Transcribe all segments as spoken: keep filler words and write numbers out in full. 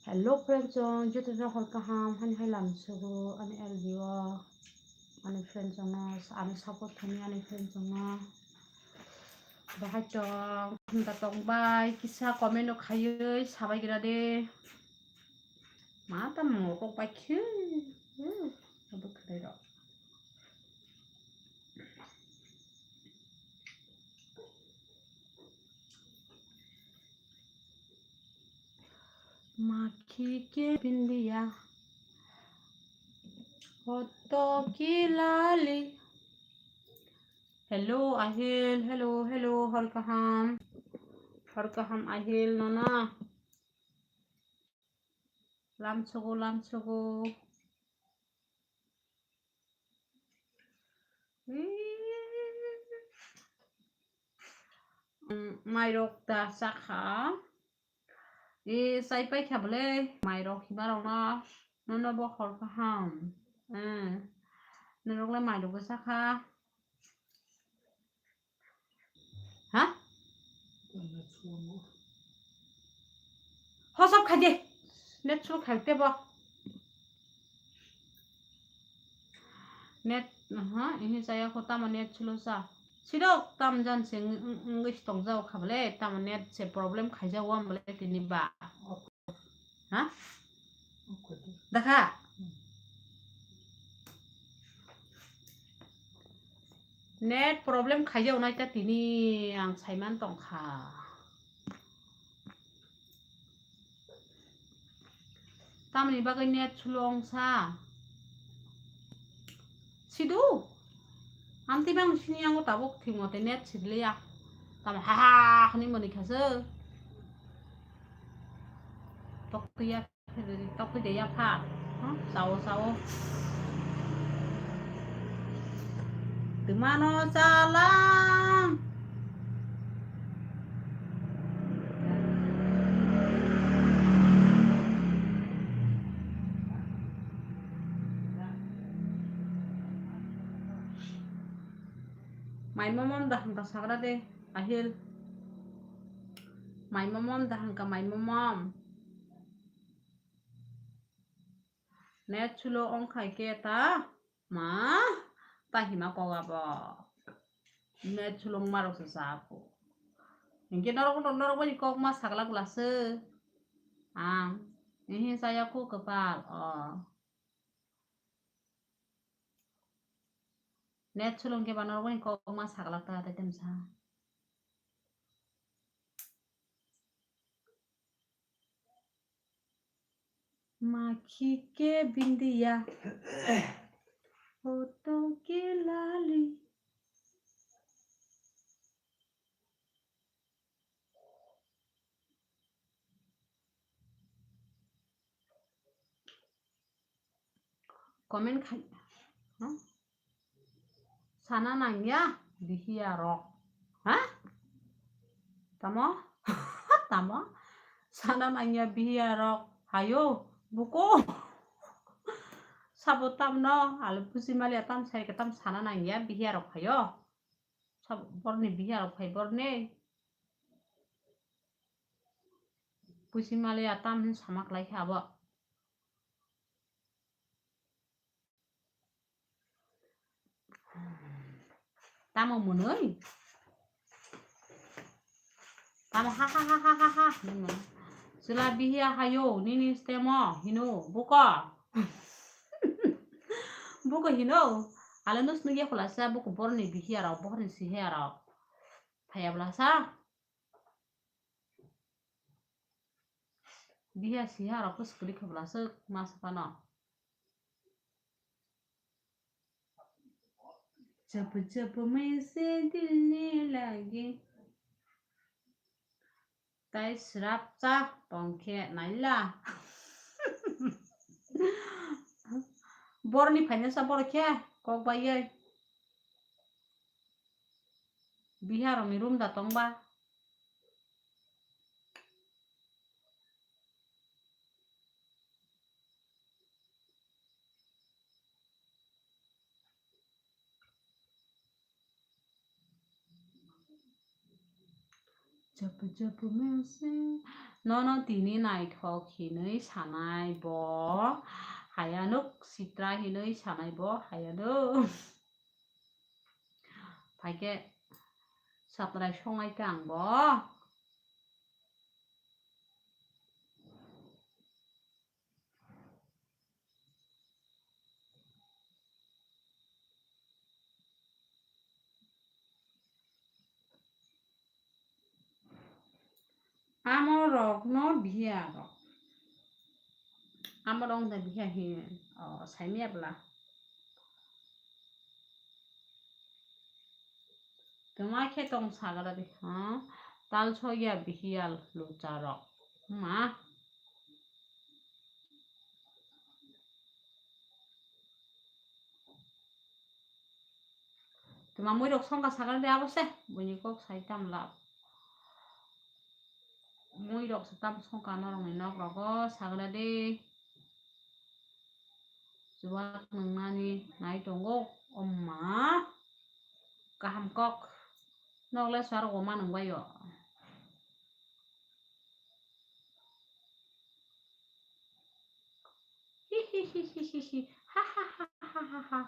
Hello friends, chwng joto no hor kaham, hani hai lam sugo ani L B o, ani friends no, ani support thani ani friends no. Bahai tong, hamda tong bai, kisa comment no khaiwi sabai gira de. Ma tamo kok bai khe, abo khwlai rok. Makhi ke bindiya, hoto ki lali. Hello, Ahil. Hello, hello. Hor kaham. Hor kaham, Ahil, nono. Lam sugo, lam sugo. Mm, mairok da chakha. E, chai paikha bwle, mairok himarokno, nono bo hor kaham. Eh, norokle mairokbo chakha. Ha? Hosap khai de. Net slow khai tebo. Net, ha, ini saya ko tamo net slow sa. Sidok tam jan se ng-, ng-, ngis tong jao kha bole, tamo net se problem khai jao am bole tini ba. Ha? Dakha? Net problem khai jao nai ta tini ang saiman tong kha. Tamni bagwi net slow wng sa? Sidu. Amtwi bang sini yango tabuk thik mote net sidliya. Tamo ha ha hwnwi mani kha se. Tok twi ya, tok twi de ya pha. Hm, sao sao. Twmano chalang. Mai momom da hangka sagra de, Ahil. Mai momom da hangka mai momom. Net slow wng khai khe ta ma ta hima kok abo. Net slow wngma rok se cha kho. Hinkhe norok, norok bai kok ma sakla glaso. Ang, ehe chaya kho kwpal, o. Net slow wngkhe ba norok bai kok ma sakla ta tei temsa. Makhi ke bindiya, hoto ke lali. Comment khai, ha? Sana nangya bihiya rok. Ha? Tamo? Tamo? Sana nangya bihiya rok. Hayo, buko. Sabo tamno, alo pusi mali atam sai katam sana nangya bihiya rok hayo. Sabo borni bihiya rok hai borni. Pusi mali atam hin sama klai kha abo. Tamo mwnwi? Tamo ha ha ha ha ha ha hinwi mwnwi. Chwla bihiya hayo nini stemo hino buko. Buko hino. Ale nus nugya khulasa buko borni bihiya rok, borni sihiya rok. Phaya bwlasa. Bihiya sihiya rok khe swkali khe bwlasa ma sa phano. Chapu chapu maise dilni lagi. Tai srap cha tongkhe naila. Borni phaina sa borok khe kok bai ye. Biharokni room da tongba. Japu japu mese. Nono tini naithok hinwi sanai bo. Hayano sitra hinwi sanai bo. Hayano. Phaikhe satrai songai khe ang bo. Amo rok no biya rok. Amo rok no biya hi, o, saimya bla. Tuma khe tong sagra de, ha? Tal soya bihiyal lucha rok. Ma. Tuma mui rok songkha sagra de abo se. Buini kok sai tam lab. Mui rok se tam songkha norok ni nok rogo sagra de. Chuwak nungnani nai tongo, omma. Kaham kok. Nok le sar oma nungbai o. Hi hi hi hi hi hi. Ha ha ha ha ha ha.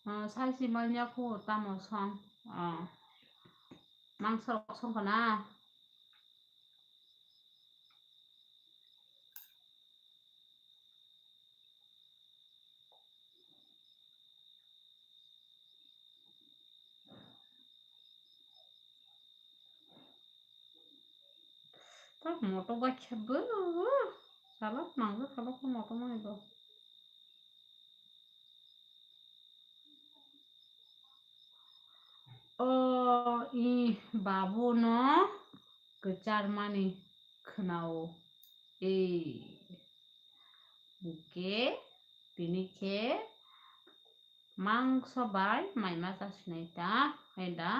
Ah, sai si manya khu tamo song. Ah. Mangso rok song kana. Ta moto bai khe bo. Sala mangso sala ko moto mai bo. O i babu no kwcharmani khwnao. E. Hwnkhe tini khe mangso bai mai ma chasinai ta, hai da?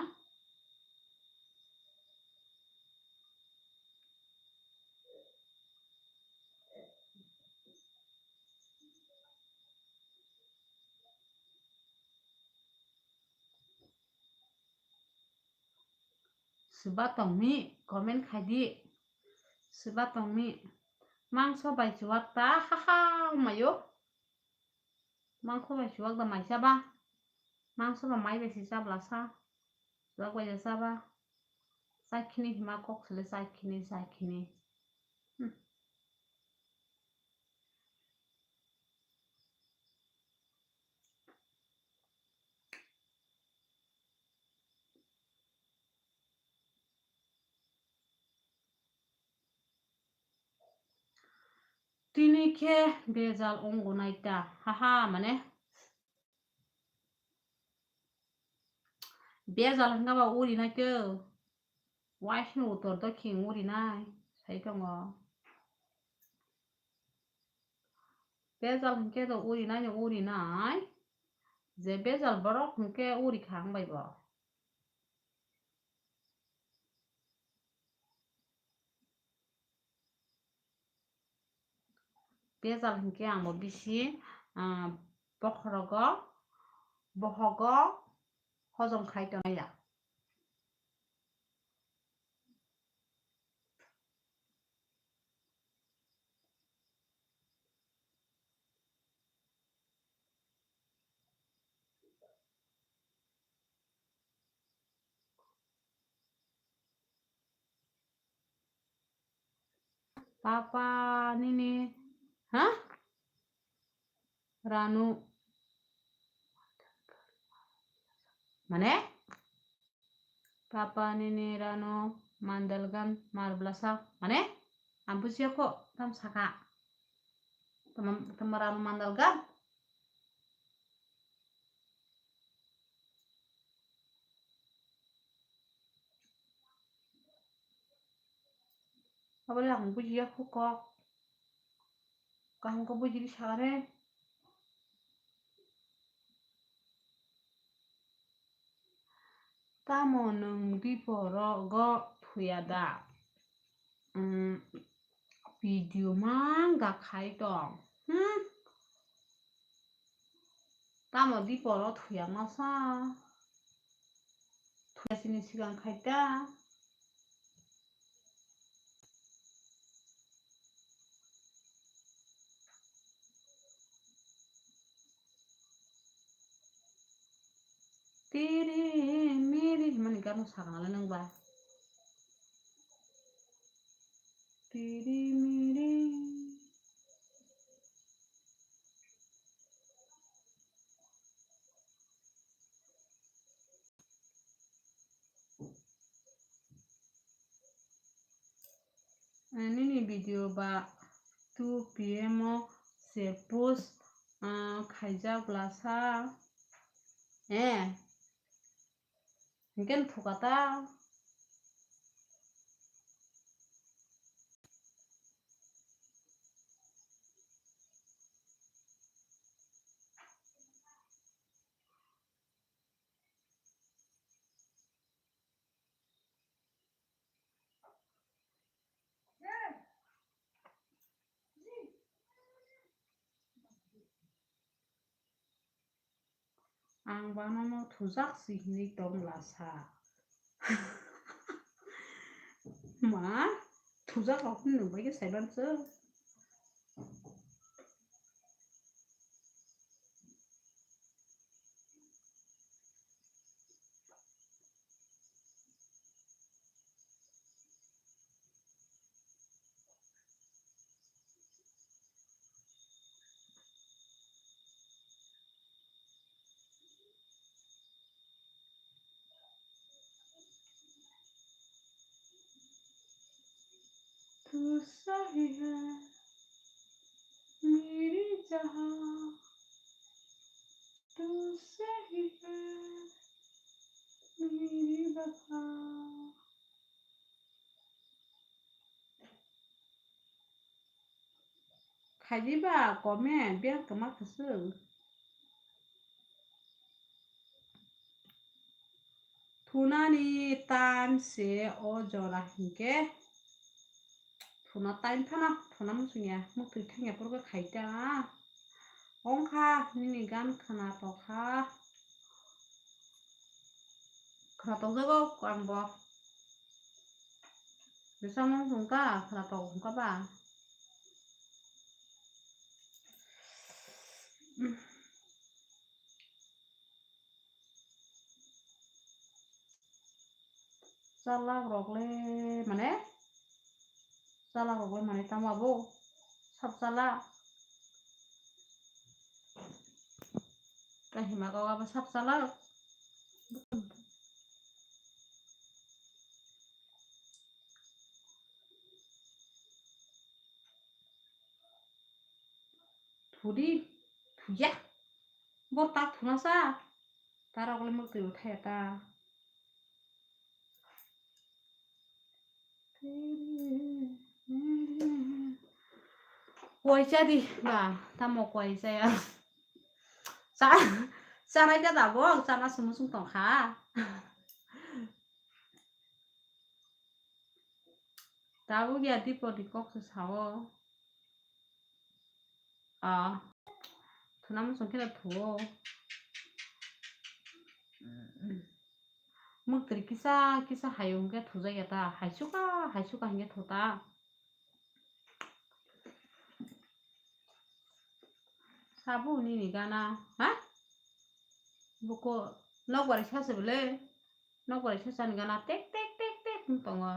Swba tongmi comment khai di. Swba tongmi. Mangso bai chuwak ta, ha ha, mayo. Mangso bai chuwak da mai chaba. Mangso ba mai bai si chabla sa. Chuwak bai da chaba. Chaikhini hima kok sele chaikhini, chaikhini. Hmm. Tini khe bejal wngo nai ta, haha, mane bejal hwnkha ba uri nai khe, waisni utor do khing uri nai sai tongo. Bejal hwnkhe do uri nai no uri nai, je bejal borok hwnkhe uri kha ang bai bo. Bejal hwnkhe ang bo bisi, ah, bokhorogo, bohogo hojom khai tongnai ya. Papa nini, ha? Ranu. Mane? Papa nini rano mandalgan mar blasa. Mane? Ang bujiya kho, tam saka. Tama, tama rano mandalgan. Abo le ang bujiya kho kok. Kaham khe bujiri sagare. Tamo nwng biporogo thuya da? Umm, video mangga khai tong. Hmm? Tamo dipolo thuyang masa. Thuya sini sigang khaita. Tiri miri himani gano saknale nang ba. Tiri miri. Nini video ba two P M o se post, ah, khaijak bwlasa. Eh. Hinkhe no thuka ta. Ang bano no thujak si hinwi tong lasa. Ma, thujak rok hinwi nung bai khe saiman se. तू सही है मेरी जहां, तू सही है मेरी वफा। Khaidi ba comment biyang kwma kwswk. Thunani time se o jora hinkhe. Thuna time phano, thuna muchungya, muktwi thangya phuru khe khaita. Ongkha nini gan khwna tokha. Khwna tokjago ang bo. Bisa mung sungkha, khwna tok sungkha ba. Chalak rok le mane, chalak rok le mane tamo abo sab chalak. Kahima kok abo sab chalak. Thudi, thuya. Bo tak thuna sa. Tarok le muktwi bo thaya ta. Kuai cha di ba, tamo kuai cha ya. Cha, cha nai ka da bo, cha na sumu sung tong kha. Tabuk ya Dipo ni kok se sao. Ah. Thuna muchung khe thuo. Muktri kisa kisa hayo hwnkhe thujakya ta. Haisuka, haisuka hinkhe thuta. Sabo nini gana, ha? Buko nokbar sa se bole. Nokbar sa chani gana tek tek tek tek wng tongo.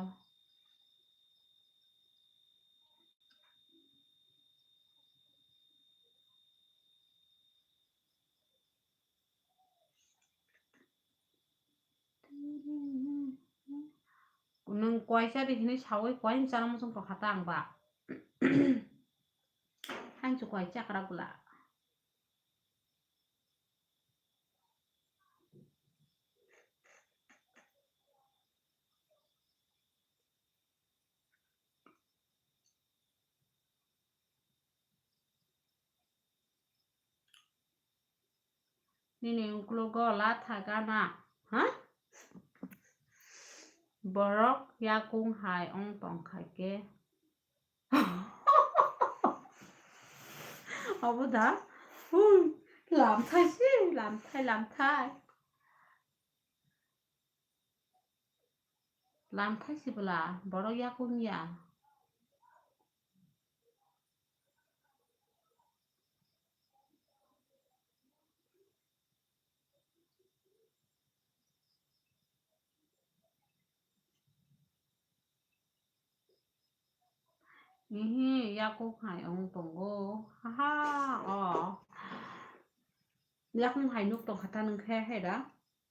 Nwng kuaisa di hinwi sawi kuaini chana muchung tongkha ta ang ba. Hainsu kuai chakra bwla. Nini uklogo la thaga na, ha? Borok yakung hai ong tongkha khe. Obo da? Hui. Lamthai si, lamthai, lamthai. Lamthai si bwla, borok yakung ya. Ihi, yakung hai wng tongo. Haha, o. Yakung hai nuk tong kha ta nung khe, hai da.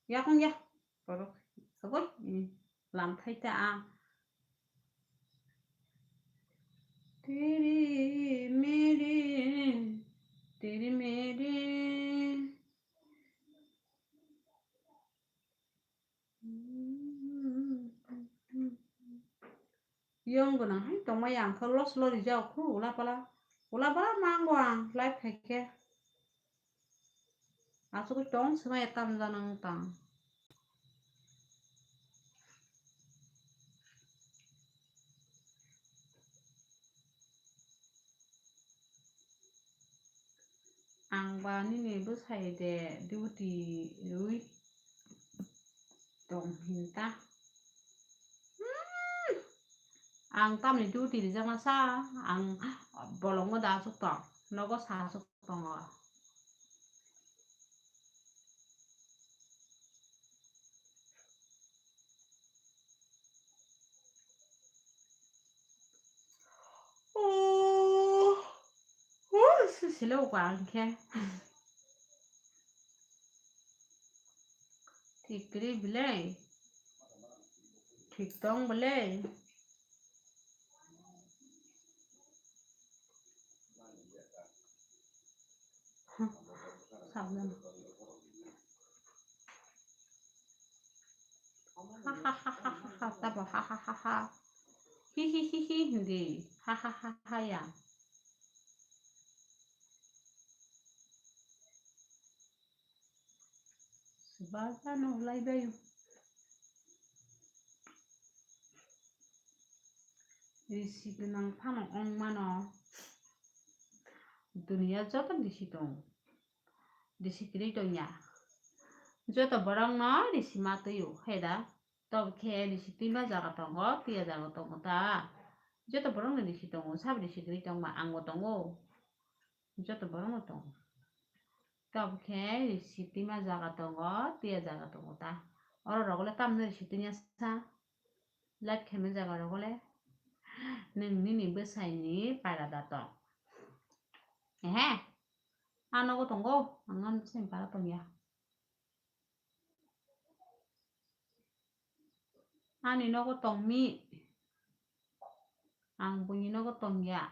Yakung ya. Borok. Sagoi. Hmm. Lamthai ta a. Tiri miri, tiri miri. Yong gwnang hai tongmai ang khe los lo rijak khu ula pala. Ula pala mango ang live khai khe. Asugwi tong swmai tam janang tang. Ang ba nini bwsai de duty rwi tong hinta. Hmm. Ang tamni duty rijak masa, ang bolongo da asuk tong, nogo sa asuk tongo. Oh, oh, sisile uko ang khe. Thik kwrwi belai. Thik tong belai. Sabjani. Ha ha ha ha ha ha, tabo ha ha ha ha. Hi hi hi hi hindi. Ha ha ha ha ya. Swbajano wlai bai. Risi gwnang phano wng mano. Duniya joto risi tongo. Risi kwrwi tongya. Joto borokno risi ma twi-o, hai da? Tobo khe risi twima jaga tongo, twiya jaga tongo ta? Joto borokno risi tongo, sabo risi kwrwi tongma, angbo tongo. Joto borokno tongo. Tobo khe risi twima jaga tongo, twiya jaga tongo ta? Oro rok le tamni risi twiya sa? Live khaima jaga rogo le nwng nini bwsai ni para da tong. Ehe. A nogo tongo, ang ani bwsai ni para tong ya. Ani nogo tong mi. Ang buini nogo tong ya.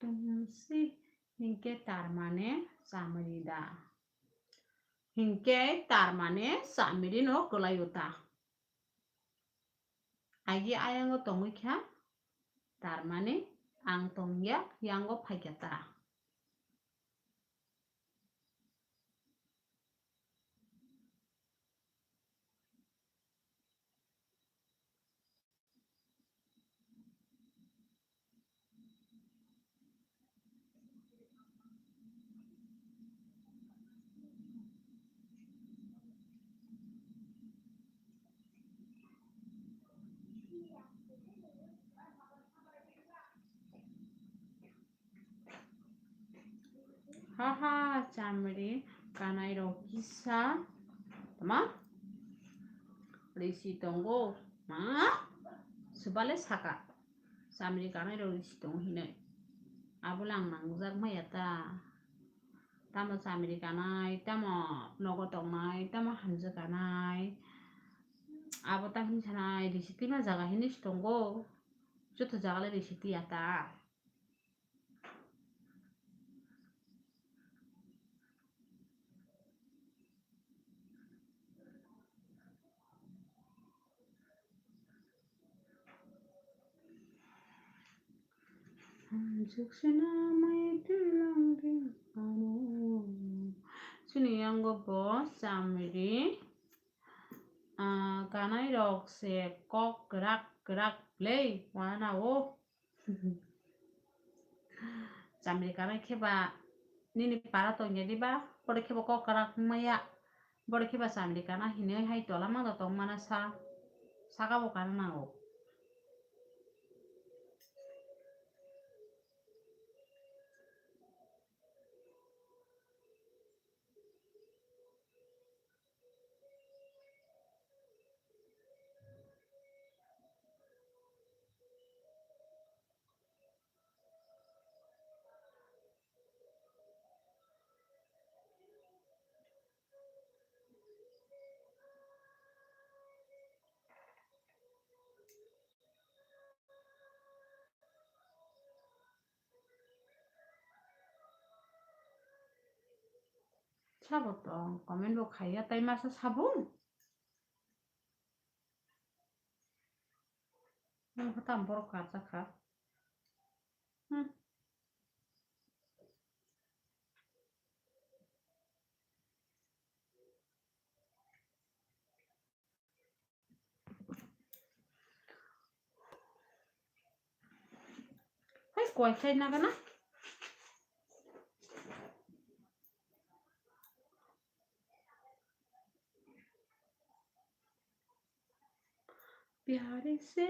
Tumsi hinkhe tar mane chamri da. Hinkhe tar mane chamri no kwlai o ta. Agi ayango tongwi kha, tar mane ang tongya, yango phaikha ta. Haha, chamri kanai rok kisa tama risi tongo ma, subale saka chamri kanai rok risi tongo hinui. Abo lang nangjak maya ta. Tamo chamri kanai, tamo nogo tongnai, tamo hamjwk kanai. Abo ta hinwi sanai, risi twima jaga hinwi se tongo. Joto jaga le risi twiya ta. Chini yango bo chamri, ah, kanai rok se kok kwrak kwrak le wana o. Chamri kanai khe ba nini para tongya diba, boro khe bo kok kwrak maya, boro khe ba chamri kana hinwi hai tola mangno tong mana sa, saka bo kana nango. Sabo tong, comment bo khaiya, tai masa sabung? Nang kha tam borok karsa kha. Hmm. Hai koi khai na gana. प्यार से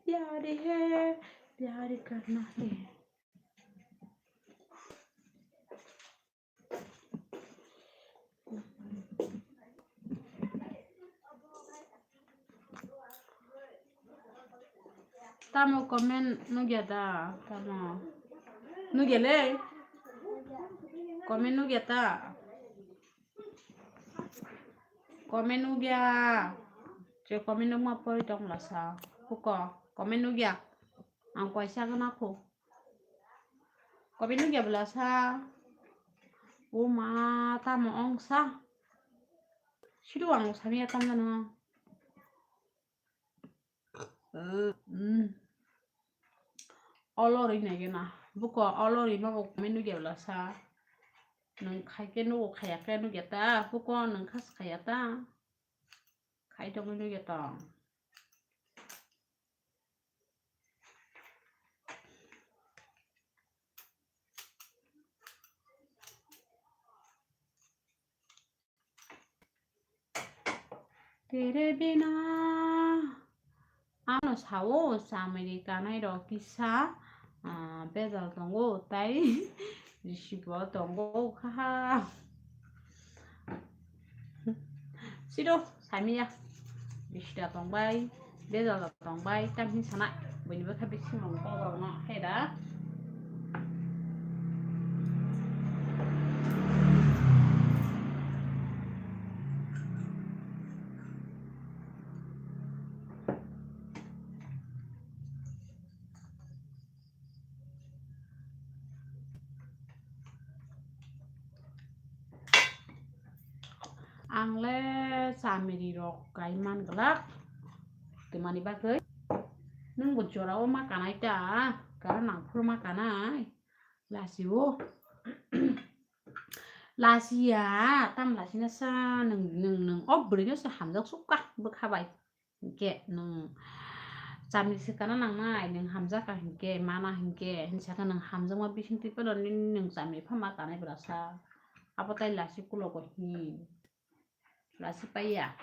प्यार है, प्यार करना है। Tamo comment nugya da? Tamo nugya le? Comment nugya ta? Comment nugya. Je comment nugma pori tong lasa. Huko comment nugya. Ang kaisa gana khu. Comment nugya bwlasa. O ma, tamo ongsa. Sidu ang samiya tamjano. Olori nai gana. Buko olori ma bo comment nugya bwlasa. Nung khai khe nugo, khaya khe nugya ta. Buko nung khas khaya ta. Khai tongwi nugya tong. Tere bina ano sao chamiri kanai rok kisa, ah, bejal tongo tai risibo tongo kha. Siro, samiya. Bisi da tongbai, bejal da tongbai, tamni sana. Buini bwkha bising rok bobrok no khe da. Ang le chamiri rok kai man glak. Twmani bagwi nwng bo jora o ma kanai ta, karon nang phuru ma kanai. Lasi o. Lasi ya, tam lasi na sa nwng, nwng, nwng o bwrwi no se hamjak sukha bwkha bai. Hinkhe nwng chamri swkana nangnai, nwng hamjakha hinkhe, mana hinkhe, hinwi sakhe nwng hamjakma bising twi phano nini nwng chamri pha ma kanai bwlasa. Abo tai lasi kulogo hin. Lasi paiya.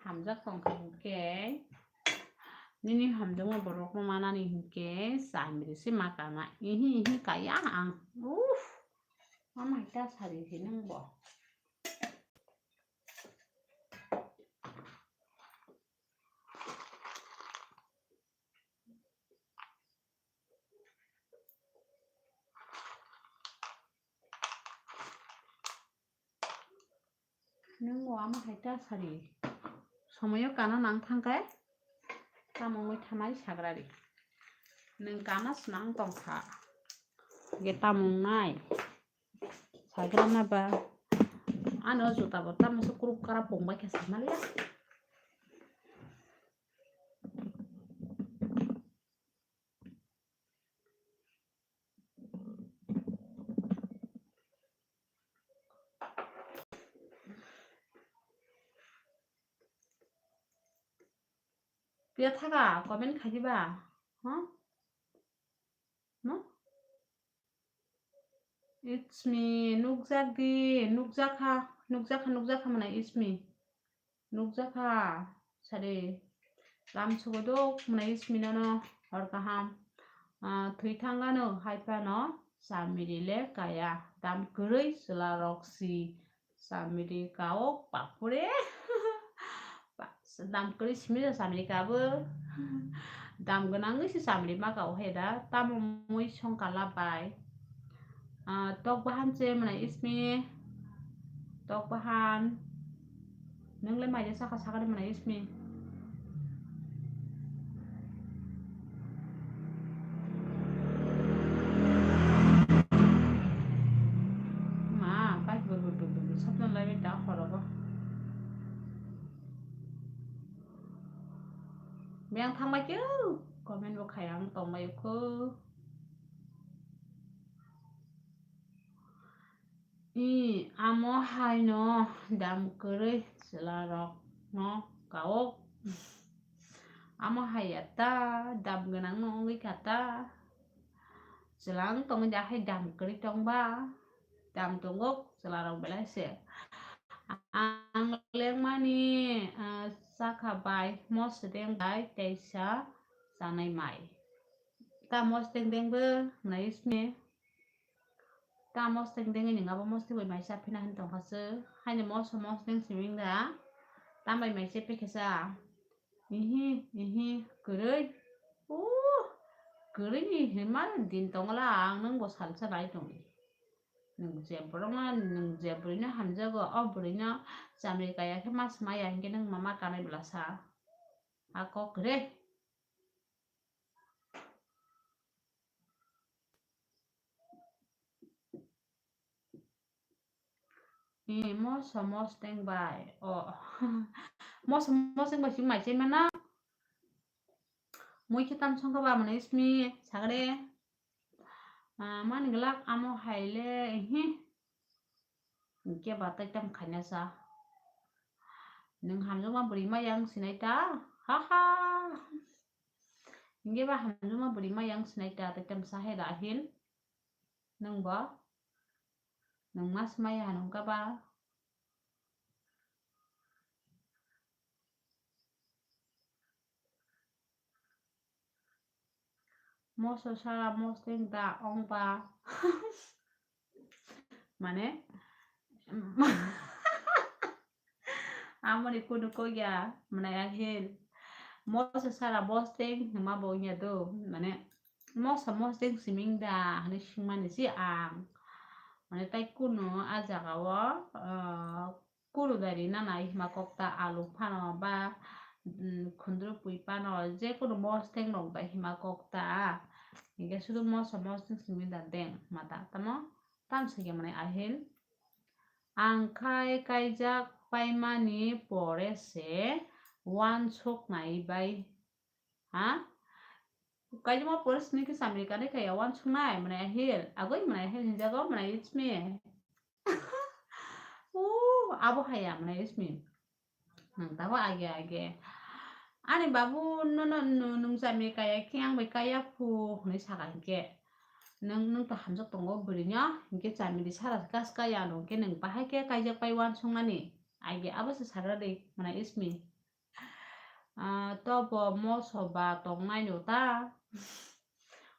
Hamjak tongkha hinkhe, nini hamjakma borokno manani hinkhe, chamri se ma kana. Ihi, ihi kaya ang. Uff. Mama hita sari si nang bo. Nwng o ama hai ta sari. Somoyo kana nang thangkhe, tamo wngwi thanai sagrari. Nwng kana swnang tongkha. Ge tamo wngnai. Sagrana ba. Ano juta bo tamo se kurup kara pungbai khe samaliya. Ya thaka comment khai diba? Huh? No? It's me. Nukjak di, nukjakha, nukjakha, nukjakha mana it's me. Nukjakha, sari. Lam sugodok mana it's me nono hor kaham. Ah, thwi thangano hai phano chamiri le kaya. Dam kwrwi chwla rok si. Chamiri kaok papure. Ba-, dam kwrwi simi da chamiri kabo. Dam gwnang wngwi se chamiri ma kao hai da. Tamo mui songkala bai. Ah, tok bahan se mwnai ismi. Tok bahan. Nung le mai de saka saka de mwnai ismi. Ma, pai bur bur bur bur bur, sabna lai bai ta khorogo. Beng thangbai khe, comment bo khai ang tongbai kho. I, amo hai no dam kwrwi chwla rok no kao. Amo hai ya ta, dam gwnang no wngwi kha ta. Chwla wng tongwi da hai dam kwrwi tongba. Dam tongo chwla rok belai se. Ang lengmani, ah, sakha bai, mosodeng bai, teisa chanai mai. Ta mosodeng deng bo, nai isme. Ta mosteng dengwi nung abo mosteng bai mai cha phina hin tongkha se. Haino moso mosteng siming da. Tambai mai cha phikhe cha. Ihi, ihi, kwrwi. Uh, kwrwi ni hinma din tongla ang nung bo salsa bai tongdi. Nung je borok no, nung je bwrwi no hamjago, o bwrwi no chamri kaya khe ma swmai ya hinkhe nung ma ma kanai bwla sa. A kok kwrwi. Ee, moso mosteng bai. O. Moso mosteng bai si mai se mana. Mui khe tam songkha ba mane ismi sagre. Ah, mani glak amo hai le, hi. Hinkhe ba tai tam khaina sa. Nung hamjakma bwrwi ma yang sinai ta? Ha ha. Hinkhe ba hamjakma bwrwi ma yang sinai ta, tai tam sa hai Rahil. Nung bo? Nung ma swmai ya nung ka ba? Moso sara mosteng da ong ba. Mane, amoni kunu kok ya, mane ahil. Moso sara mosteng hima bo ong ya do, mane, moso mosteng siming da, hani singmani si ang. Mane tai kunu a jaga o, ah, kuru dari nana hima kok ta alu phano ba, mm, khundru pui phano je kunu mosteng rok bai hima kok ta. Hinkhe sudu moso mosteng simi da deng mata tamo tam sike mane ahil. Ang khai kaijak paimani pore se uansuk nai bai. Ha? Kaijak ma pore sini khe samri kanai kaya uansuk nai mane ahil. Agoi mane ahil hinjago mane it's me. Oh, abo haya mane ismi. Nang tabo age age. Ani babu no no no nung sami kaya khe ang bai kaya phu hwnwi saka hinkhe. Nung nung to hamjak tongo bwrwi no hinkhe chamiri sara kas kaya ano hinkhe nung bahai khe kaijak pai uansuknani. Age abo se sara de mane ismi. Ah, tobo moso ba tongnai no ta.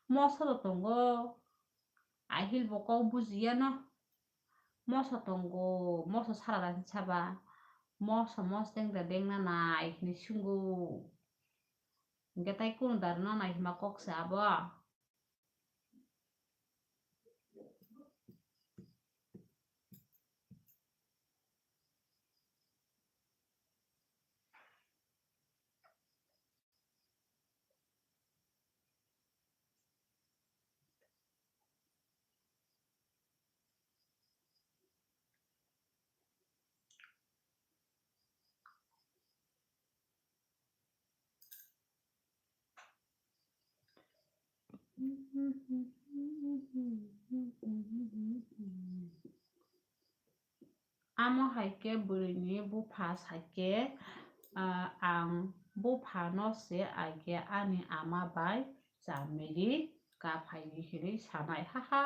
Moso to tongo. Ahil bo kok bujiya no. Moso tongo, moso sara da saba. Moso mosteng da dengna nai hini sungo. Hinkhe tai kunu da rwna nai hima kok se abo. Amo hai khe bwrwini bupha sai khe, ah, ang buphano se age ani ama bai chamiri kaphai hinwi sanai, haha.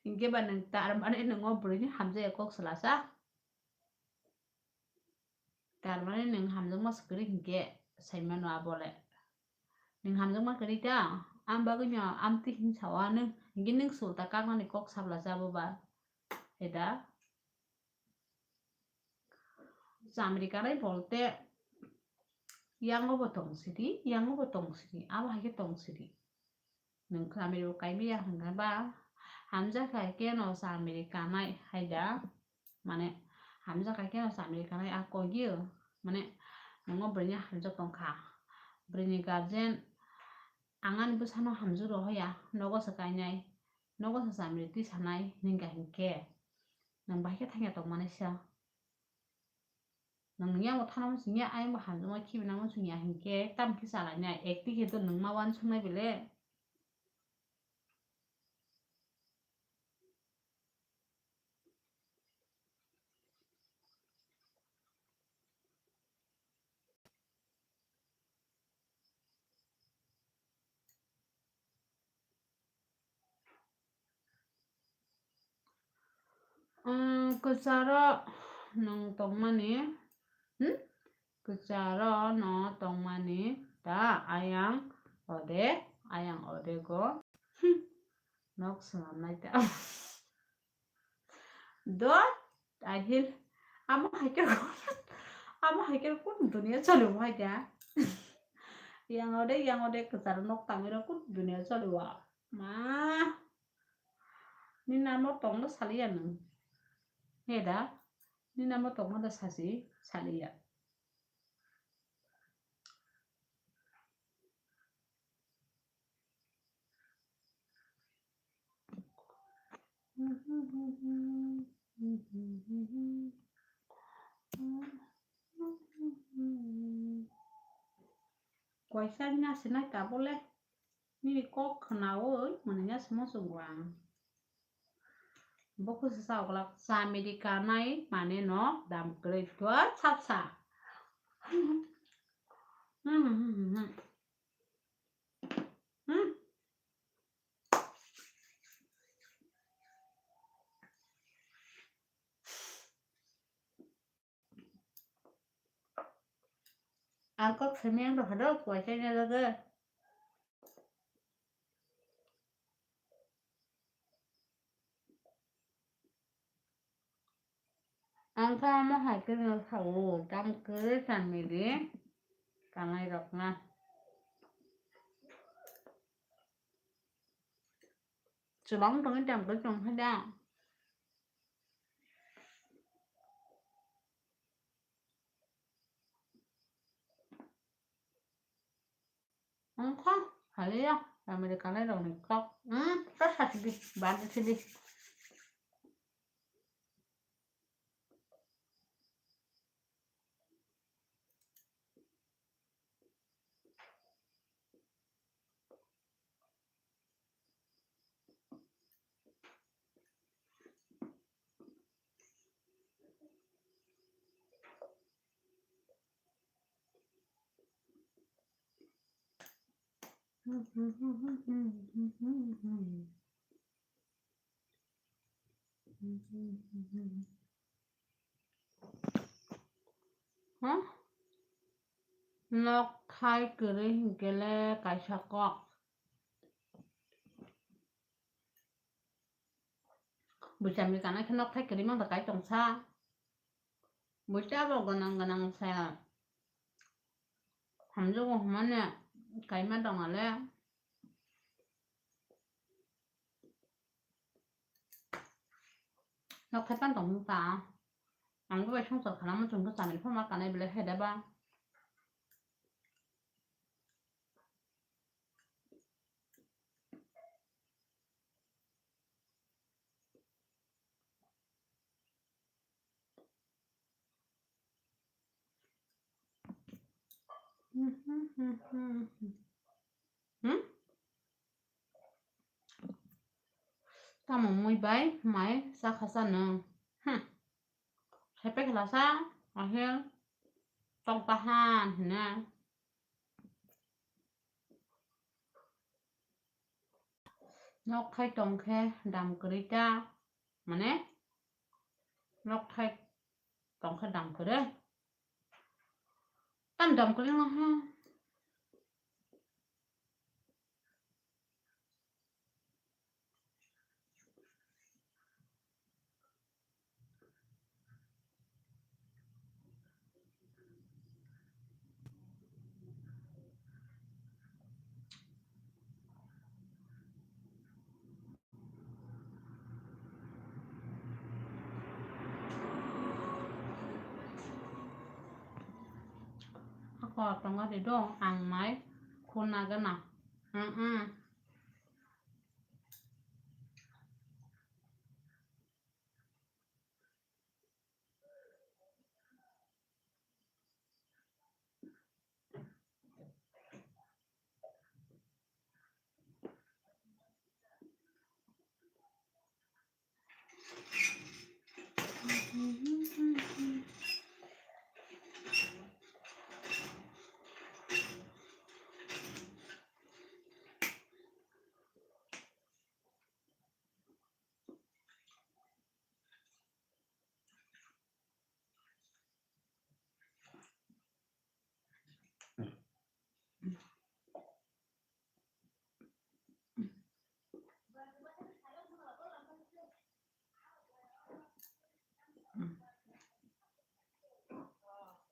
Hinkhe ba nwng tar mani nwngo bwrwini hamjaya kok salasa? Tar mani nwng hamjakma se kwrwi hinkhe saimano abole. Nwng hamjakma kwrwi ta? Ang bagwino amtwi hinsa o nwng, hinkhe nwng sulta kaknani kok sablasa boba. Heda? Chamri kanai bolte yango bo tong sidi, yango bo tong sidi, abo hai khe tong sidi. Nwng chamri bo kaimaya hwnkha ba, hamjakha khe no chamri kanai hai da, mane hamjakha khe no chamri kanai a kok yo, mane nwngo bwrwini hamjak tongkha, bwrwini guardian ang ani bwsano hamjak rw hoya, nogo se kainai, nogo se chamri twi sanai hwnwi kha hinkhe. Nwng bahai khe thangya tongmani sa. Nwng yango thanamo chwngya, ayangbo hamjakma khibi nangma chwngya hinkhe tamo khe chalainai, ekti khe to nwng ma uansuknai bele. Umm, kwcharo nwng tongmani, hmm? Kwcharo no tongmani ta ayang ode, ayang ode go. Hmm. Nok swnamnai ta. Do, I feel, amo hai khe, amo hai khe kun dunia choli bo hai khe. Yang ode, yang ode kwcharo nok tangwi rw kun dunia choli bo. Ma, nini amo tongno saliya nwng. He da, nini amo tongno da sasi saliya. Kwaisa nya sinai tabole. Nini kok khnaui mwnwi ya se muchungo ang. Bo khe se sa oglak cha America nai mane no dam kwrwi dua cha cha. Hmm. Ang kok simi ang doha do kuai chai na lage. Ang kha amo hai khe no sao, tam kwrwi family kanai rok na. Chwbang tongwi tam kwrwi tong kha da. Wngkha, haliya, America nai rokni kok. Hmm, ta sasidi, bad sidi. Ha? Nok thai kwrwi hinkhe le kaisa kok. Bwsam ni kana khe nok thai kwrwi mang da kai tong sa. Bwsa bo gwnang gwnang sa. Hamjago hwnmani kaima dong ale. Nok thai pan tong ta. Ang bo bai songsar khanama chwng bwsa ni phama kanai belai hai da ba. Hmm? Tamo mui bai mai chakha sa nwng. Hmm. Hai pekla sa, ahel. tong pahan hino. Nok thai tong khe dam kwrwi ta, mane nok thai tong khe dam kwrwi. Tam dam kwrwi no ha. Ako tongo de do ang mai khuna gana. Mm-mm.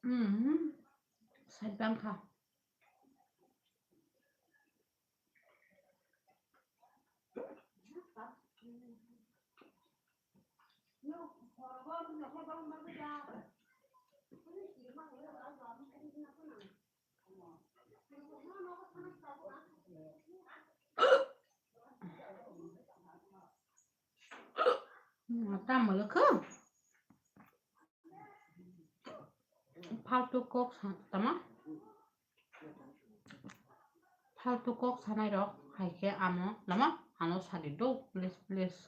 Mm. Side bangkha. Tamo lwkha? Faltu kok sa-, tamo? Faltu kok sanai rok hai khe amo lama ano sadi do, please, please.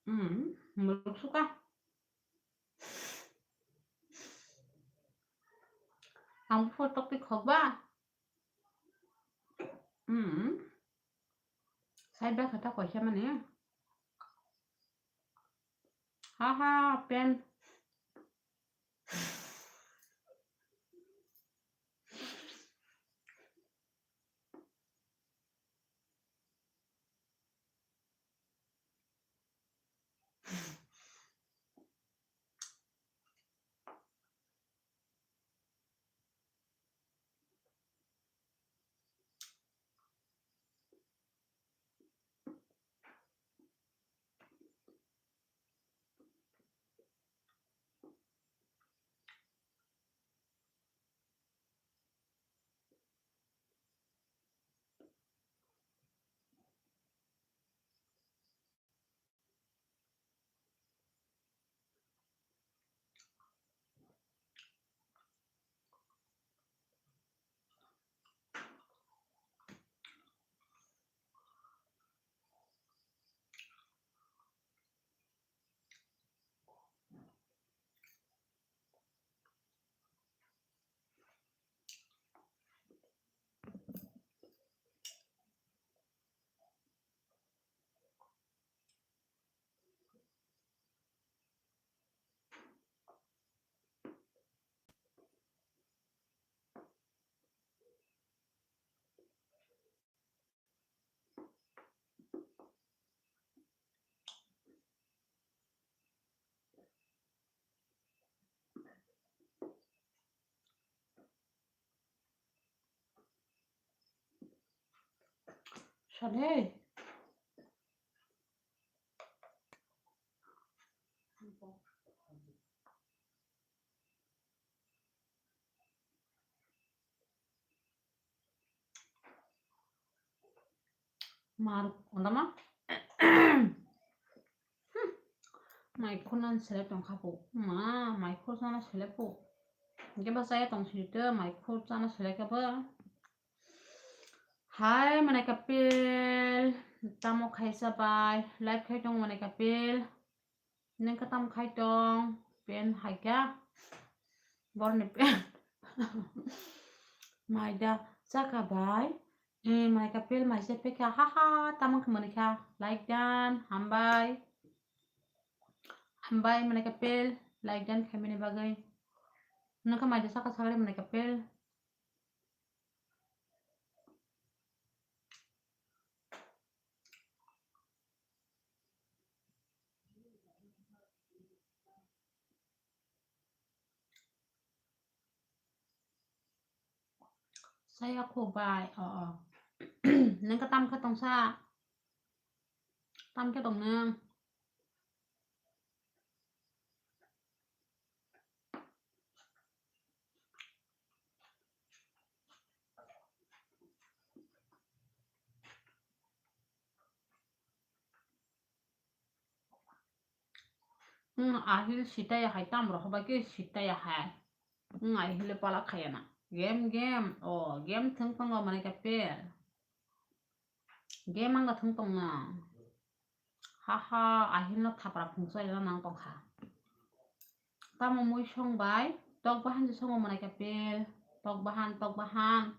Hmm, muluk suka. Ang photo pic khok ba. Hmm. Sai ba kata koisa mani. Ha ha, pen. Sale. Mar, onda ma? Hmm. Mai khurna selek tong kha po. Ma, mai khur chana selek po. Hingke ba chaya tong siri te mai khur chana selek khe bo. Hai, manai kapil, tamo khaisa bai, live khai tong manai kapil. Neng ka tam khai tong, pen hai kya? Borni pen. Maida, chaka bai. Eh, manai kapil, maisa pekha, ha ha, tamo khe manai kha. Like dan, hambai. Hambai, manai kapil, like dan khaimani bagwi. Nokha maida saka sagri manai kapil. Saya kho bai, o, o. Neng ka tam khe tongsa? Tam khe tong neng? Hmm, ahil sitaya hai, tam rok bai khe sitaya hai. Hmm, ahil le pala khaya na. Game, game, o, game thwng tongo manai kapil. Game ang thwng tong na. Ha ha, ahil no thapra phungsa ila nang tong kha. Tamo mui song bai, tok bahan se songo manai kapil. Tok bahan, tok bahan.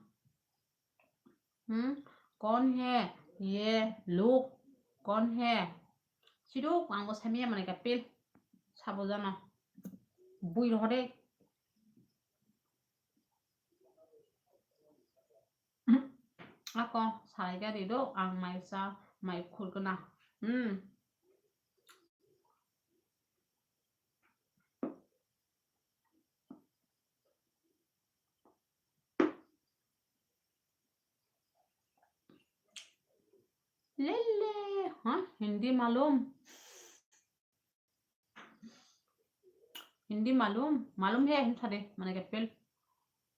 Hmm? Kon he? Ye luk. Kon he? Siduk ang bo samiya manai kapil. Sabo jana. Bui rohode. Ako salai gari do ang mai sa mai khurgna. Hmm. Lele, ha? Hindi malum. Hindi malum, malum hai hin sade, manai kapil.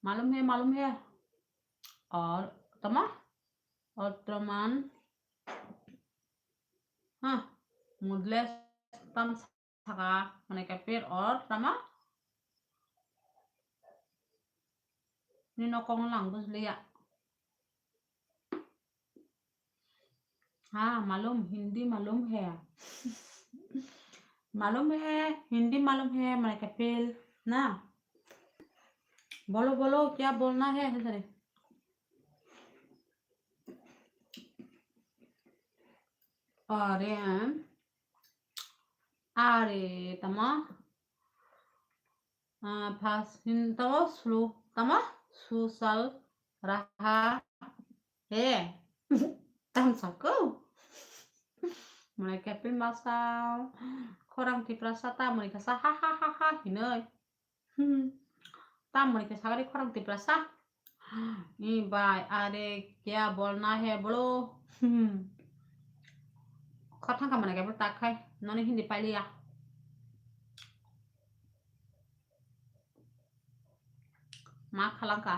Malum hai, malum hai. Aur tama? Aur taman. Ha? Mudles tam saka, manai kapil, aur tama? Nino kong lang bus liya. हाँ, मालूम, हिंदी मालूम है। मालूम है, हिंदी मालूम है, manai kapil, na? बोलो, बोलो, क्या बोलना है, है सरे? अरे, अरे, तमा? Ah, pas hin tamo sulu, tamo susal raha he. Tam sako. Manai kapil masa khorang Tiprasa ta manai kasa ha ha ha ha hinoi. Hmm. Tam manai kasa gari khorang Tiprasa. Ni bai, are kya bolna hai bolo? Hmm. Kotha ka manai kapil tak khai. Noni Hindi pailiya. Ma khalangka.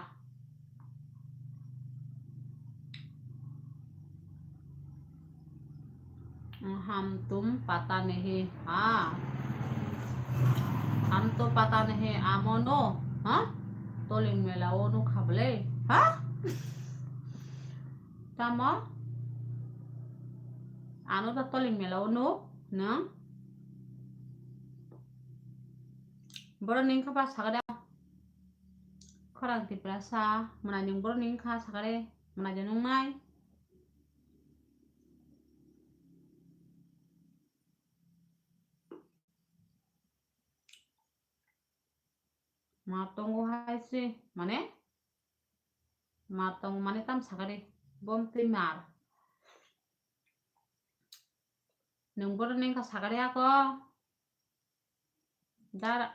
हम तुम पता नहीं, हाँ। हम तो पता नहीं, amono, हाँ? Toling mela ono khablai, हाँ? Tamo? Ano ta toling mela ono, nang? Borok ni wngkha ba sakada. Khorang Tiprasa, mwnai nwng borok ni wngkha sakade, mwnai de nungnai. Ma tongo hai se, mane? Ma tongo mane tam sakade, bom twi mar. Nwng borok ni wngkha sakade ako. Dara,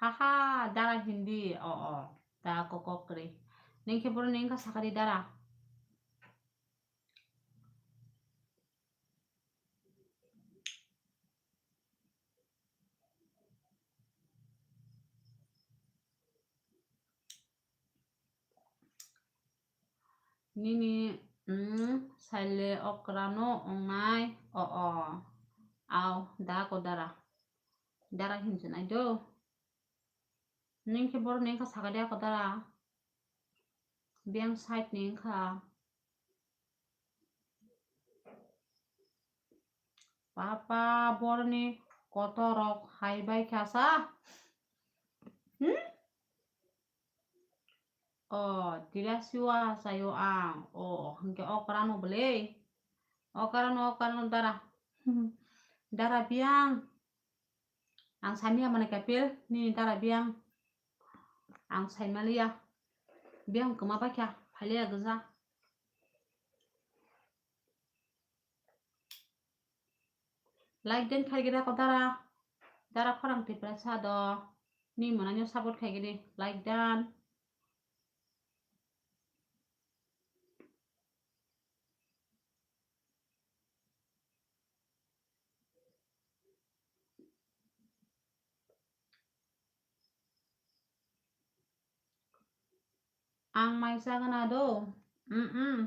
haha, dara Hindi, o, o, da kokok kwrwi. Neng khe borok ni wngkha sakari dara. Nini, mm, saile okrano wngnai, o, o, au, da ko dara. Dara hinjinai do. Neng khe borok ni wngkha sakade ako dara. Biyang side ni wngkha. Papa borni kotorok hai bai kha sa. Hmm? O, tila siwa sayo ang. O, hwnkhe o karano bwle. O karano, o karano dara. Dara biyang. Ang saimaya mani kapil, nini dara biyang. Ang saimaliya. Biyang kwma baikha, phaliya gwja. Like dan khaigwi da ko dara. Dara khorang Tiprasa do. Ni mwnai no support khaigwi di. Like dan. Ang mai chagana do. Mm, mm.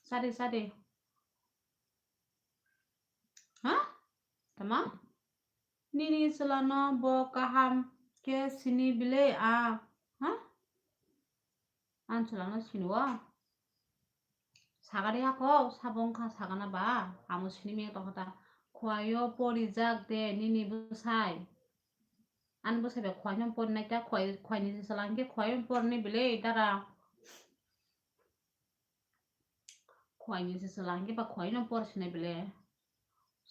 Sadi, sadi. Ha? Tama? Nini chwlano bo kaham khe sini bile a? Ha? Ang chwlano sini o. Sagari hako sabo wngkha sagana ba? Amo sini meng tongkha ta. Khwayo porijak de nini bwsai. Ani bwsai bai khwaino porinai ta, khwai, khwaini se chwla hwnkhe khwaino porinai bile dara. Khwaini se chwla hwnkhe ba khwaino por sinai bile.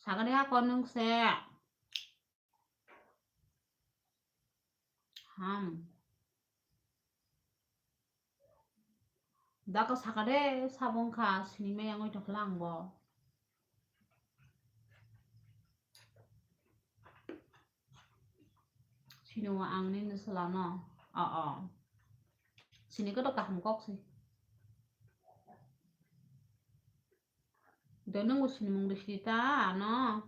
Sagari hako nwng se. Ham. Dako sakade sabo wngkha sini meyang oi tongkha lang bo. Sini o ang nini chwlano. O, o. Sini koto kaham kok se. Do nung bo sini mung de sini ta ano.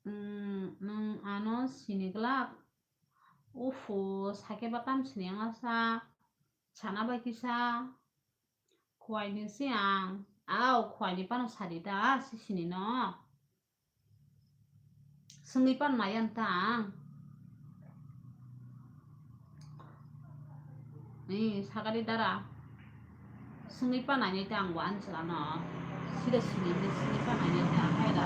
Mm, nwng ano sini glak? Ufu, sakhe batam sini wngsa, sana bai kisa, khwai ni si ang, au khwai ni pano sadi ta, si sini no. Swngwi pan maya ta ang. Ni sakari dara. Swngwi pan nainai ta ang bo ani chwlano. Sida sini ni swngwi pan nainai ta ang hai da.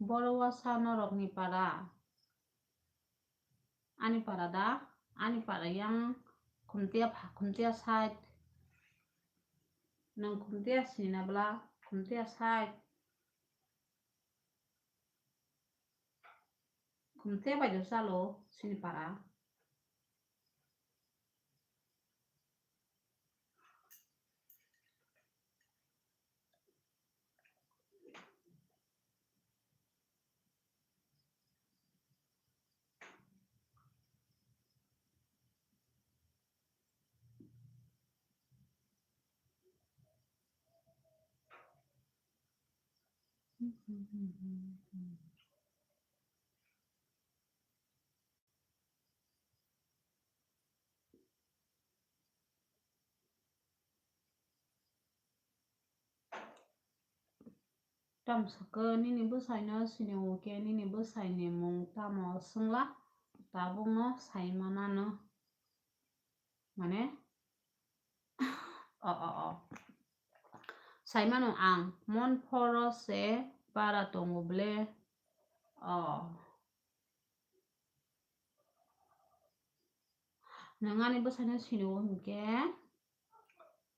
Boro wasa norokni para. Ani para da, ani para yang khumtiya pha-, khumtiya side. Nwng khumtiya sini na bwla, khumtiya side. Khumtiya bai do chalo, sini para. Tamo sakhe nini bwsaino sini hwnkhe nini bwsaini mung tamo swngla tabukno sai manano. Mane? O, o, o. Sai mano ang, mon phoro se bara tongo ble. O. Nwng ani bwsaino sini o hinkhe,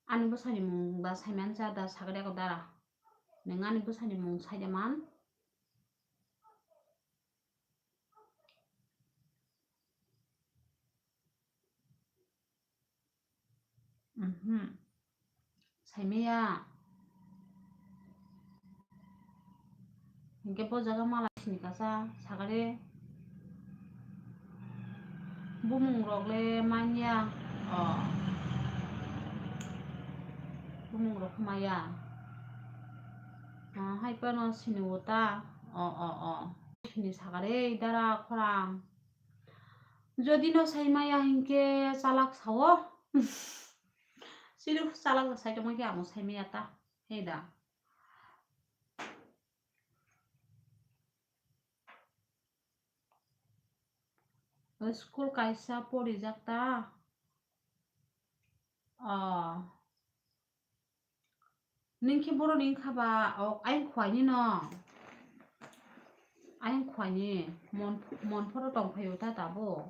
ani bwsani mung da sai mansa da sagri ako dara. Nwng ani bwsani mung sai da man. Mhm. Saimaya. Hinkhe bo jaga mala sini kasa sagari. Bumung rok le manya. O. Bumung rok maya. Ah, hai pano sini uta. O, o, o. Sini sakare dara khorang. Jodi no sai maya hinke chalak sao. Siru chalak sai tongma ke amo sai maya ta. Heda. School kaisa porijak ta. Ah. Ningkhe boroni wngkha ba, o, ayang khwai ni no. Ayang khwai ni. Mon, mon phoro tong phaio ta tabo.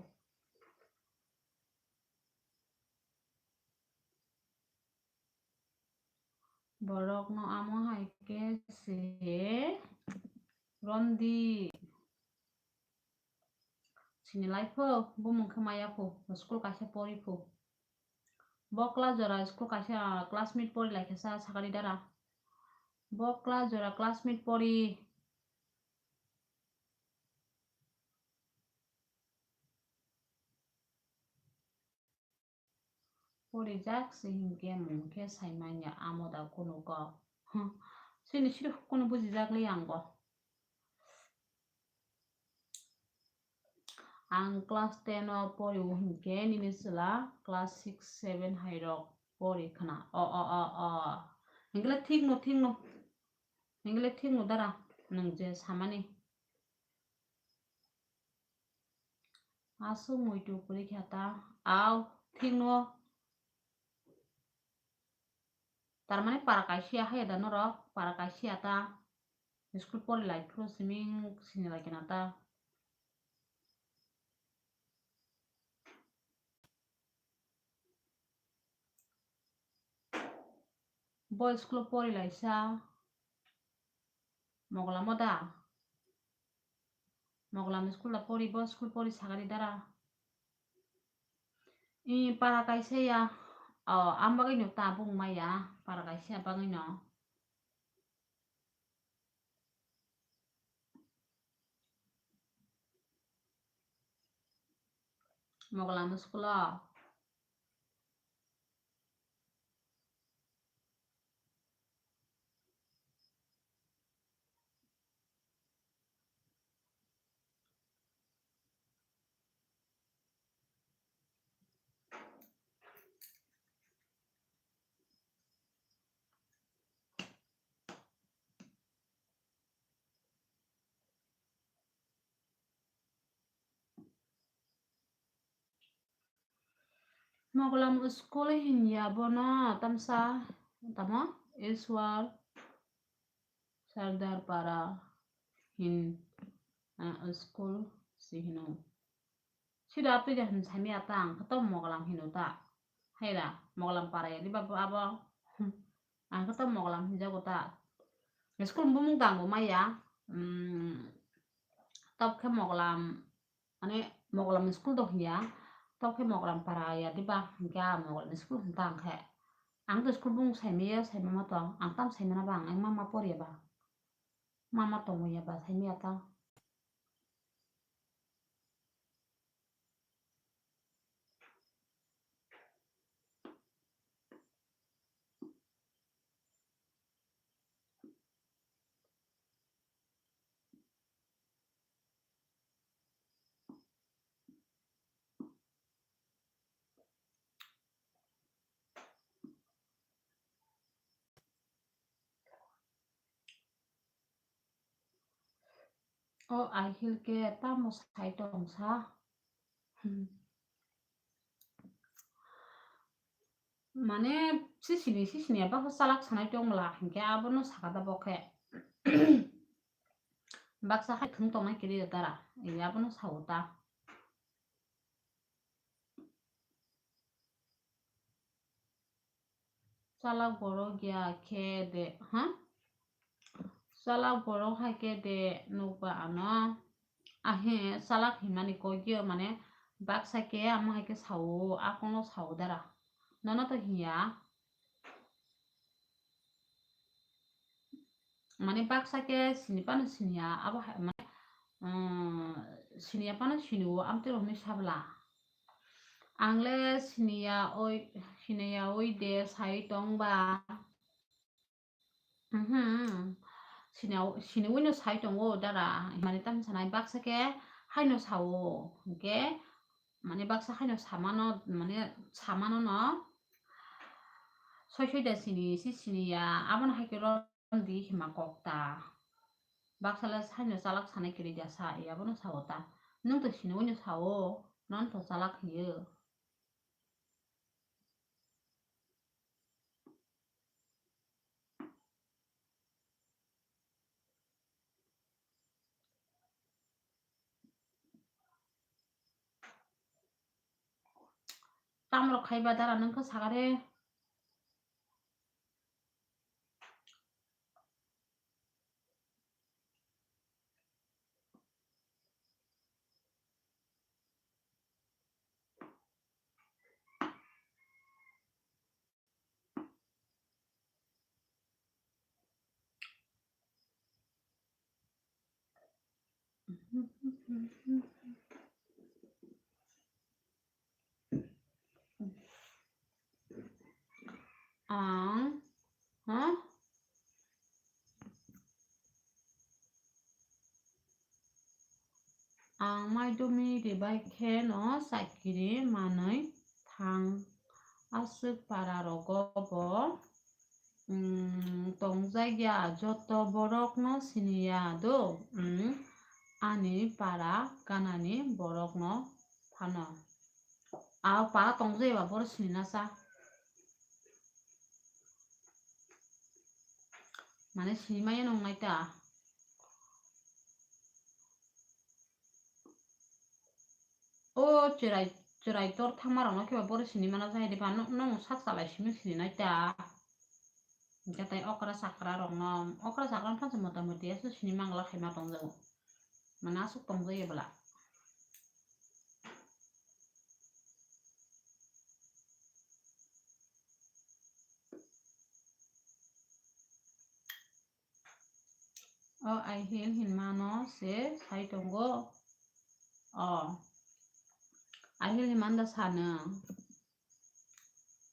Borokno amo hai khe se romdi. Sini lai pho, bumung khe maya pho, school kaisa pori pho. Bo class jora school kaisa classmate pori lai khe sa sakari dara. Bo class jora classmate pori. Porijak se hinkhe mung khe saimanya amo da kunu kok. Hm, chini siri kunu bujijak li ang bo. Ang class ten o pori o hinkhe nini chwla class six, seven hai rok pori khna. O, o, o, o. Hinkhe le thik no, thik no. Hinkhe le thik no dara, nwng je samani. Aswk muitu kwrwi kha ta. Au, thik no. Tar mane para kaisa hai da norok, para kaisa ta. School pori lai phuru simi sini lai kena ta. Bo school o pori laisa. Mogolamo da? Mogolam school da pori, bo school pori sagari dara. I para kaisa ya. O, ang bagwi no ta bung maya. Para kaisa bagwi no. Moglam school o. Moglam school hinya bono tamsa tamo Iswar Sardar Para hin, ah, school si hino. Sida apni de hin sami ata ang khato Moglam hino ta. Haira Moglam para ya diba abo. Ang khato Moglam hinjago ta. School bumung tang bo maya. Hmm, tok khe Moglam, mane Moglam school dok hiya, tok khe Moglam para ya diba, hinkhe a Moglam school hwn tang khe. Ang to school bung saimaya, saimama to, ang tam saimana ba, ang mama poriya ba, mama tongmaya ba, saimaya ta. O Ahil khe tamo sai tong sa? Hmm. Mane sisini sisini baksa chalak sanai tong bwla hinkhe abono saka da bo khe. Baksa hai thwng tongnai kiri dara, abono sao ta. Chalak borok ya khe de, ha? Chalak borok hai khe de nukba ano. Ahe chalak himani kok yo mane baksa khe amo hai khe sao, akono sao dara. Nono to hiya. Mane baksa khe sini phano siniya, abo hai mane, um, siniya phano sini o, amtwi rok hinwi sabla. Ang le siniya oi, siniya oi de sai tong ba. Mhm. Siniya, siniwi no sai tongo dara. Mane tam sanai baksa khe haino sao. Hingke mane baksa haino samano, mane samano no. Soi soi da sini, si siniya. Abono hai khe ron di hima kok ta. Baksa le haino chalak sanai kiri da sa, abono sao ta. Nung to siniwi no sao, non to chalak hiyo. Tamrok khaiba dara nung khe sagare. Ang, ha? Ang maidumi ribai khe no chakiri manwi thang. Aswk para rogo bo, mm, tongjak ya, joto borok no sini ya do, mm, ani para ganani borok no phano. A para tongjak ya ba boro sini na sa. Mane sini maya nung nai ta. O chwrai, chwrai tor thangma rok no khe ba boro sini mana jai de ba, no, no sak salai simi sini nai ta. Hingke tai okra chakra rok no, okra chakra no phansa mota moti aso sini mangla khaima tong jago. Mane aswk tong jai bwla. O Ahil hinmano se sai tongo. O Ahil hinman da sano.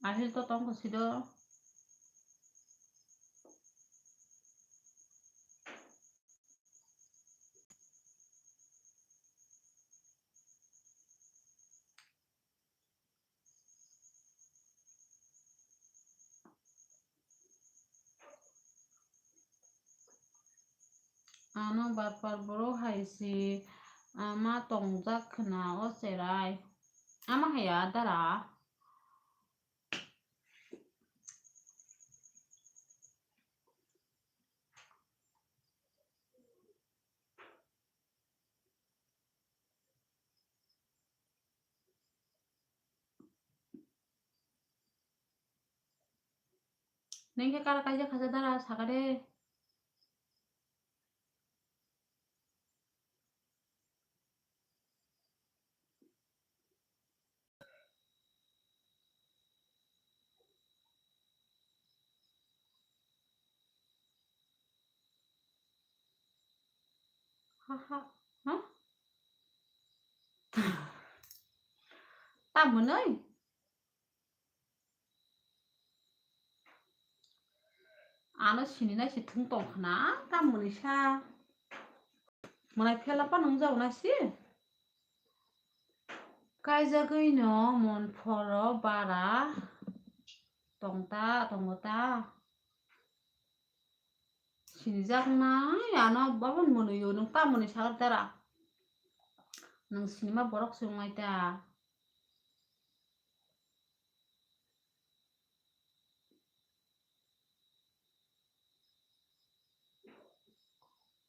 Ahil to tongkho sido. Ano barpar boro hai si, ah, ma tongjak khna o cherai. Ama hai ya dara. Nengke kara kaija khaja dara sakade. Ha ha. Ha? Tamoni? Ano sini nai si thung tong khna, tamoni sa. Mwnai phela pa nung jao na si. Kaijagwi no mon phoro bara tong ta, tongo ta. Sinijak nai ano babon mwnwi o, nung tamoni sagor dara. Nung sinima borok se wngnai ta.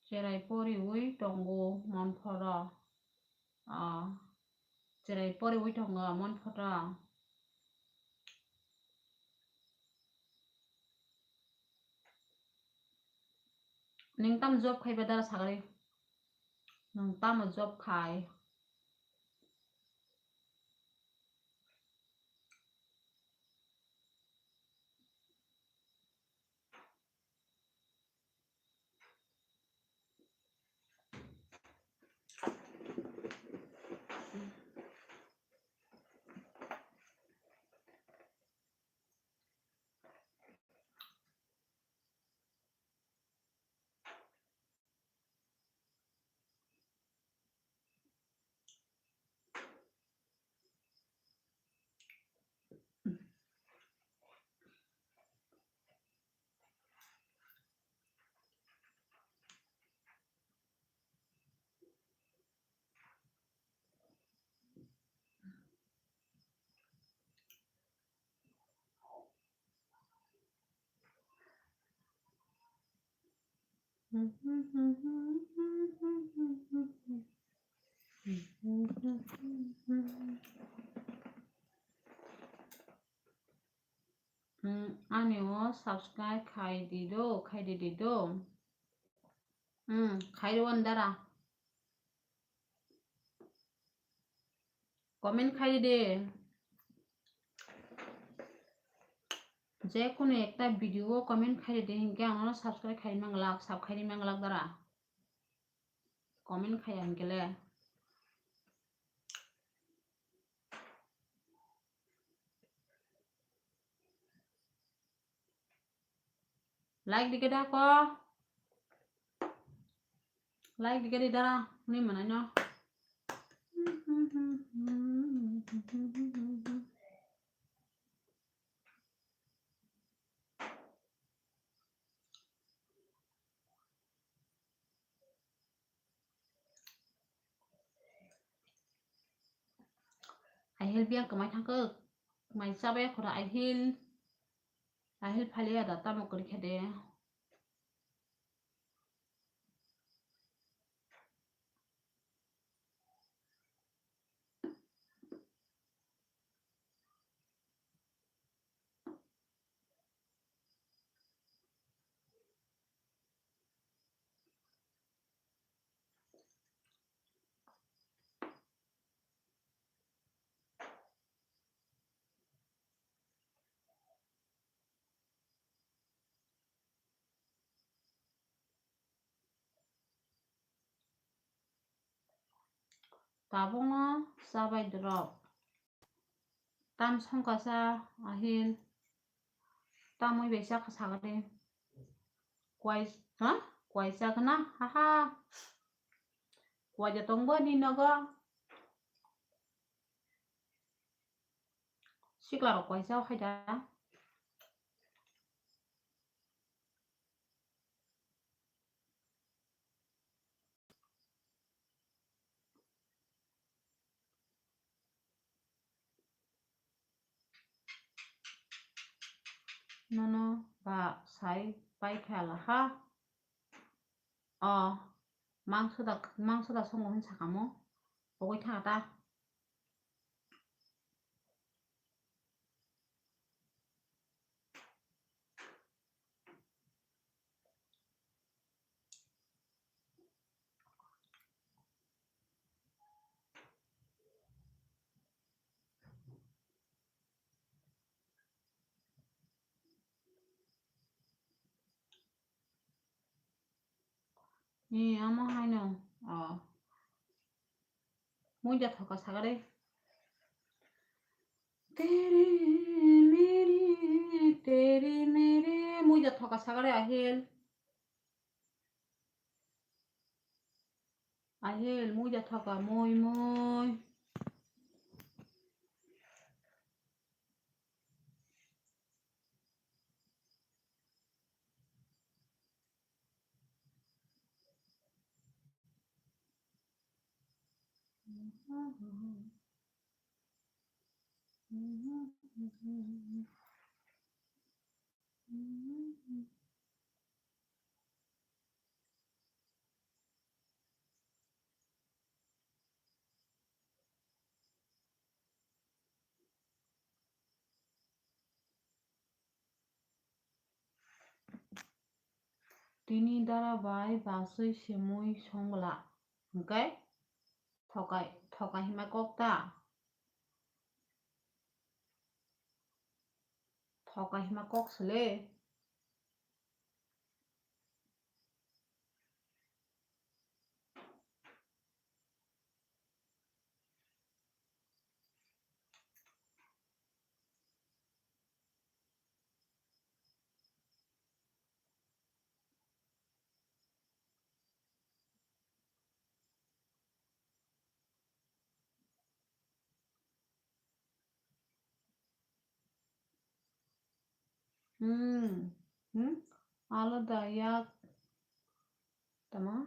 Cherai poriwi tongo mon phoro. Ah, cherai poriwi tongo mon phoro. Ning tam job khai bedar sagri. Nung tamo job khai. Hmm, ani o subscribe khai di do, khai di di do. Hmm, khai do ani dara. Comment khai di de. Je kono ekta video o comment khai di de, hinkhe ang nono subscribe khai manglak, sub khai manglak dara. Comment khai ya hinkhe le. Like dikhe da ko. Like dikhe di dara. Ni manai no. Ahil biya kwmai thangkhe, mai chabai khoro ahil, ahil phaliya da tamo kwrwi khe de. Tabukno chabai drop. Tam songkasa ahil. Tamwi bai chakha sagade. Kwai, ha? Kwai chakna? Haha. Kwai da tongbo ni nogo. Sikla rok kwai chao hai da. Nono ba sai pai kha la ha. O, mangso da, mangso da songo hin sakamo. Pogoi tha ta. Ni amo haino. O. Muida thoka sagare. Tere mere, tere mere. Muida thoka sagare ahil. Ahil, muida thoka mui mui. Tini dara bai basui simui songla, hwnkhe thokai, thokai hima kok ta? Thokai hima kok sele. Hmm. Hmm? Alada yak. Tama?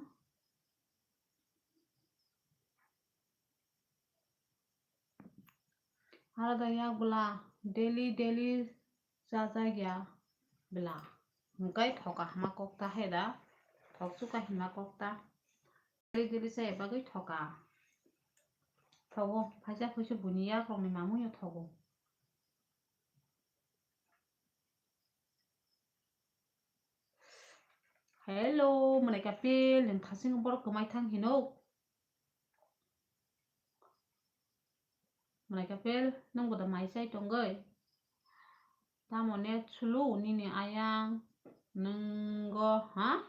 Alada yak bwla. Daily, daily chajak ya bwla. Hwnkhe thoka hama kok ta hai da. Thok chuka hima kok ta. Daily daily chaya bagwi thoka. Thogo, phaisa phuisa buini yakrokni mamungno thogo. Hello, mwnai kapil, nwng thasing borok kwmai thang hino. Mwnai kapil, nwng boda mai chai tongwi? Tamo net sulu nini ayang, nwnggo, ha?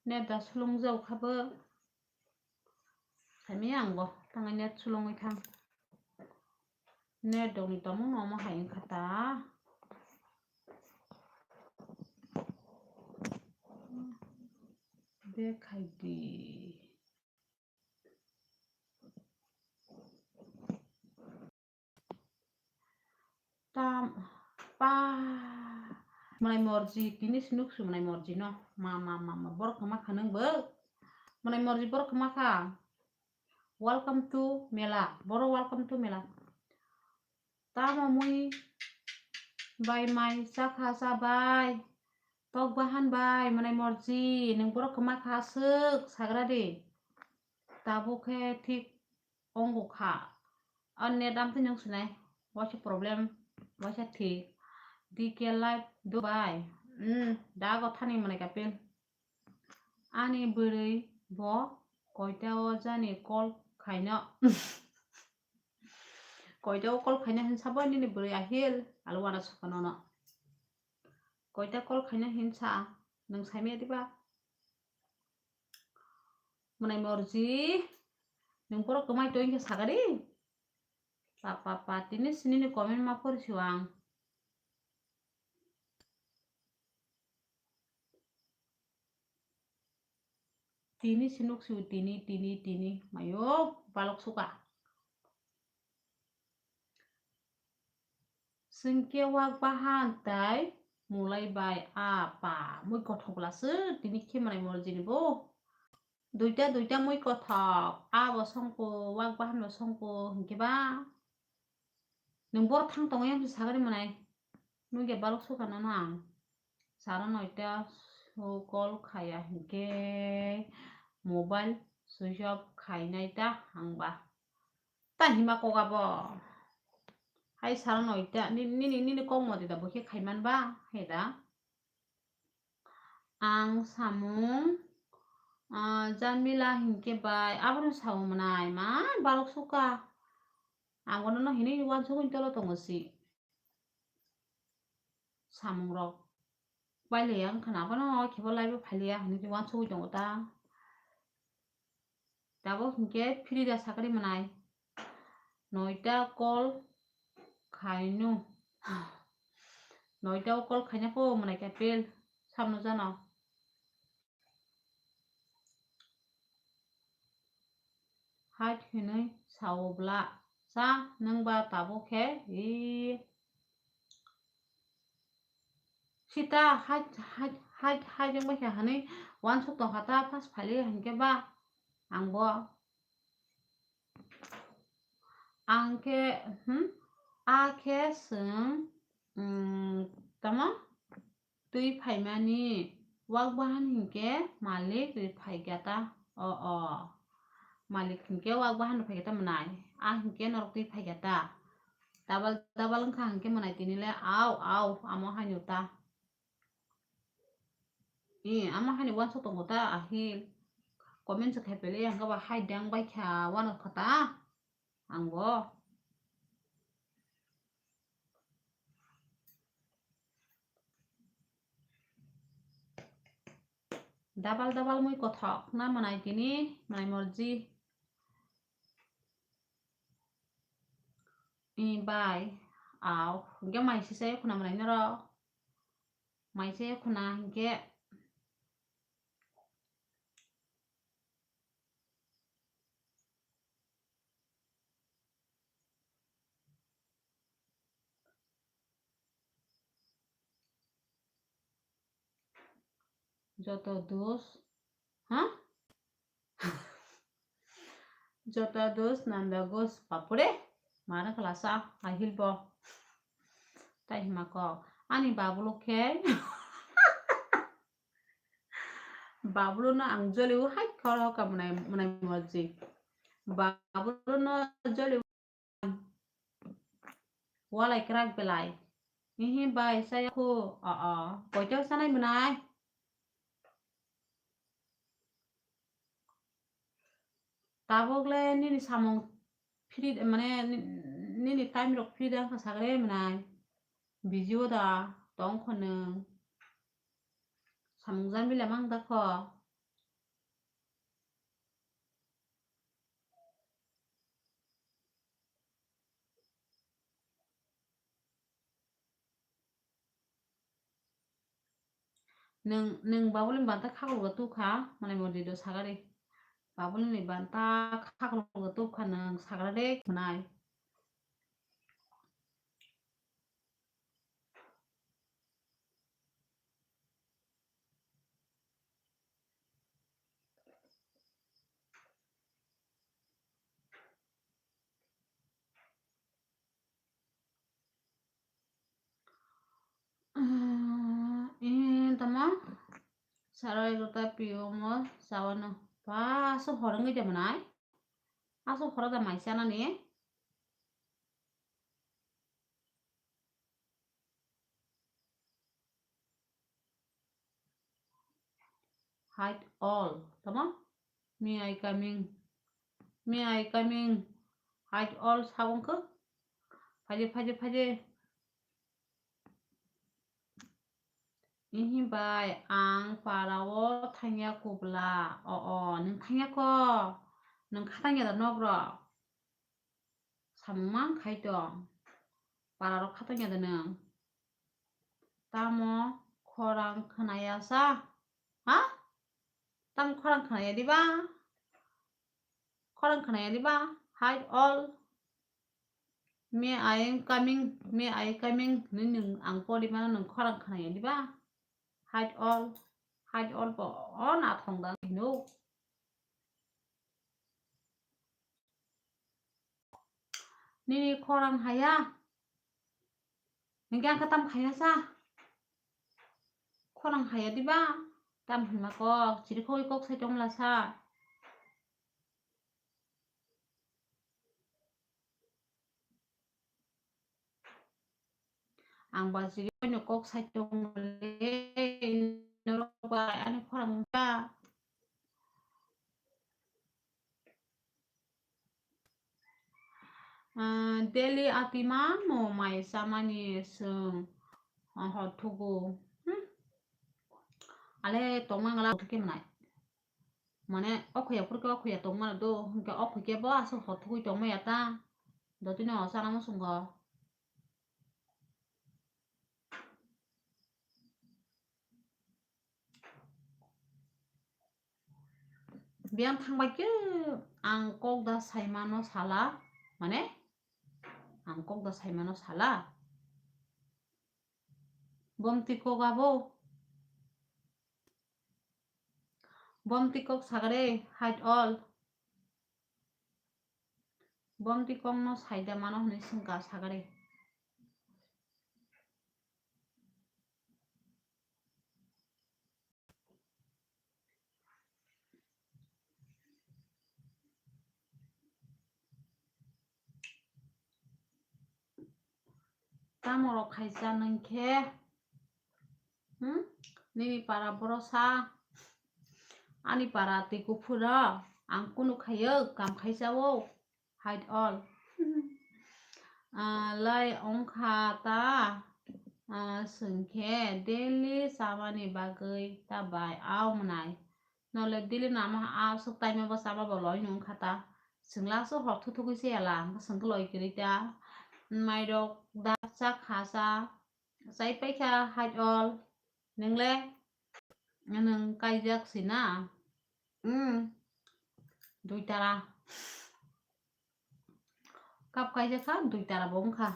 Net da sulung jau kha bo. Saimanya ang bo, tangwi net sulungwi thang. Net dongni tongmung no omo hai wngkha ta. Bek khai di. Tam, pa, mwnai morji, tini si nuk si mwnai morji no. Ma, ma, ma, ma, borok kwma kha nwng bo. Mwnai morji borok kwma kha. Welcome to mela. Boro welcome to mela. Tamo mui bai mai chakha cha bai. Tok bahan bai mwnai morji. Nwng borok kwma kha swk sagra di. Tabuk khe thik ongo kha. O net amtwi nwng sinai. Waisa problem, waisa thik. D K live do bai. Hmm, dago thani mwnai kapil. Ani bwrwi bo koita o jani call khaino. Koita o call khaino hinsa bo nini bwrwi ahil alwana sukha nono. Koita call khaino hinsa nwng saimaya diba? Mwnai morji, nwng borok kwmai tong khe sakari? Pa, pa, pa, tini sinini comment ma pori siyo ang. Tini sinuk siyo, tini, tini, tini. Mayo, balok suka. Singke wak bahan tai mulai bai apa. Mui kothok la se, tini khe mwnai morji ni bo. Duita, duita mui kothok. A bo songko, wak bahan bo songko, hinkhe ba. Nwng bor thang tongo yang sagari mwnai. Nugya balok suka nono ang. Sara noita so call khaya hinkhe mobile switch off khainai ta ang ba. Ta hima koga bo. Hai sara noita ni-, nini, nini kok modi da bo khe khaiman ba he da. Ang samung, ah, Jamila hinkhe bai abono sao mwnai ma balok suka. Ang bono no hinwi uansukgwi tolo tongo si. Samung rok. Bai le yang khana bono khibo live o phaliya hinwi uansukgwi tongo ta. Tabuk hinkhe free da sakari mwnai. Noita call khaino. Noita o call khaina po mwnai khe pel samno jano. Hai hinwi sao bwla, cha nwng ba tabuk khe, ee. Sita hai, hai, hai, hai jeng bai khe hinwi uansuk tong kha ta, pas phali hinkhe ba ang bo. Ang khe, hmm, a khe chwng, hmm, tamo? Twi phaimani wak bahan hinkhe malik ri phaikha ta. O, o. Malik hinkhe wak bahan ri phaikha ta mwnai. A hinkhe norok twi phaikha ta. Double, double wngkha hinkhe mwnai tini le au, au, amo haino ta. I, amo haino uansuk tongo ta, ahil. Comment se khai pele, ang khe ba hai dang bai kha, uansuk kha ta. Ang bo. Double double mui kothok na mwnai tini, mwnai morji. I bai, au, hinkhe mai sisa ekhuna mwnai norok. Mai se ekhuna hinkhe. Joto dos, ha? Joto dos nanda gos bapore. Mano khlasa ahil bo. Tai hima kok. Ani babulo khe. Babulo no ang jolio hai khoro ka mwnai, mwnai morji. Babulo no jolio walai kwrak belai. Hihi bai saya khu, o, o, koito sanai mwnai. Tabuk le nini samung free, mane ni-, nini time rok free da wngkha sagre mwnai. Busy o da tong kho nwng. Samung jambi le mang da kho. Nwng, nwng Babulini banta khaklok tubkha, mwnai mordi do sagari. Babulini banta khaklok tubkha nwng sagra de mwnai. Ee, tamo saro egarota P O mo sawano. Ba, aswk hor wngwi de mwnai? Aswk horo da mai chanani? Hide all, tamo? May I coming? May I coming? Hide all sa wngkha. Phaide, phaide, phaide. Ihi bai ang para o thangya kubla. O, o, nwng thangya ko? Nwng khatangya da nok rok? Samung mang khai tong. Para rok khatangya da nwng? Tamo khorang khnaya sa? Ha? Tamo khorang khnaya diba? Khorang khnaya diba? Hide all. May I coming, may I coming hinwi nwng ang pori mano, nwng khorang khnaya diba? Hide all, hide all bo o nathong da hino. Nini khorang haya? Hinkhe ang khe tam khaya sa? Khorang haya diba? Tam hinma kok, chirikhogwi kok sai tongmla sa? Ang ba chirikhogwino kok sai tongmale, norok bai ani khorang wngkha. Ah, daily atima mo mai chamani chwng, ah, hor thugo. Hmm. Ale tongma ngala uthike mwnai. Mane okhuya phurke okhuya tongma do, hinkhe okhuike bo aswk hor thugui tongma ya ta. Dotino chana muchungo. Biyang thangbai khe ang kok da saimano sala, mane ang kok da saimano sala. Bomti kok abo. Bomti kok sagare, hide all. Bomti kokno saida mano hwnwi swngkha sagare. Tamo rok khaisa nwng khe? Hmm? Nini para boro sa? Ani para twi kuphuro ang kunu khayo kam khaisa o. Hide all. Ah, lai ongkha ta, ah, swngkhe daily chamani bagwi ta bai au mwnai. Nole daily no ama aswk time o bo chama bo loi nung kha ta. Chwngla aswk hor thuthugwi se yala, hwnkhe chwngkhe loi kwrwi ta. Mairok da cha kha cha. Chai paikha hide all. Nwngle? Nwng kaijak si na? Hmm. Dui tara. Cup kaijak kha, dui tara bo wngkha.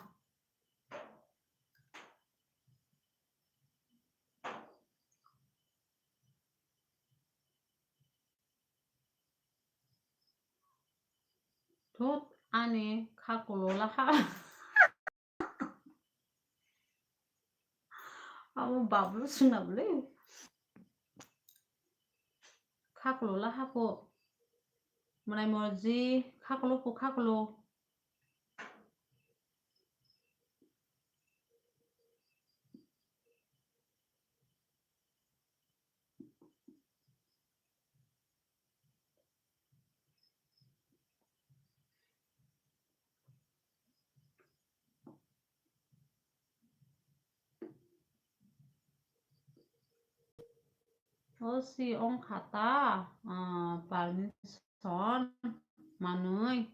Thut, ani kha kulola kha. Abo babru swnam le. Khaklo la hapho. Mwnai morji, khaklo pho khaklo. O si ongkha ta, ah, permission manwi.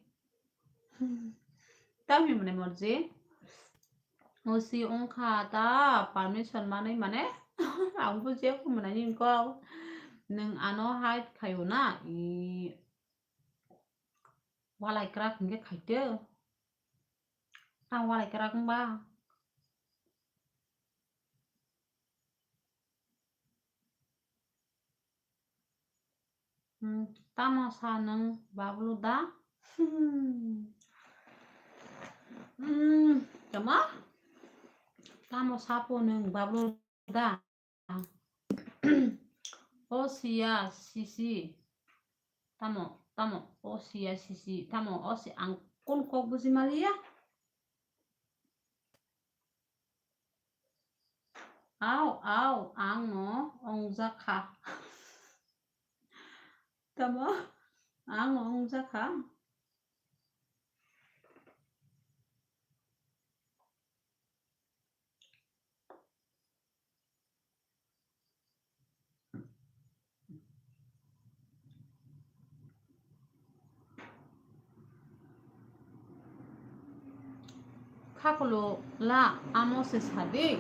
Tamo hinmani morji? O si ongkha ta permission manwi mane? Ang bujiya kho mwnai nini kok. Nwng ano hide khaio na? I, walai kwrak hinkhe khaitw. Tamo walai kwrak wngba? Hmm, tamo sa nwng Bablu da? Hmm. Hmm, tamo? Tamo sapo nwng Bablu da? O siya sisi. Tamo, tamo, o siya sisi. Tamo, o si ang kun kok buji maliya? Au, au, ang no ongjakha. Tamo, ang no ongjakha. Khakolok la amo se sadi.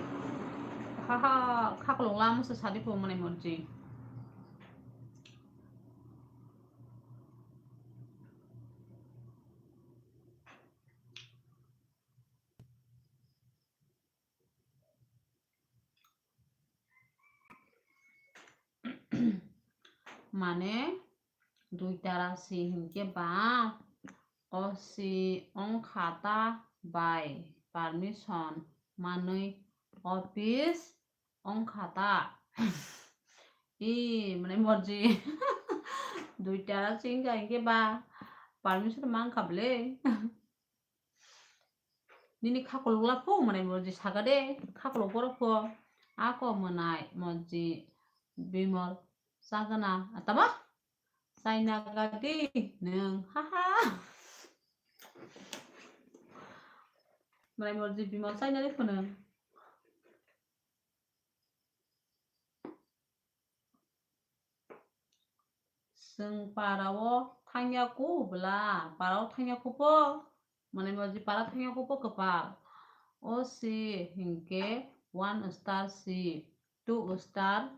Haha, khakolok la amo se sadi pho mwnai morji. Mane dui tara si hinkhe ba o si ongkha ta bai permission manwi office ongkha ta. I mane morji dui tara si wngkha hinkhe ba permission mankha bwle. Nini khakolok la pho mwnai morji saka de, khakolok borok pho. Ako mwnai morji Bimol chagana atama chaina gadi nwng, haha. Mwnai morji Bimol chaina de pho nwng. Chwng para o thangya ku bwla, para o thangya ku pho, mane moji para thangya ku pho kwpal. O si hinkhe one star si, two star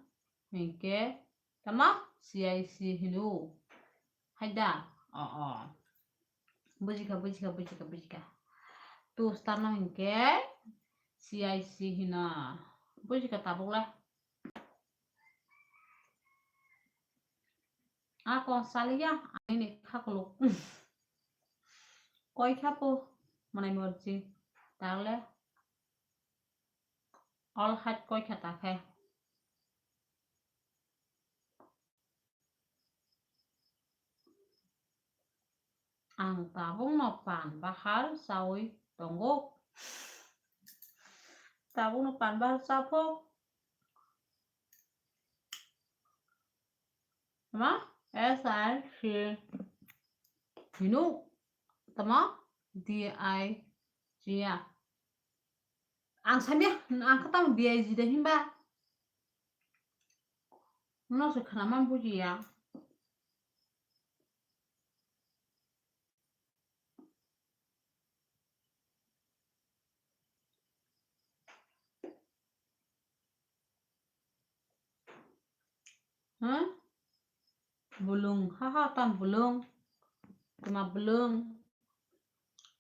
hinkhe tama C I C hino. Haida? O, o. Bujikha, bujikha, bujikha, bujikha. Two star no hinkhe C I C hino. Bujikha tabuk le. Ako saliya, ani ni khakluk. Koi khapo, mane morji. Tarle. All hat koi kha ta khe. Ang tabukno pan bahar chaui tongo. Tabukno pan bahar chaphok. Tama? S I C. Hino? Tama? D I G ya. Ang samya, ang kha tamo D I G de hinba. No se khana man bujiya. Huh? Bulung, haha, tam bulung. Tama bulung.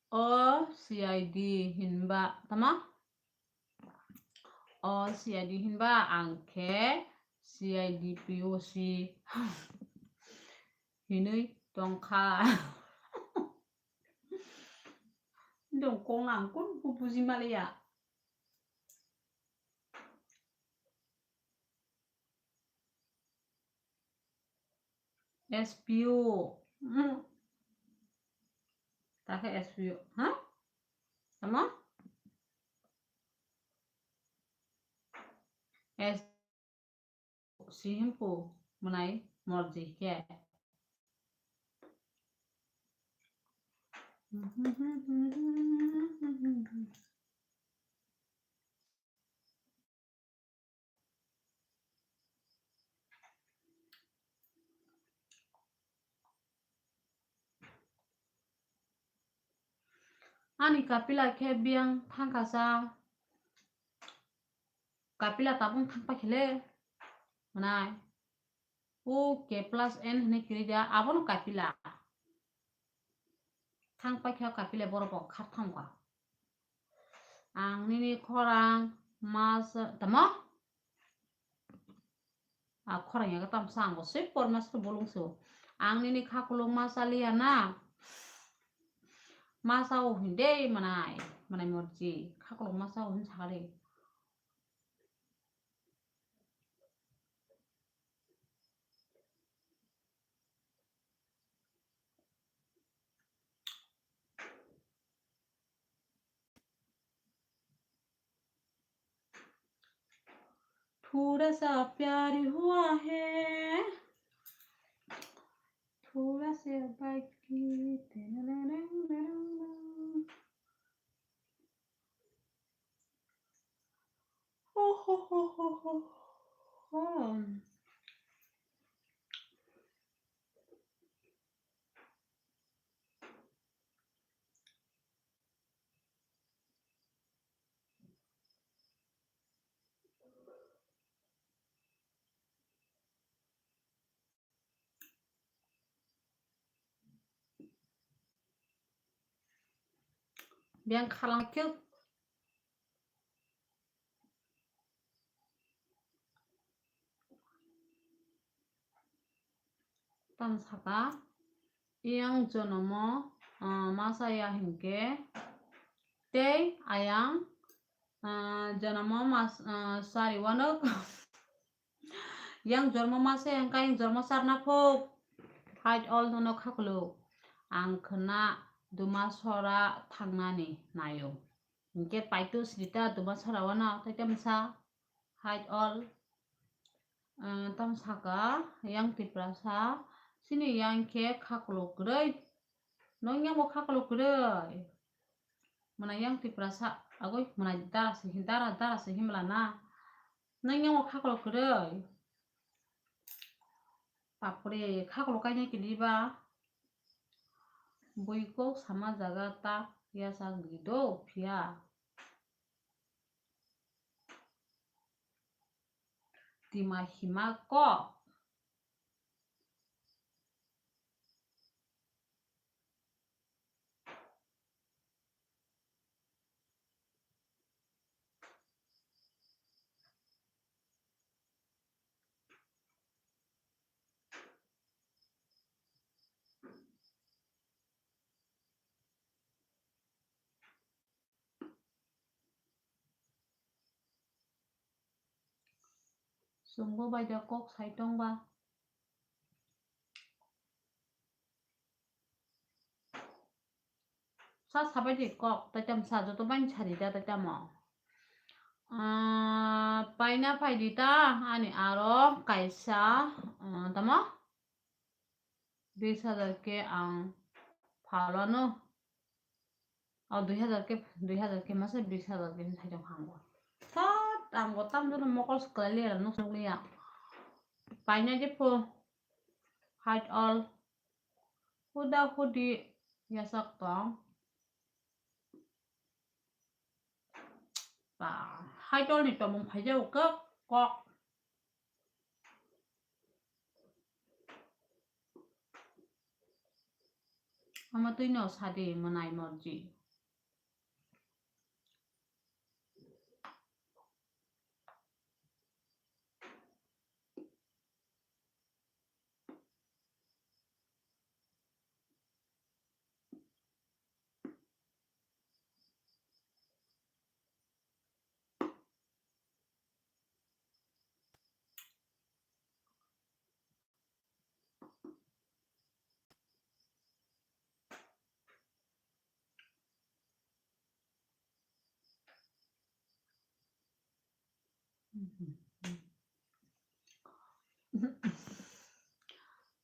O C I D hinba, tama? O C I D hinba, ang khe C I D P O C hinwi tongkha. Dong kong ang kun bu buji maliya. S P O. Hmm. Takhe S P O. Ha? Tamo? S Sihimpu mwnai morji khe. Ani kapila khe biyang thangkasa, kapila tabung thangpa khele mwnai. O K plus N hwnwi kiri da, abono kapila. Thang paikha kapila borok bo khar thangkha. Ang nini khorang masa tamo? A khorang yago tamsa ang bo swi porma swi bolong sw. Ang nini khakuluk masa liya na. Masa o hinde manai, manai morji. Khakuluk masa o hin sakali. थोड़ा सा प्यार हुआ है, थोड़ा सा बाकी। Biyang khalang khe tamo saka, yang jonomo, ah, masa ya hinkhe tei ayang, ah, jonomo mas, ah, sari wanok. Yang jormo masa yang kayang jormo sarna phuk. Hide all nono khakuluk. Ang khna duma sora thangnani nayo. Hinkhe paitu srita duma sora wano tei tamsa. Hide all. Eh, tam saka yang Tiprasa. Sini yang khe khakuluk kwrwi. Nong yang bo khakuluk kwrwi. Mwnai yang Tiprasa. Agoi mwnai dara se hin, dara, dara se himla na. Nang yang o khakolok kwrwi. Bapre, khakolok kainai kiliba. Bui kok sama jaga ta yasa gwi do phiya. Tima hima kok. Chwngbo bai da kok sai tong ba. Sa sabai di kok, taitam sa joto bai sari da taitamo. Ah, paina phai di ta, ani aro kaisa, ah, tamo? Bis hajar khe ang phalano. O dui hajar khe, dui hajar khe masa bis hajar khe thaichong hango. Sat ang bo tamjano mokol swkhlai liya, nuk swk liya. Paina je pho. Hide all. Huda hudi yasak tong. Ba, hide all ni tongmung phai jao kok, kok. Ama twi no sadi mwnai morji.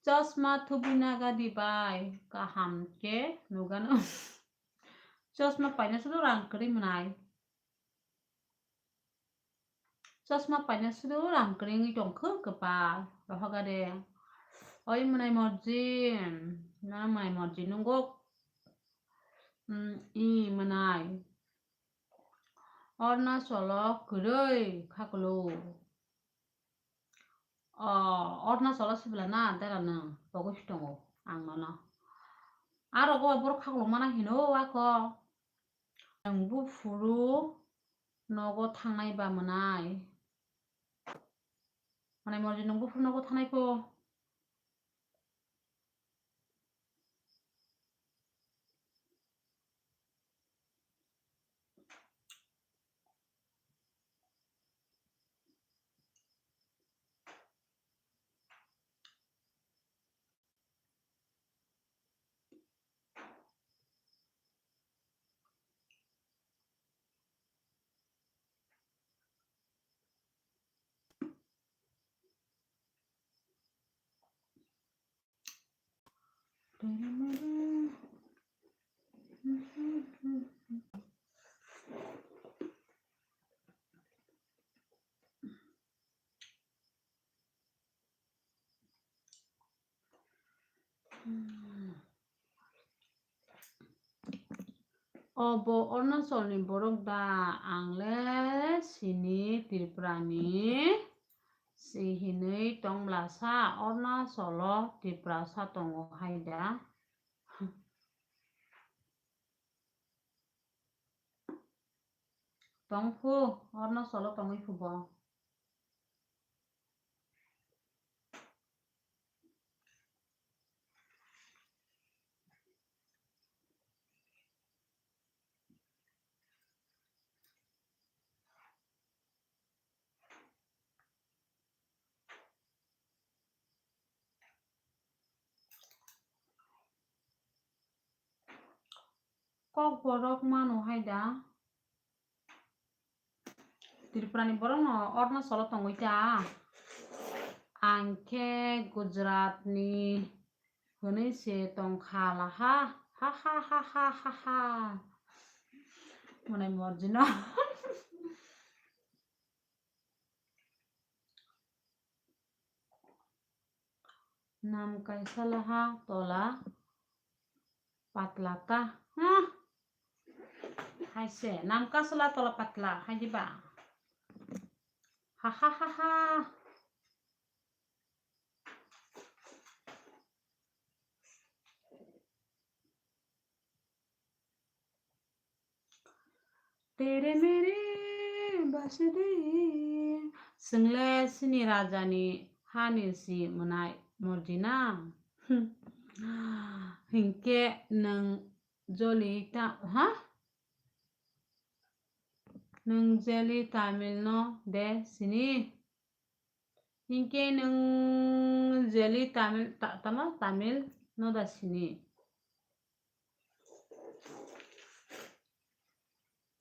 Chosma thubui naga di bai, kaham khe nugano. Chosma paina sudu rang kwrwi mwnai. Chosma paina sudu rang kwrwi wngwi tongkha kwpal rohogade. Oi mwnai morji, nana mwnai morji nungo. Mm, i mwnai. Arunachalo kwrwi khaklo. O, Arunachalo sibla na dera nang pogwi tongo ang nono. Aro go borok khaklo mana hino ako. Ang buphuru nogo thangnai ba mwnai. Mwnai morji nung buphuru nogo thangnai ko. Obo Arunachalni borok da? Ang le sini Tripurani si hinwi tong bwlasa, Arunachalo Tiprasa tongo hai da? Tong phu, Arunachalo tongwi phu bo. Kokborok mano hai da? Tripurani borokno Arunachalo tongwi ta? Ang khe Gujaratni hwnwi se tongkha laha. Ha ha ha ha ha ha. Mwnai morjino. Nam kaisa laha tola patla ta. Ha? Hai se, nam kaisa la tola patla, hai di ba? Ha ha ha ha. Tere mere basidi. Chwngle sini rajani hani si mwnai morjina. Hinkhe nwng joli ta, ha? Nwng jeli Tamil no de sini? Hinkhe nwng jeli Tamil, ta-, tamo Tamil no da sini?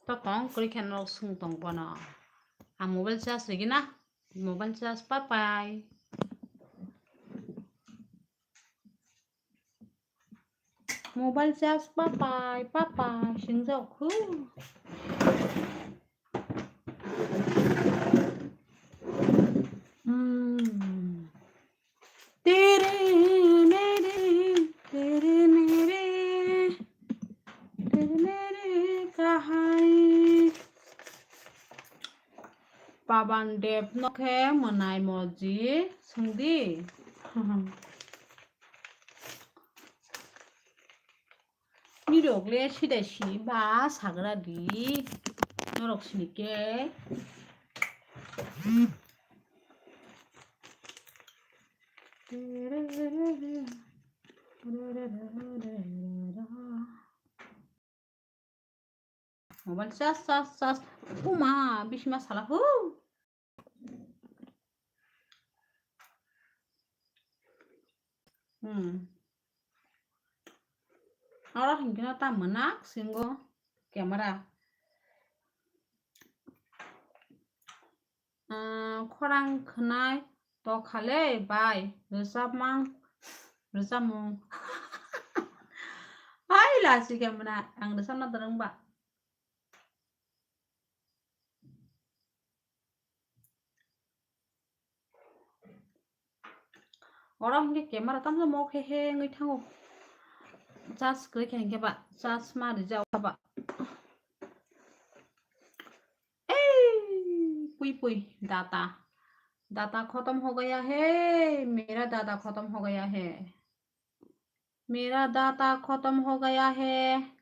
To tong kwrwi khe norok swng tong bono. Ang mobile charge rwgwi na, mobile charge papai. Mobile charge papai, papai, swngjak khu. Hmm. Tere mere, tere mere, tere mere kahani. Paban Dev no khe mwnai moji swngdi. Nirok le sidai sini ba sagra di. Norok sini khe. Mobile charge, charge, charge. Puma, bisima sala hu. Hmm. Oro hinkhe no ta mwnak singo camera. Ah, khorang khwnai tokha le bai, rwchapmang, rwchapmung. Hai, lasi khe mwnai, ang rwchapna da rwngba. Oro hwnkhe camera tamsa mok he he wngwi thango. Charge kwrwi khe hwnkhe ba, charge ma rijak ba. Ei, pui pui, data. Data khotom ho gaya hai, mera data khotom ho gaya hai. Mera data khotom ho gaya hai.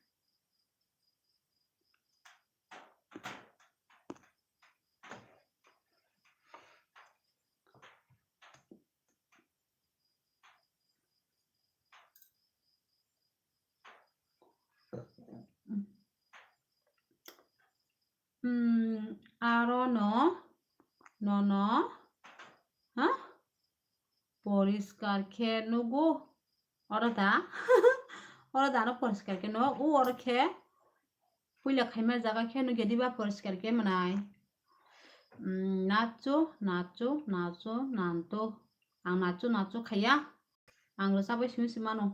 Hmm, aro no, nono, ha? Poriskar khe nugo. Oro da? Oro da no poriskar khe no, u oro khe puila khaima jaga khe nugya diba poriskar khe mwnai. Hmm, nacho, nacho, nacho, nanto. Ang nacho, nacho khaiya. Ang rwchapwi simi se mano.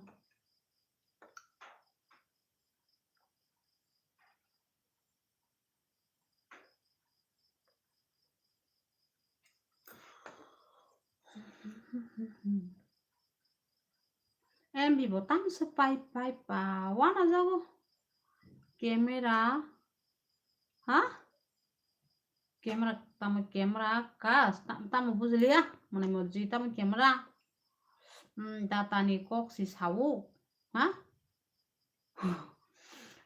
M B bo tamo se pai, pai pa wana jago. Camera, ha? Camera, tamo camera kas, ta-, tamo bujiliya, mane moji tamo camera. Hmm, data ni kok si sao, ha?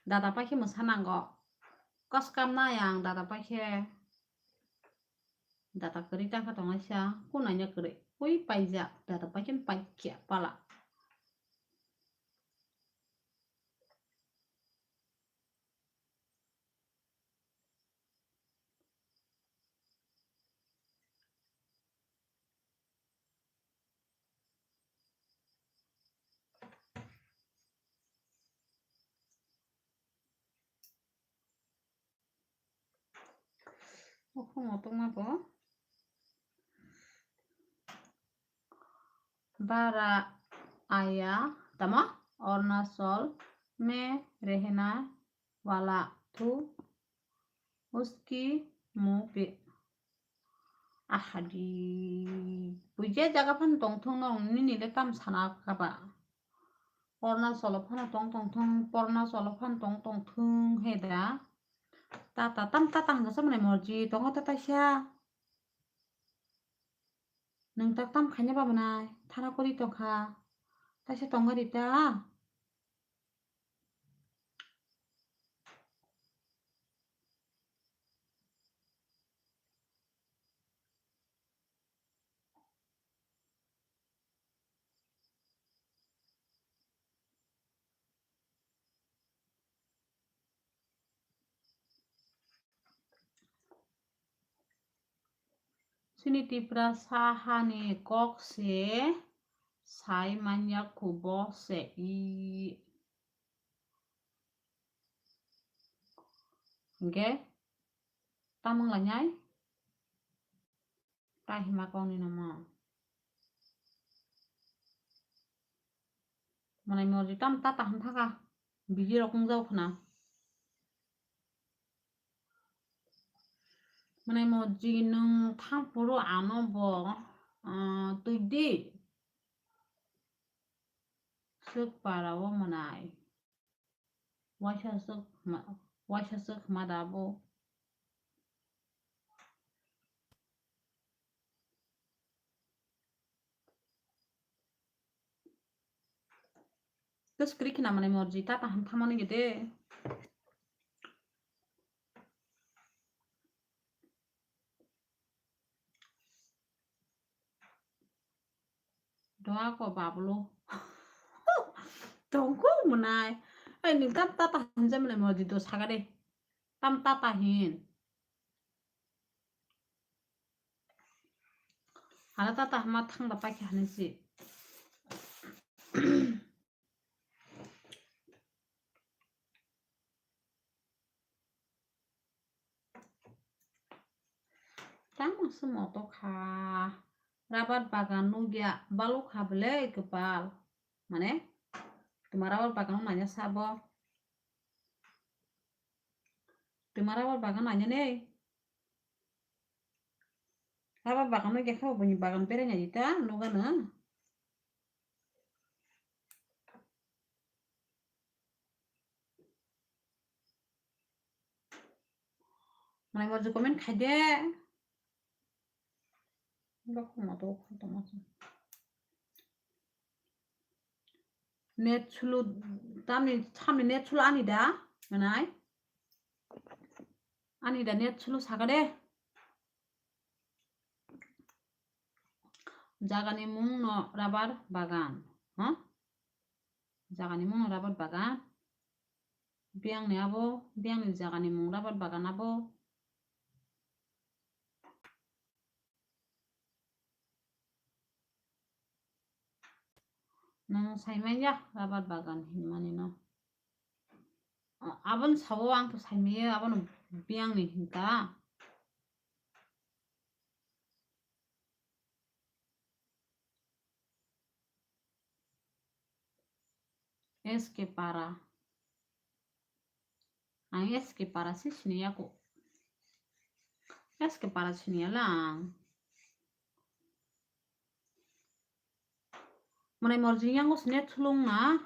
Data paikhe mwsa nango. Kos kam na yang data paikhe. Data kwrwi tangkha tongaisa, kunanya kwrwi. Ui paijak, data paikhe paikya pala. Okhum otongma bo. Bara aya tamo Arunachal me rehna wala thu uski muh pe. Ahadi. Puja jaga phan tongthung nong nini le tam sana kaba. Arunachal phano tong tongthung, Arunachal phan tong tongthung he da. Tata tam tata hwnka sa mwnai morji tongo tata sa. Nwng tak tam khaina ba mwnai thana kori tongkha. Taisa tongari ta. Chini Tiprasa hani kok se sai manya khubo se i. Hingke tamung lanai. Ta hima kok ni nomo. Mwnai morji tam tata hwn thaka. Biji rok wng jao khna. Mwnai morji nwng thang phuru ano bo, ah, twi di. Swk para o mwnai. Waisa swk ma, waisa swk ma da bo. Kwchwkri khna mwnai morji tata hwn thamani gede. Doa ko bablo. Tongko mwnai. Ai, nwng tam tata hinjak mwnai morji do saga de. Tam tata hin. Hala tata hama thang da paikha hinwi si. Tamo moto kha. Rabar bagan nugya baluk kha bwle kwpal. Mane, twma rabar bagan nanya sabo. Twma rabar bagan nanya nei. Rabar bagan nugya kha, boni bagan berai nai ta, nugano. Mane mo comment khai de. Bak ma to kha tongma se. Net sulu, tamni, tamni net sulu ani da, manai. Ani da net sulu saka de. Jagani mung no rabar bagan, ha? Jagani mung no rabar bagan. Biyangni abo, biyangni jagani mung rabar bagan abo. Nang saimanya rabar bagan hinmani no. A-, abon sabo ang to saimaya, abon biyangni hinka. S K Para. Ang S K Para se siniya ko. S K Para siniya lang. Mane morjing yang sine thulung na.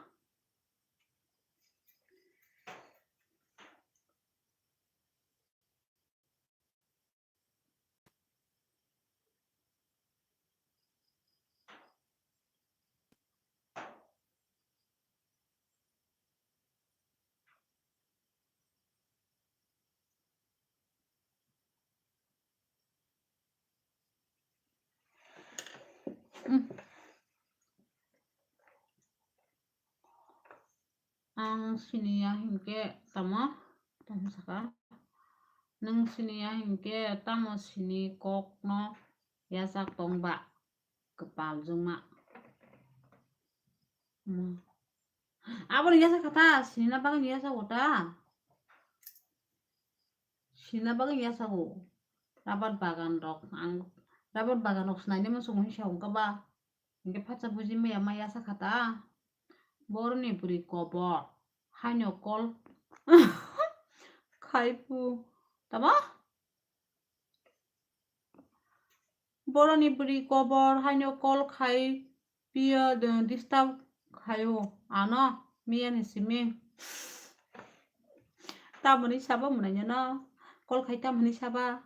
Ang siniya hinkhe tamo, tamo saka. Nwng siniya hinkhe tamo sini kokno yachak tongba kwpal jwngma. Hmm. Aboni yachak kha ta, sinina bagwi yachak o ta. Sinina bagwi yachak o. Rabar bagan rok, ang rabar bagan rok sinaini muchung hinsa hwnkha ba. Hinkhe phatsa buji maya maya sakha ta. Boroni bwrwi kobor. Haino kol khai phu. Tamo? Boroni bwrwi kobor haino kol khai piya de disturb khaio ano miyani simi. Tamoni sabo mwnai no kol khai tamoni saba.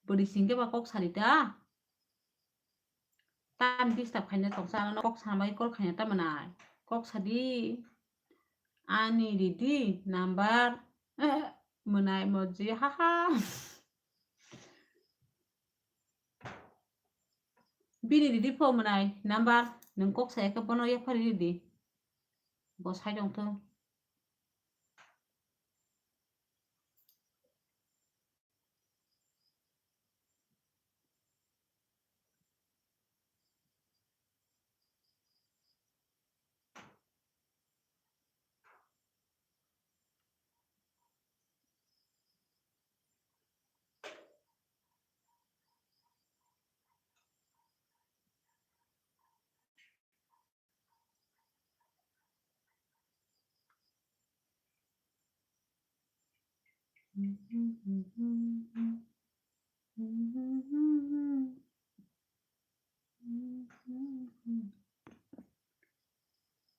Bwrwi singke ba kok sari ta. Tam disturb khaina tongsa ano kok samai kol khaina ta mwnai. Kok sadi. Ani ridi number. Eh, mwnai moji haha. Bini ridi pho mwnai number. Nwng kok saya khe bono yaphari ridi. Bo sai tongthung.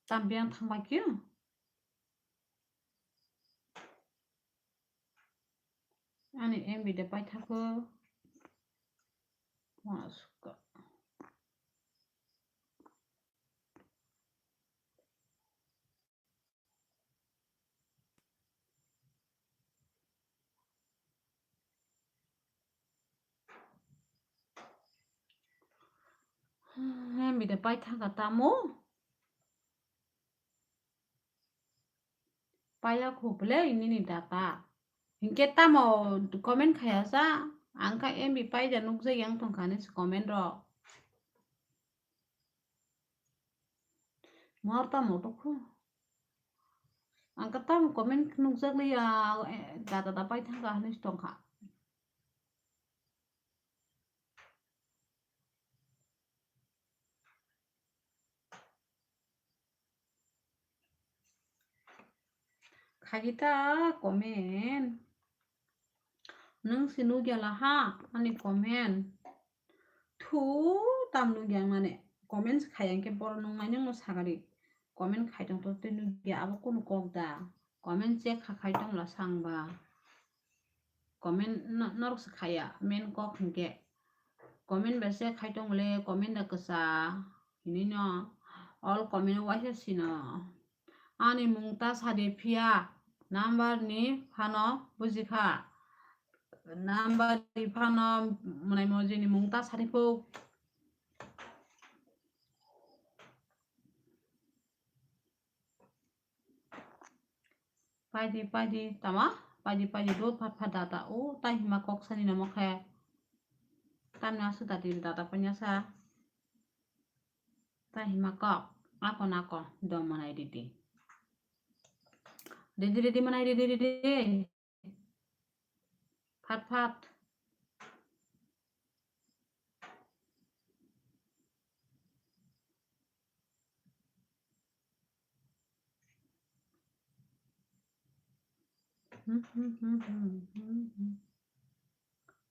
Tam biyang thangbai khe. Ani M B de paithakgo. Wa suka. Hem bide paithakga tamo. Paya kho bwle nini data. Hinkhe tamo comment khaya sa. Ang kha M B paida nukjagwi ang tongkha hinwi se comment rok. Mor tamo tokho. Ang kha tamo comment nukjak liya, eh, data da paithakga hinwi se tongkha. Khagita comment. Nwng si nugya la ha ani comment. Thu tam nugya ang nani. Comment se khai ang khe boro nwng mai nwng no sagari. Comment khai tong to tei nugya abo kunu kok da. Comment check kha khai tong la sang ba. Comment no-, norok se khaya main kok hinkhe. Comment bai se khai tong le comment da kwsa. Hini no all comment waisa sino. Ani mung ta sadi phiya number ni phano bujikha. Number ni phano mwnai mojini mung ta sadi phuk. Paidi, paidi, tama? Paidi, paidi, do phat phat data. O, tai hima kok sani namo khe. Tamni asu dati data panya sa. Tai hima kok. Ako nako, do manai didi. Didi, didi, manai didi, didi. Phat phat.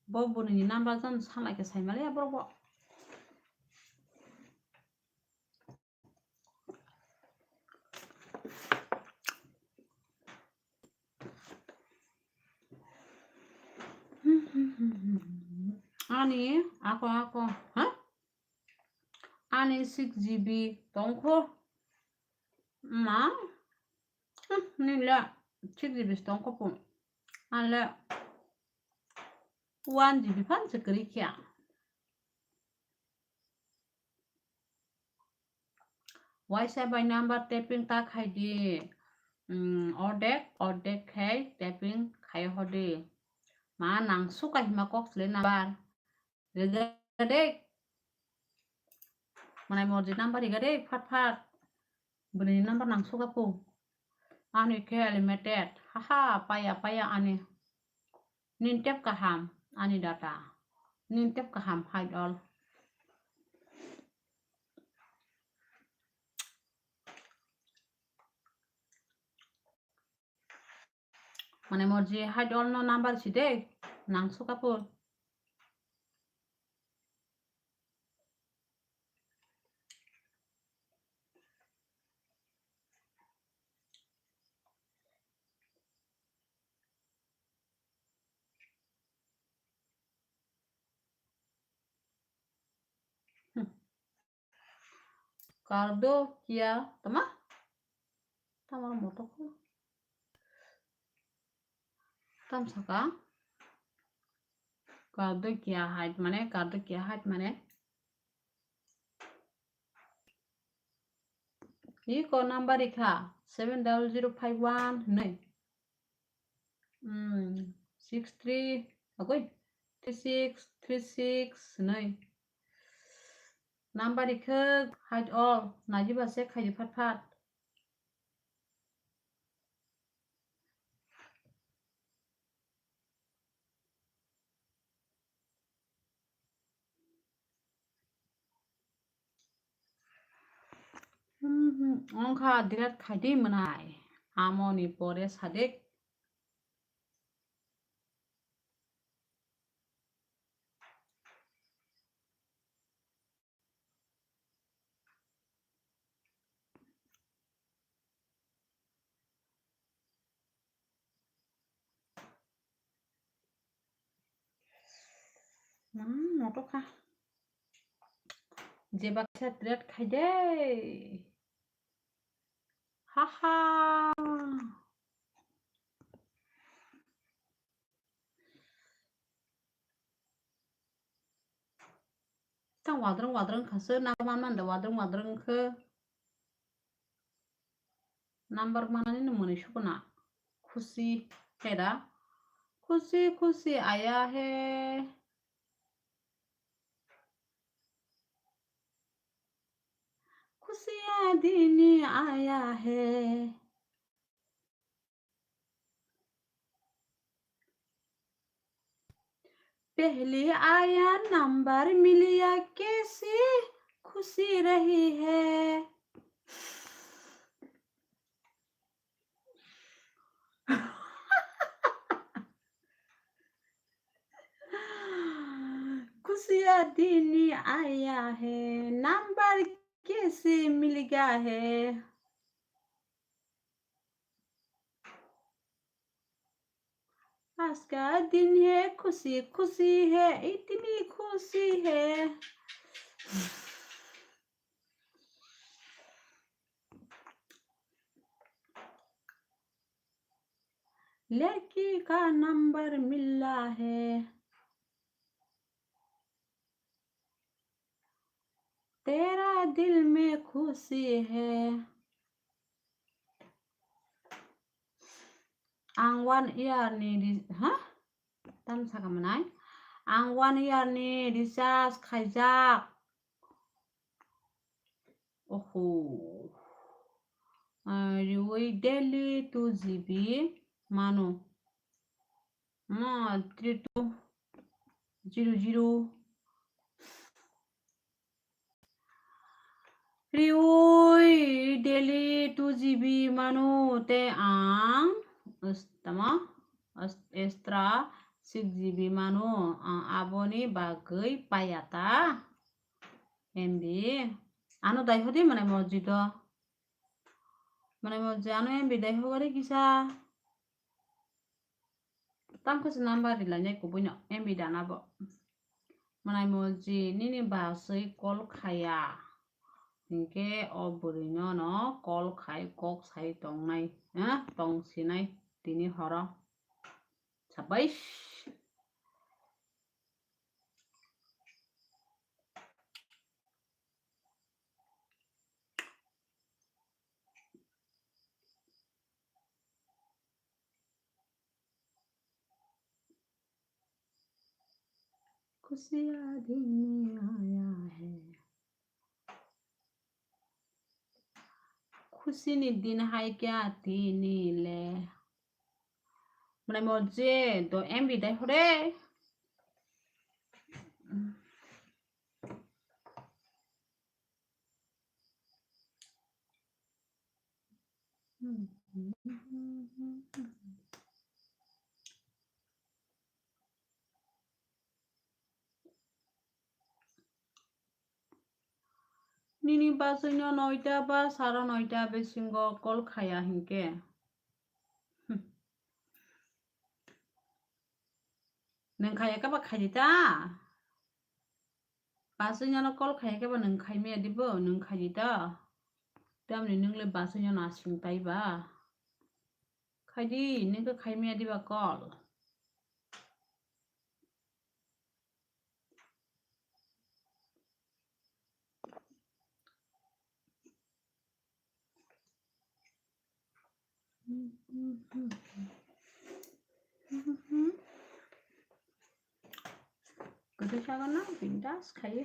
Bo bwrwini number jan salai khe sai male borok bo. Ani ako ako, ha? Ani six G B tongkho. Ma? Hmm, nila six G B tongkho po. Ale one G B phan se kwrwi khe. Waisa bai number tapping ta khai di. Hmm, ordek, ordek khai tapping khai hodi. Ma nang suka hima kok sile number. Rega de. Manai morji number rega de, phat phat. Bini number nang suka po. Ani khe limited. Haha, paya, paya ani. Nin tep kaham, ani data. Nin tep kaham, hide all. Mane morji hide all no number si de, nang suka po. Hmm. Kardo kia tama? Tamar motok ko. Tam saka. Kardo kia hide mane, kardo kia hide mane. Iko number ikha seven double zero five one hwnwi. Hmm, six three, agoi, three six, three six, nai. Number ikhwk, hide all, najiba se khaidi phat phat. Hmm, ongkha delete khaidi mwnai. Amoni pore sadik. Hmm, moto kha. Jeba kisa delete khai de. Haha. Tang wadrwng wadrwng kha se number man man da wadrwng wadrwng khe. Number manani no mwnwi sukuna. Khusi he da. Khusi khusi aya he. Khusi adini aya he. Pehli aya number miliya kaise khushi rahi hai. दिन आया है, नंबर कैसे मिल गया है? आज का दिन है, खुशी खुशी है, इतनी खुशी है। लड़की का नंबर मिला है। तेरा दिल में खुशी है। Ang one year ni ri-, ha? Tam saka manai? Ang one year ni recharge khaijak. Oho. Ah, riui daily two G B mano. Mo three two zero zero. Riui daily two G B mano te ang, tama, extra six G B mano, ang aboni bagwi paya ta M B. Ano dai hodi manai mojito. Manai moji ano M B dai hogari kisa. Tamo khe se number rilainai kubuino M B dana bo. Manai moji nini baswi call khaya. Hinkhe o bwrwino no call khai kok sai tongnai, eh, tong sinai tini horo. Sabaish. खुशियाँ दिन में आया है। Khusi ni din hai kya tini le. Mane mo je do M B dai hore. Nini bachwino noita ba sara noita bisingo call khaya hinkhe. Nwng khaya khe ba khaidi ta? Bachwino no call khaya khe ba nwng khaimaya dibo, nwng khaidi ta? Tamni nwng le bachwino no asing tai ba? Khaidi, nwng khe khaimaya diba call? Kwthwi sago na bindas khai.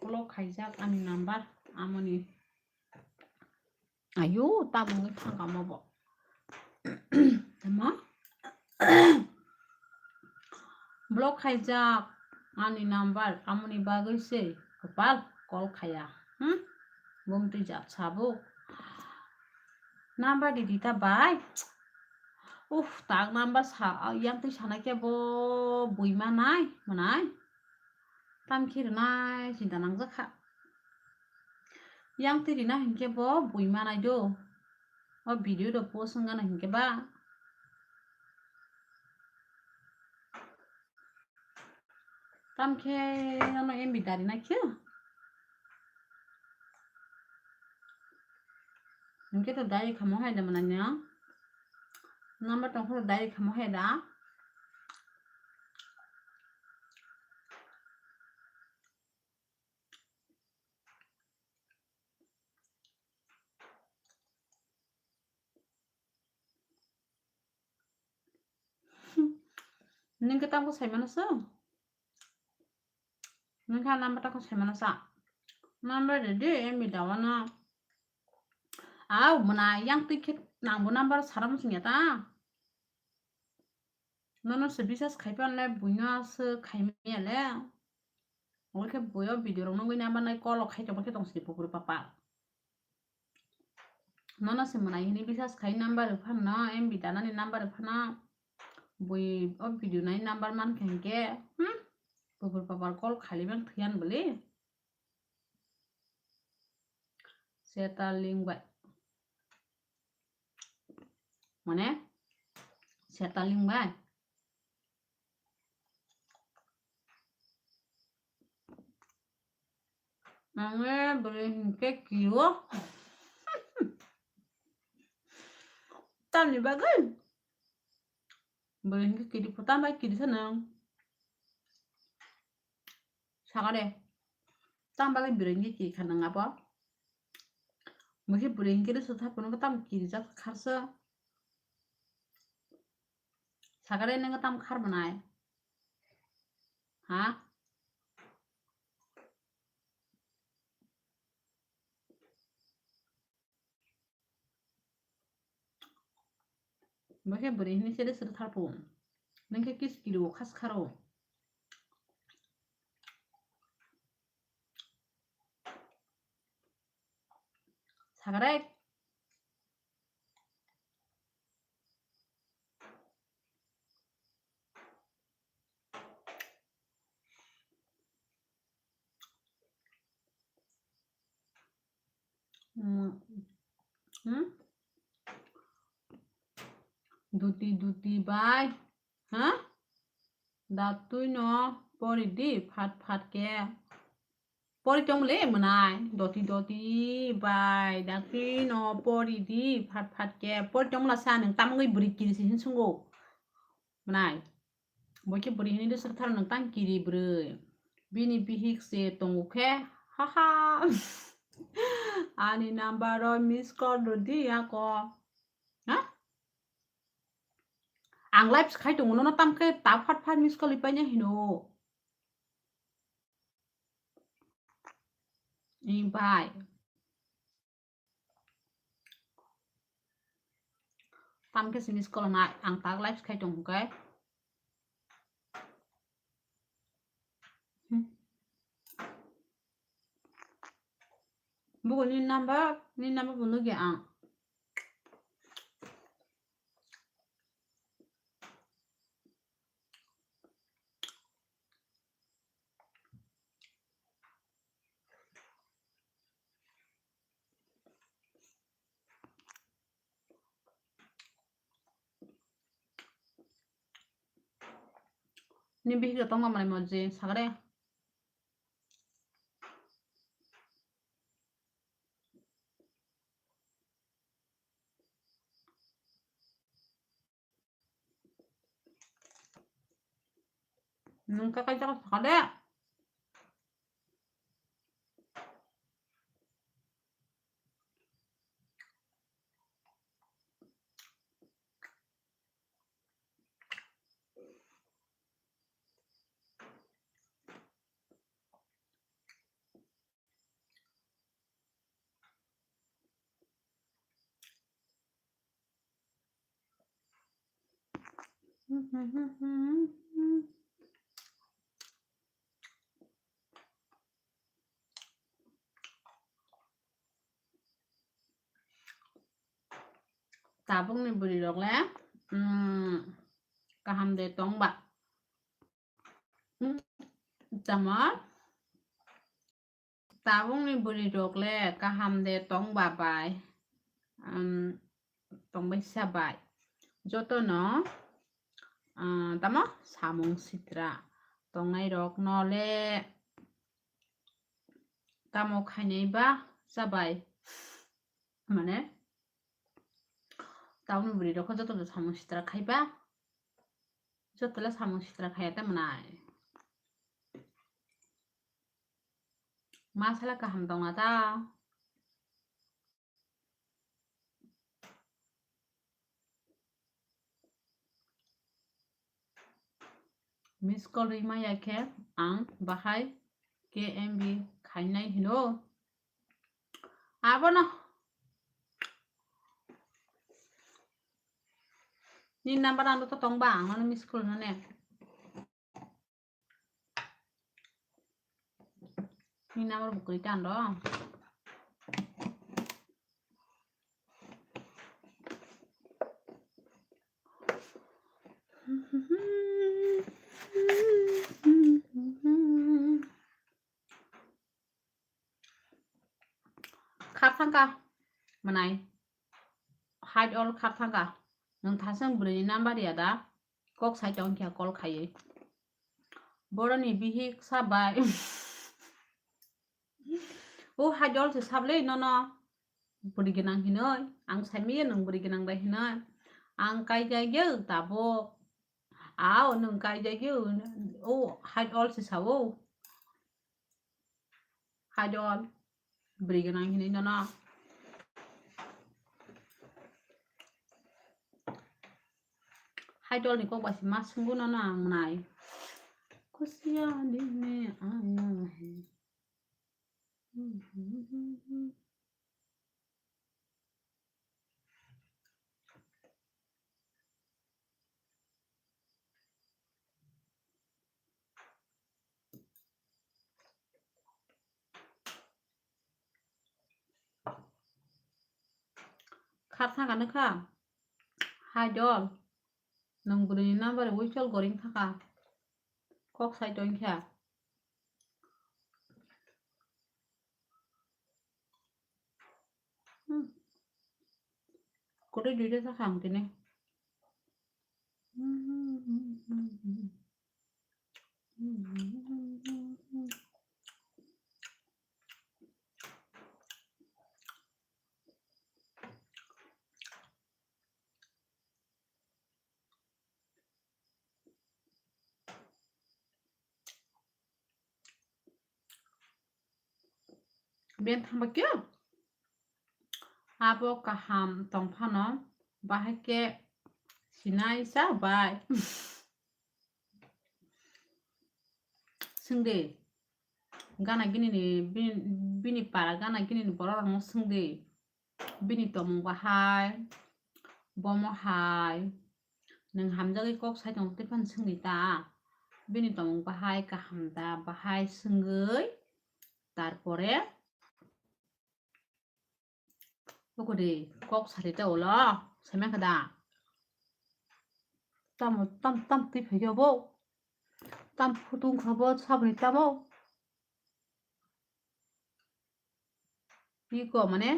Block khaijak ani number, amoni. Ayo, tabungwi thangkamo bo. Tamo? Block khaijak ani number, amoni bagwi se kwpal call khaya. Hmm? Bumtwi jat sabuk. Number di dita bai. Uf, tak number sa, yang twi sana khe bo bui manai, manai. Tam khe rwnai, chinta nangjak kha. Yang twi rina hinkhe bo bui manai do. O video do post wngana hinkhe ba. Tam khe ano M B dari na khe. Hinkhe to dari khamo hai da mananya. Number tong kho dari khamo hai da. Nini khe tamkhe saimano sa? Nini khe number tamkhe saimano sa? Number de de, M B dawa na. Au, mona yang twi khe nangbo number sara muchung ya ta. Nono se bisas khai pan le, buino se khai manya le. Omo khe buio video rok nugui nai, ama nai call o khai tongma khe tong sini pupuru papa. Nono se mwnai hini bisas khai number rwphano, M B danani number rwphano, bui o video nai number mankha hinkhe, hmm? Bubur babar call khailaimani thwiyan bwle. Setarling bai. Mane? Setarling bai. Ang le bwrwi hinkhe kio. Tamni bagwi? Bwrwi hinkhe kiri pho, tam bai kiri sanang. Sakare. Tam bagwi bwrwi hinkhe kiri kha nang abo? Bwkhe bwrwi hinkhe rwswk thaphano tam kiri jak kharsa. Sakare nang tam khar mwnai. Ha? Bwkhe bwrwi hini sere sere tharpung. Nangkhe kis kilo khas kharo. Sagrek. Hmm. Hmm? Duti duti bai. Ha? Datwi no pori di phat phat ke. Pori tong le mwnai. Doti doti bai. Datwi no pori di phat phat ke. Pori tong la sa nang tamgwi bwrwi kiri si hin sungo. Mwnai. Bokhe bwrwi hini rwswk thar nang tang kiri bwrwi. Bini bihik se tongo khe, haha. Ani number o miss call rwdi ako. Ha? Ang live khai tongo, nono tam khe ta phat phat miss call ripaina hino. Ni bai. Tam khe si miss call nai, ang tak live khai tong hwnkhe. Hmm. Bugo ni number, ni number bo nugya ang. Ni bihik rok tongma manai moji sagare. Nwng khe kaisa khe sakha de. Tabukni bwrwi rok le, mm, kaham de tong ba? Mm, tamo? Tabukni bwrwi rok le kaham de tong ba bai? Um, tong bai sa bai? Joto no, ah, tamo samung sitra tongnai rok no le tamo khainai ba sa bai? Mane, tabukni bwrwi rok joto no samung sitra khai ba? Joto le samung sitra khaiya ta mwnai. Ma sala kaham tongna ta. Miss call rima ya khe ang bahai K M B khainai hino. Abono. Ni number ano to tong ba, ang mano miss call no ne. Ni number bukuri tan do. thangka, mwnai. Hide all khar thangka. Nwng thasung bwrwini number ya da? Kok sai tong khe call khaiwi. Boroni bihik sa bai. O hide all se sablei nono. Bwrwi gwnang hinoi. Ang saimaya nwng bwrwi gwnang da hinoi. Ang kaijagya tabuk. Ao nwng kaijagya o hide all se sao. Hide all. Bwrwi gwnang hinwi nono. Hide all ni kok bai se ma swngo nono ang mwnai. Kusiya dine aya hai. Kha thangka nokha. Hide all. Nwng bwrwini number wi chol goring thangka. Kok sai tong kha. Hmm. Kwtwi duita sakha ang tini. Ben thangba khe abo kaham tong phano, bahai khe sinai sa bai. Swngdi, gana gini ni, bini, bini para gana gini ni borok rokno swngdi. Bini tongmung bahai, bomo hai, nwng hamjagwi kok sai tongo tei phano swngdi ta. Bini tongmung bahai kaham da, bahai swngwi, tarpore, okode kok sadi ta ulo, saimankha da. Tamo, tam, tam twi phai khe bo, tam phutung kha bo, saboni tamo. Iko mane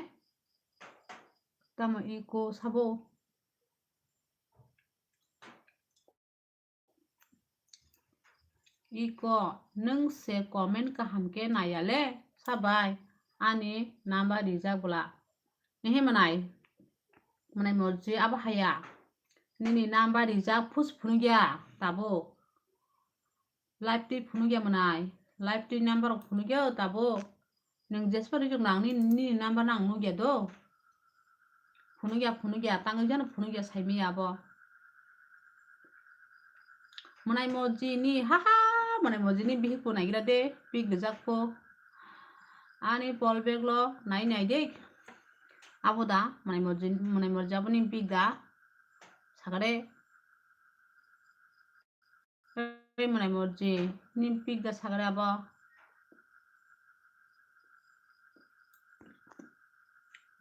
tamo iko sabo. Iko nwng se comment kaham khe naiya le sabai ani number rijak bwla. Ehe mwnai, mwnai morji abo haya. Nini number rijak phus phunukya tabuk. Live twi phunukya mwnai. Live twi number rok phunukya o tabuk. Nwng jespa rijak nang nini, nini number nang nukya do. Phunukya, phunukya, tangwi jano phunukya saimaya abo. Mwnai morji ni, haha, mwnai morji ni bihik po naigra de, pik rijak po. Ani pol bag lo nai nai de. Abo da, mwnai morji, mwnai morji abo ni pik da. Sakare. Ei mwnai morji, ni pik da sakare abo.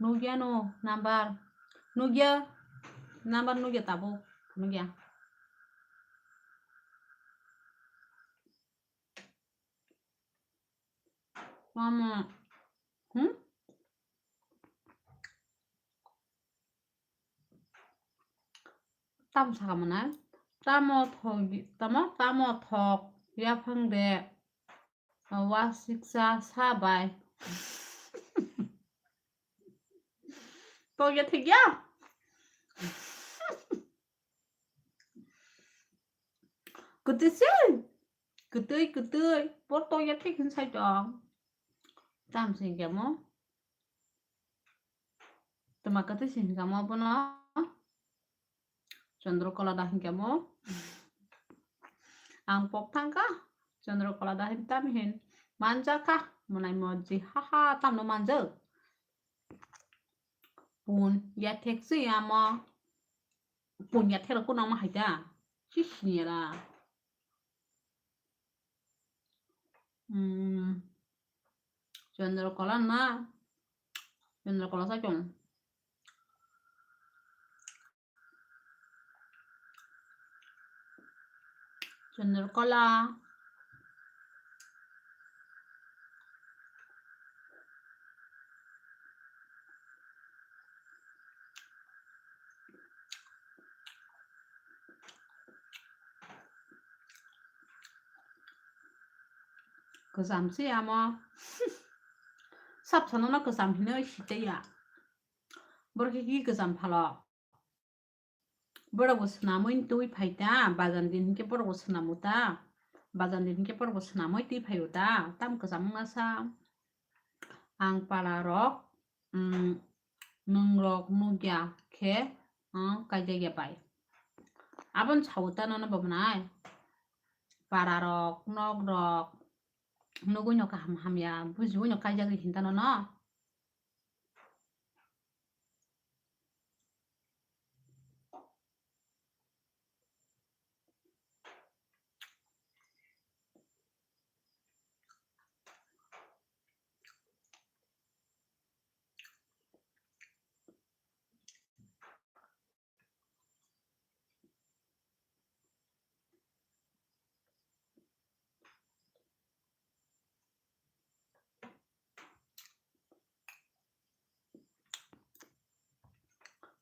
Nukya no number. Nukya. Number nukya tabuk. Nukya. Mama. Hmm? Tam saka mwnai. Tamo thok, tamo, tamo thok yaphang de. Wa siksa sa bai. Tokya thikya. Kwtwi se. Kwtwi, kwtwi. Bo tokya thik hin sai tong. Tam sing kemo. Tama kwtwi se hinkha mo bono? Chandrakala da hinkha mo? Ang pok thangkha. Chandrakala da hin tam hin. Manjakha. Mwnai morji. Haha, tamno manjak. Pun ya thek se ya mo. Pun ya thek ko nang ma hai da. Si sinyara. Hmm. Chandrakala na. Chandrakala sa chong. Chandrakala. Kwcham se amo. Sab sana no kwcham hinwi sitaiya. Borok khe ki kwcham phalo. Borok bo swnamwi twi phai ta, bazan din hinkhe borok bo swnamu ta. Bazan din hinkhe borok bo swnamwi twi phaio ta. Tam kwcham wngna sa. Ang para rok, mm, nwng rok nukya khe, ah, kaijak ya bai. Aboni sao ta nono bo nai. Para rok, nok rok, nugwi no kaham hamya, bujiwi no kaijak ri hinta nono.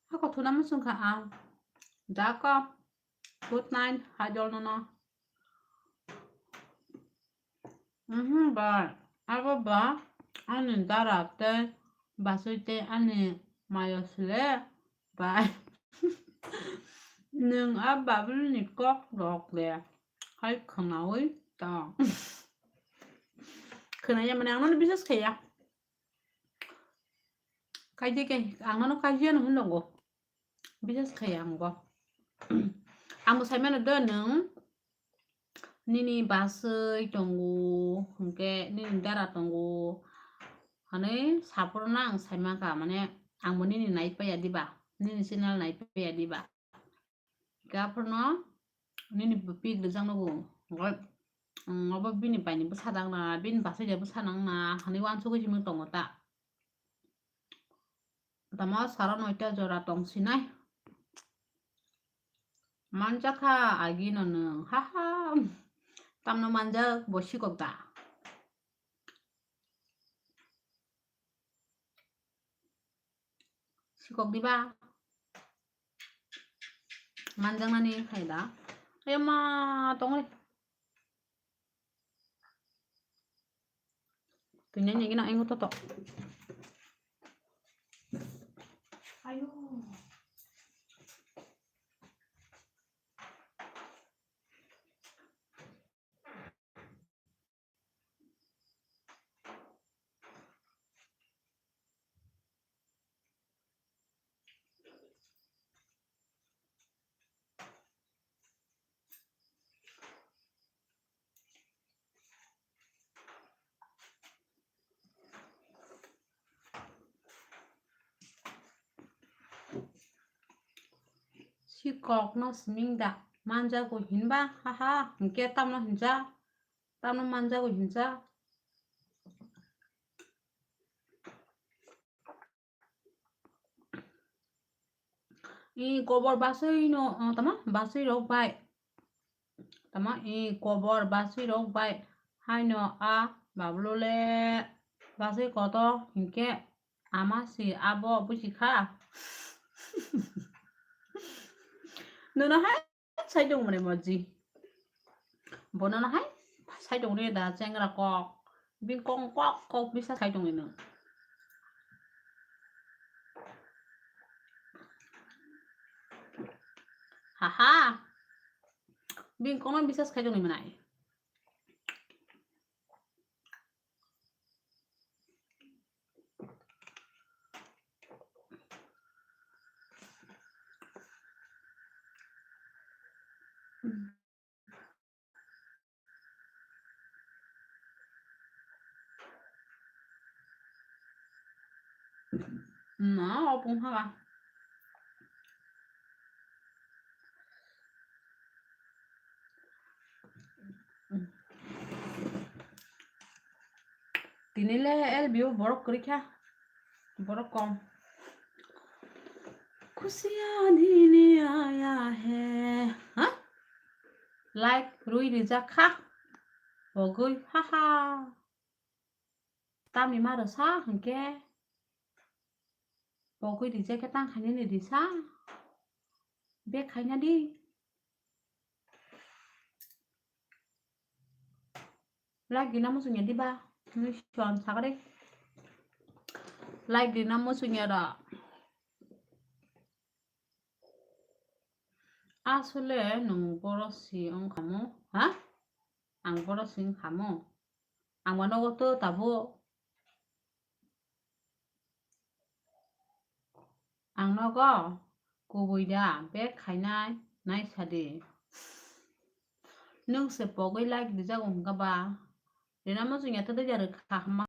Hako thuna muchung kha ang. Dako. Good night, hai dol nono. Mhm, bai. Abo ba ani dara tei basui tei ani mayo sile bai. Nwng a babul ni kok rok le hai khwnaui tong. Khwnaya mane ang nono biswas khaya. Kaijak ya, ang nono kaijak ya no hwnwi tongo. Biswas khaya ang bo. Ang bo sai mano do nwng nini basui tongo, hwnkhe nini dara tongo. Hwnwi saphuru no ang sai mankha, mane ang bo nini nai paiya diba, nini channel nai paiya diba. Hwnkhe aphuru no nini pik rijak nogo. Hwnkhe, mm, obo bini bai ni bwsa dang na, bini basui de bwsa nang na, hwnwi uansugwi simi tongo ta. Tamo saro noita jora tong sinai. Manjakha agi no nwng. Ha ha. Tamno manjak bo sikok da. Sikok diba. Manjaknani khaida. Ayama tongri. Tini ni gina engo toto. Ayo. Sikok no siming da manjago hinba, haha, hwnkhe tamno hinja, tamno manjago hinja. I kobor basui no, o, tama basui rok bai. Tama i kobor basui rok bai. Haino a bablo le basui kotor hinkhe ama si abo busi kha. Nono hai sai tong mani moji. Bono no hai sai tong ri da chengra kok. Bini kok kok kok bisa sai tong ri no. Haha. Bini kok no bisa sai tong ri manai. No, opung haga. Tini le L B O borok kwrwi kha, borok kom. Khusiya dini aya he. Ha? Like rwi rijak kha. Bogwi, haha. Tamni ma rwsa hwnkhe pogwi rijak khe tang khainani risa. Bek khaina di. Like rina muchungya diba? Nui son sakre. Like rina muchungya da. Asole nung boro si wngkhamu, ha? Ang boro si wngkhamu. Ang mano to tabo. Ang nogo kubui da bek khainai nai sadi. Nung se pogwi like rijak wngkha ba. Rina muchungya to dija rwkha hama.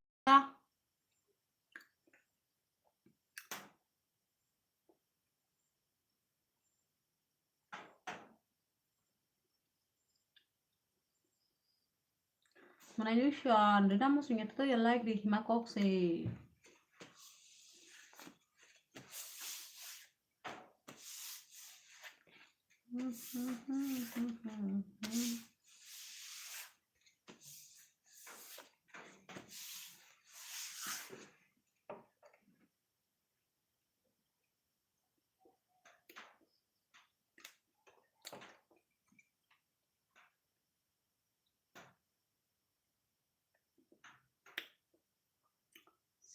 Mwnai nui son, rina muchungya to ya like ri hima kok se.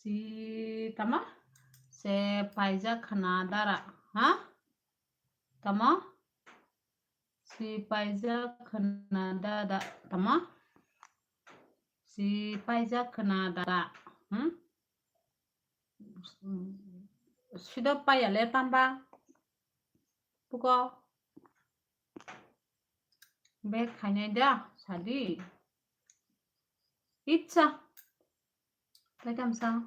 Si tama? Se paijak khna dara, ha? Tama? Si paijak khna dada, tama? Si paijak khna dara, hmm? Sido paiya le tamba. Puko. Bek khainai da, sadi. Itsa. Tai tamsa.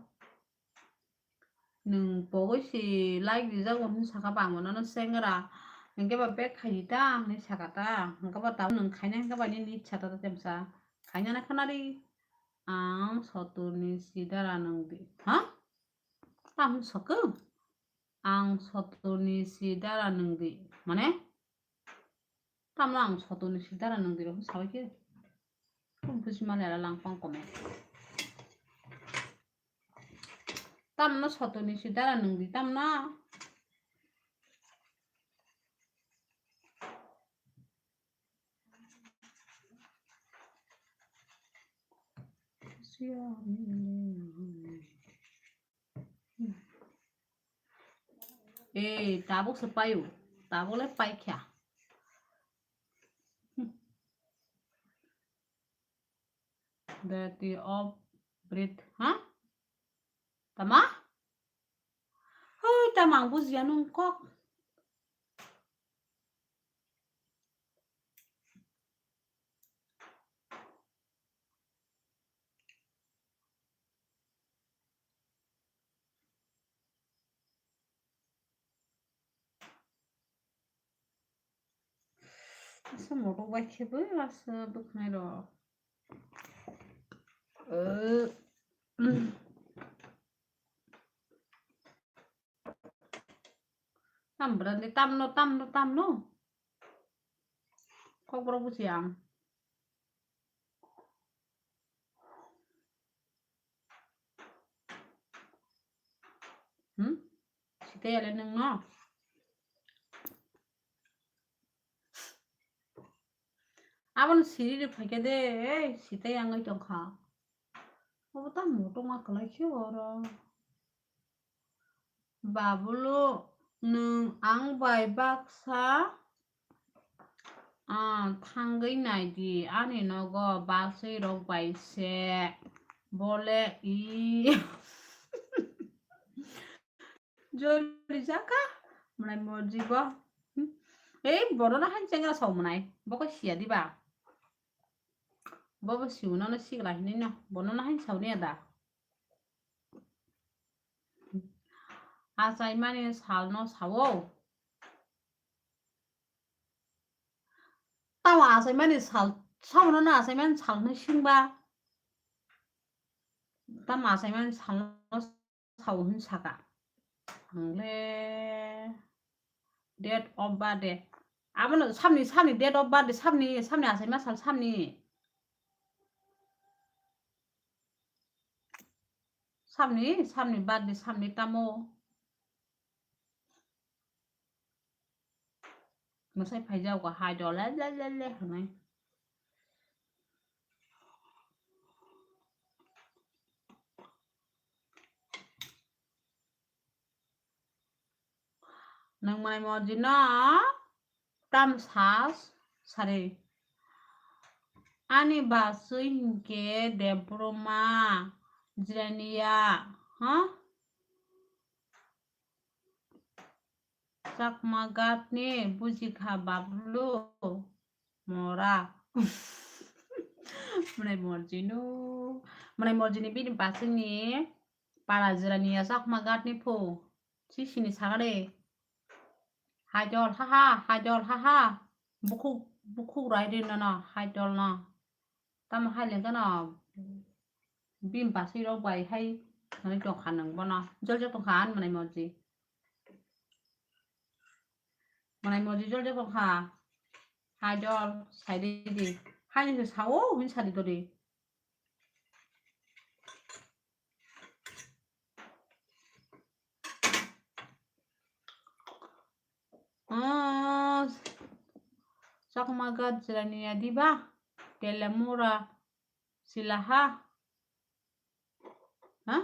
Nung pogwi si like rijak bo hwn saka ba ang mano no sengra. Hwnkhe ba bek khaini ta hwnwi saka ta. Hwnkhe ba tabuk nung khaina hwnkhe ba nini itsa ta tamsa. Khaina na khana ri. Ang sotorni si dara nung di. Ha? Tamo sakhe? Ang sotorni si dara nung di. Mane? Tamno ang sotorni si dara nung di rok sabai khe. Kum pusi mali ala langpang kome. Tamno sotorni si dara nung di tamno. Ei, tabuk se paio. Tabuk le paikha. Dati of breath, ha? Tama? Hoi, tama ang bujiya nung kok. Asa motok bai khe bo asa bwkhanai rok. Tam brandi tamno, tamno, tamno. Kokborok busi ang. Hmm? Sitaya le nung no? Abono siri ri phaikhe de, ei, sitaya wngwi tongkha. Obo ta motok ma kwlai khe oro. Babulo, nwng ang bai baksa, ah, thangwi nai di, ani nogo bachwi rok bai se. Bole i. Jori jaka, mwnai morji bo. Hmm. Ei, bono na han chengra sao mwnai. Bo ko siya diba? Bo bo siu no no sigla hinwi no. Bono na han sao niya da. Achaimani salno sao. Tamo achaimani sal, sabono no achaimani salno singba. Tamo achaimani salno sao hin saka. Ang le date of birth de. Abono samni, samni date of birth de, samni, samni achaima sal, samni. Samni, samni birthday, samni tamo. Mwsai phaijago hai do le le le le hwnwi. Nwng mwnai morji no tam sa sari. Ani basui hinkhe Debbarma Jirania, ha? Chakma Ghat ni bujikha Bablu mora. Mwnai morji no. Mwnai morji ni bini basui ni para Jirania Chakma Ghat ni phu. Sisini sagade. Hajol, ha ha, hajol, ha ha. Bukhuk, bukhuk rai ri nono, hajol no. Tamo hai lengkha no. Bini basui rok bai hai. Nani tong kha nwng bono. Jol jol tong kha ani mwnai morji. Mwnai morji jol jol tong kha. Hajol, sai di di. Hai ni sao, hin sari dori. Ah, Chakma Ghat Jirania diba? Telemura silaha. Ha?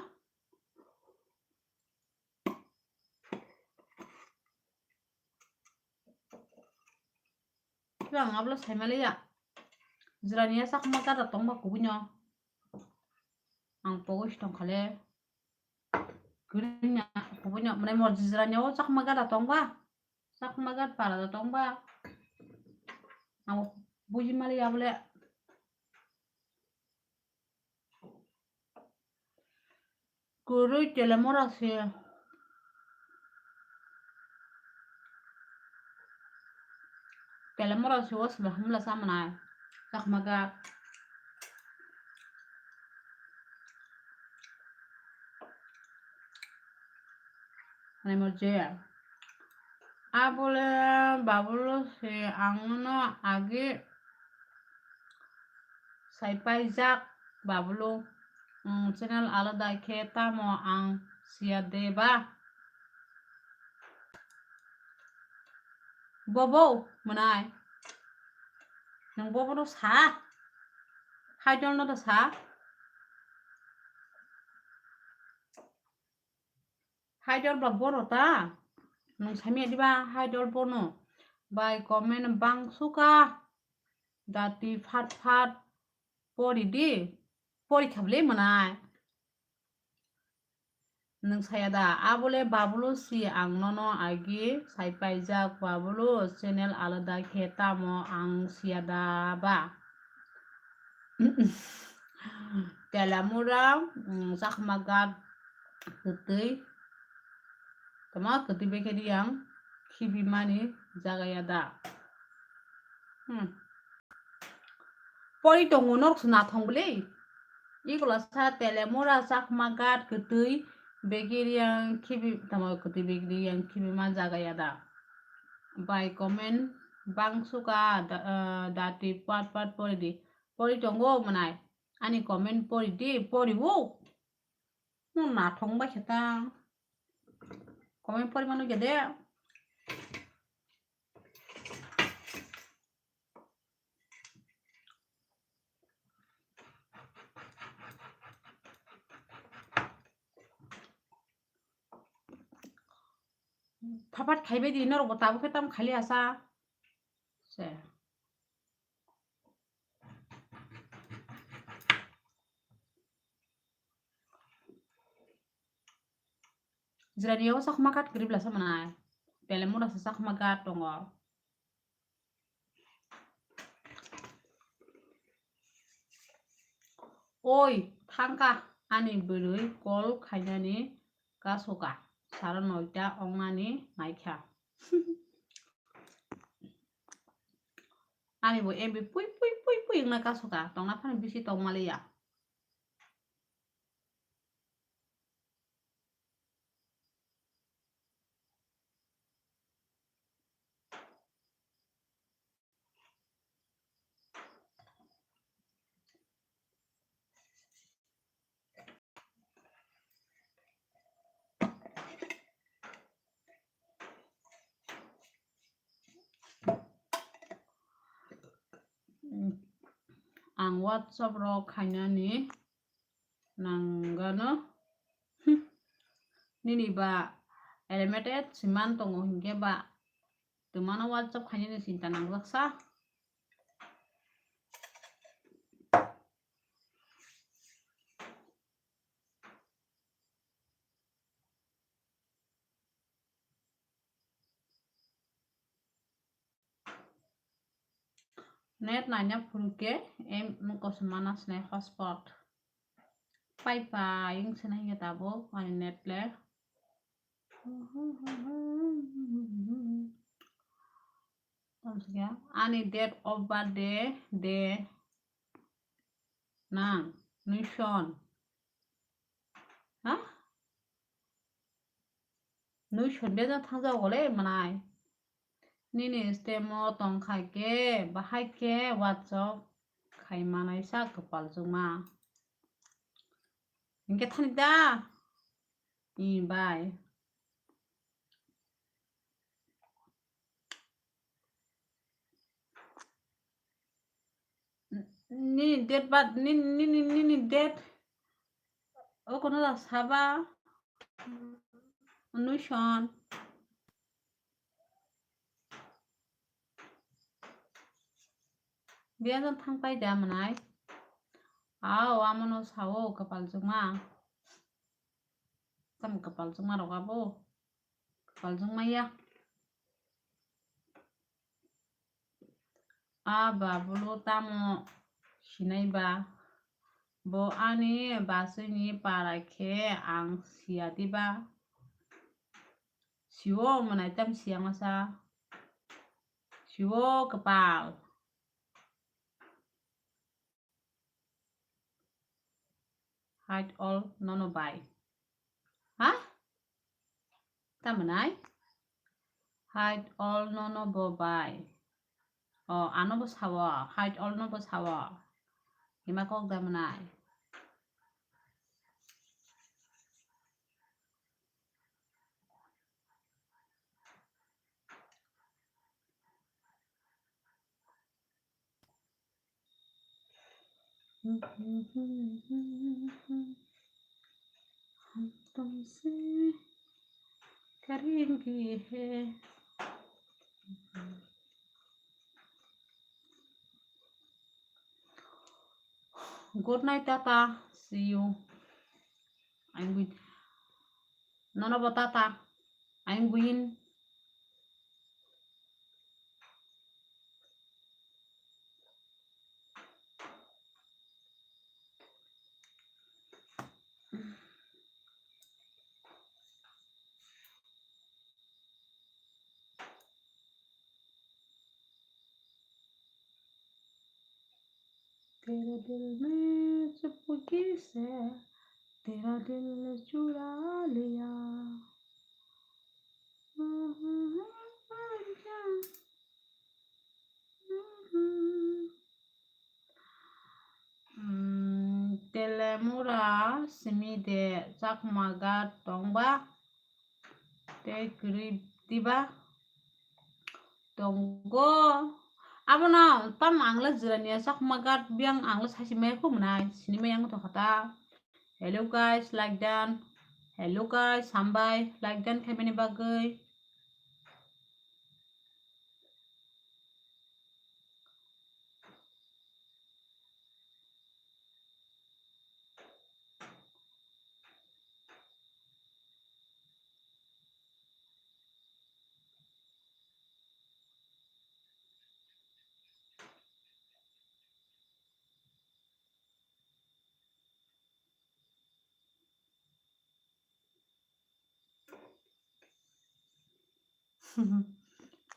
Ang ablo saimaliya. Jirania Chakma Ghat tongba kubui no. Ang pogwi si tongkhale. Kwrwngna kubui no. Mwnai morji Jirania o Chakma Ghat tongba. Chakma Ghat para da tongba. Ang buji maliya bole. Kwrwi Telemura se. Telemura se o sila hamla samwnai. Chakma Ghat. Mwnai morji. Abole Bablu se ang no agi sai paijak Bablu. Mm, channel alada khe tamo ang siya de ba? Bobo mwnai. Nwng bobo no sa. Hajol no da sa. Hajol ba bono ta. Nwng samya diba hajol bono. Bai comment bang suka. Dati phat phat pori di. Pori khabli mwnai. Nwng saya da, abole Bablu si ang nono agi sai paijak Bablu channel alada khe tamo ang siya da ba? Telemura, mm, Chakma Ghat kwtwi. Tamo kwtwi bekhe di ang khibimani jaga ya da. Hmm. Pori tongo norok se nathong bwle. Ikola sa Telemura Chakma Ghat kwtwi begiri yang khibi tamo kwtwi begiri yang khibi ma jaga ya da. Bai comment bang suka da, ah, dati pat pat pori di. Pori tongo mwnai. Ani comment pori di, pori wo. No nathong bai khe ta. Comment pori mano gede. Phapat khaibai di, norok bo tabuk khe tam khali asa. Se. Jirani o Chakma Ghat kwrwi bwla se mwnai. Telemura se Chakma Ghat tongo. Oi, thangkha ani bwrwi call khainani kasoka. Sara noita ongnani naikha. Ani bo M B pui pui pui pui wngna kasoka. Tongna phano bisi tongmaliya. Ang WhatsApp rok khainani nangano. Nini ba Animated siman tongo hinkhe ba twmano WhatsApp khainani chinta nangjak sa. Net naina phuru khe em kosom mana sinai hotspot. Pai pai wng sinai khe tabuk ani net le. Tamsukya ani date of birthday de nang nuison. Ha? Nuison de thangjago le manai. Nini stemo tongkha khe bahai khe WhatsApp khai manai sa kwpal chukma. Hinkhe thani da? I bai. Nini date ba, nini, nini, nini date. O kono da saba. Nuison. Biya jan thang pai da manai. Ao, amono sao kwpal chukma. Tam kwpal chukma rok abo. Kwpal chukma ya. A ba bolo tamo sinai ba? Bo ani baswini para khe ang siya diba? Siwo mwnai tam siya masa. Siwo kwpal. Hide all nono bai. Ha? Tamwnai? Hide all nono bo bai. O, ano bo sawo. Hide all no bo sawo. Hima kok da mwnai. हम तुमसे करेंगे है। Good night, tata. See you. I'm going. Nono bo tata. I'm going. तेरे दिल में चुपके से तेरा दिल चुरा लिया। Hmm, Telemura simi de Chakma gat tongba? Tei kwrwi diba? Tongo. Abono tam ang le jwrani ya Chakma gat biyang ang le saisi maya kho mwnai, sini maya wng tongkha ta. Hello guys, like dan. Hello guys, hambai, like dan khaimani bagwi.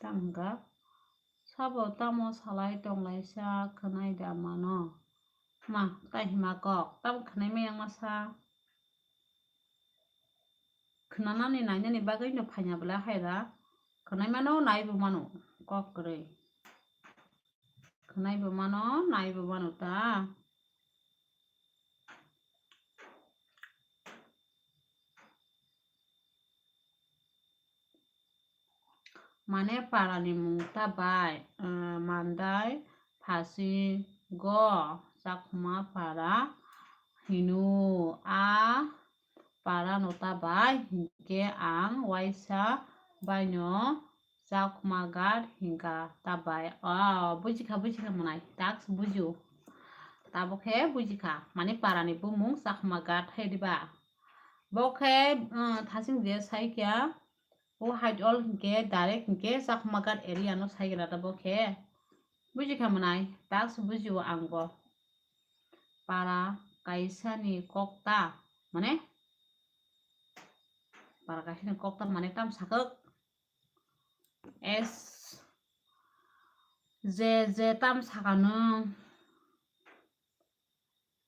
Tangka sabo tamo salai tonglaisa khwnai da mano. Ma, tai hima kok, tamo khwnai maya wngma sa. Khwnanani nainani bagwi no phaina bwla hai da. Khwnai mano, nai bo mano, kok kwrwi. Khwnai bo mano, nai bo mano ta. Mane parani mung ta bai, eh, Mandai Phasingo Chakhuma para hino a para no ta bai, hinkhe ang waisa baino Chakhuma Ghat hinkha ta bai. Oh, bujikha, bujikha mwnai. Task bujio. Tabo khe bujikha. Mane para ni bumung Chakhuma Ghat hai diba. Bo khe, uh, thasing je sai kya. O hide all hinkhe direct hinkhe Chakhuma Ghat area no sai gra ta bo khe. Bujikha mwnai. Task bujio ang bo. Para kaisa ni kok ta. Mane? Para kaisa ni kok ta mane tam sakok. S, je, je tam saka nwng.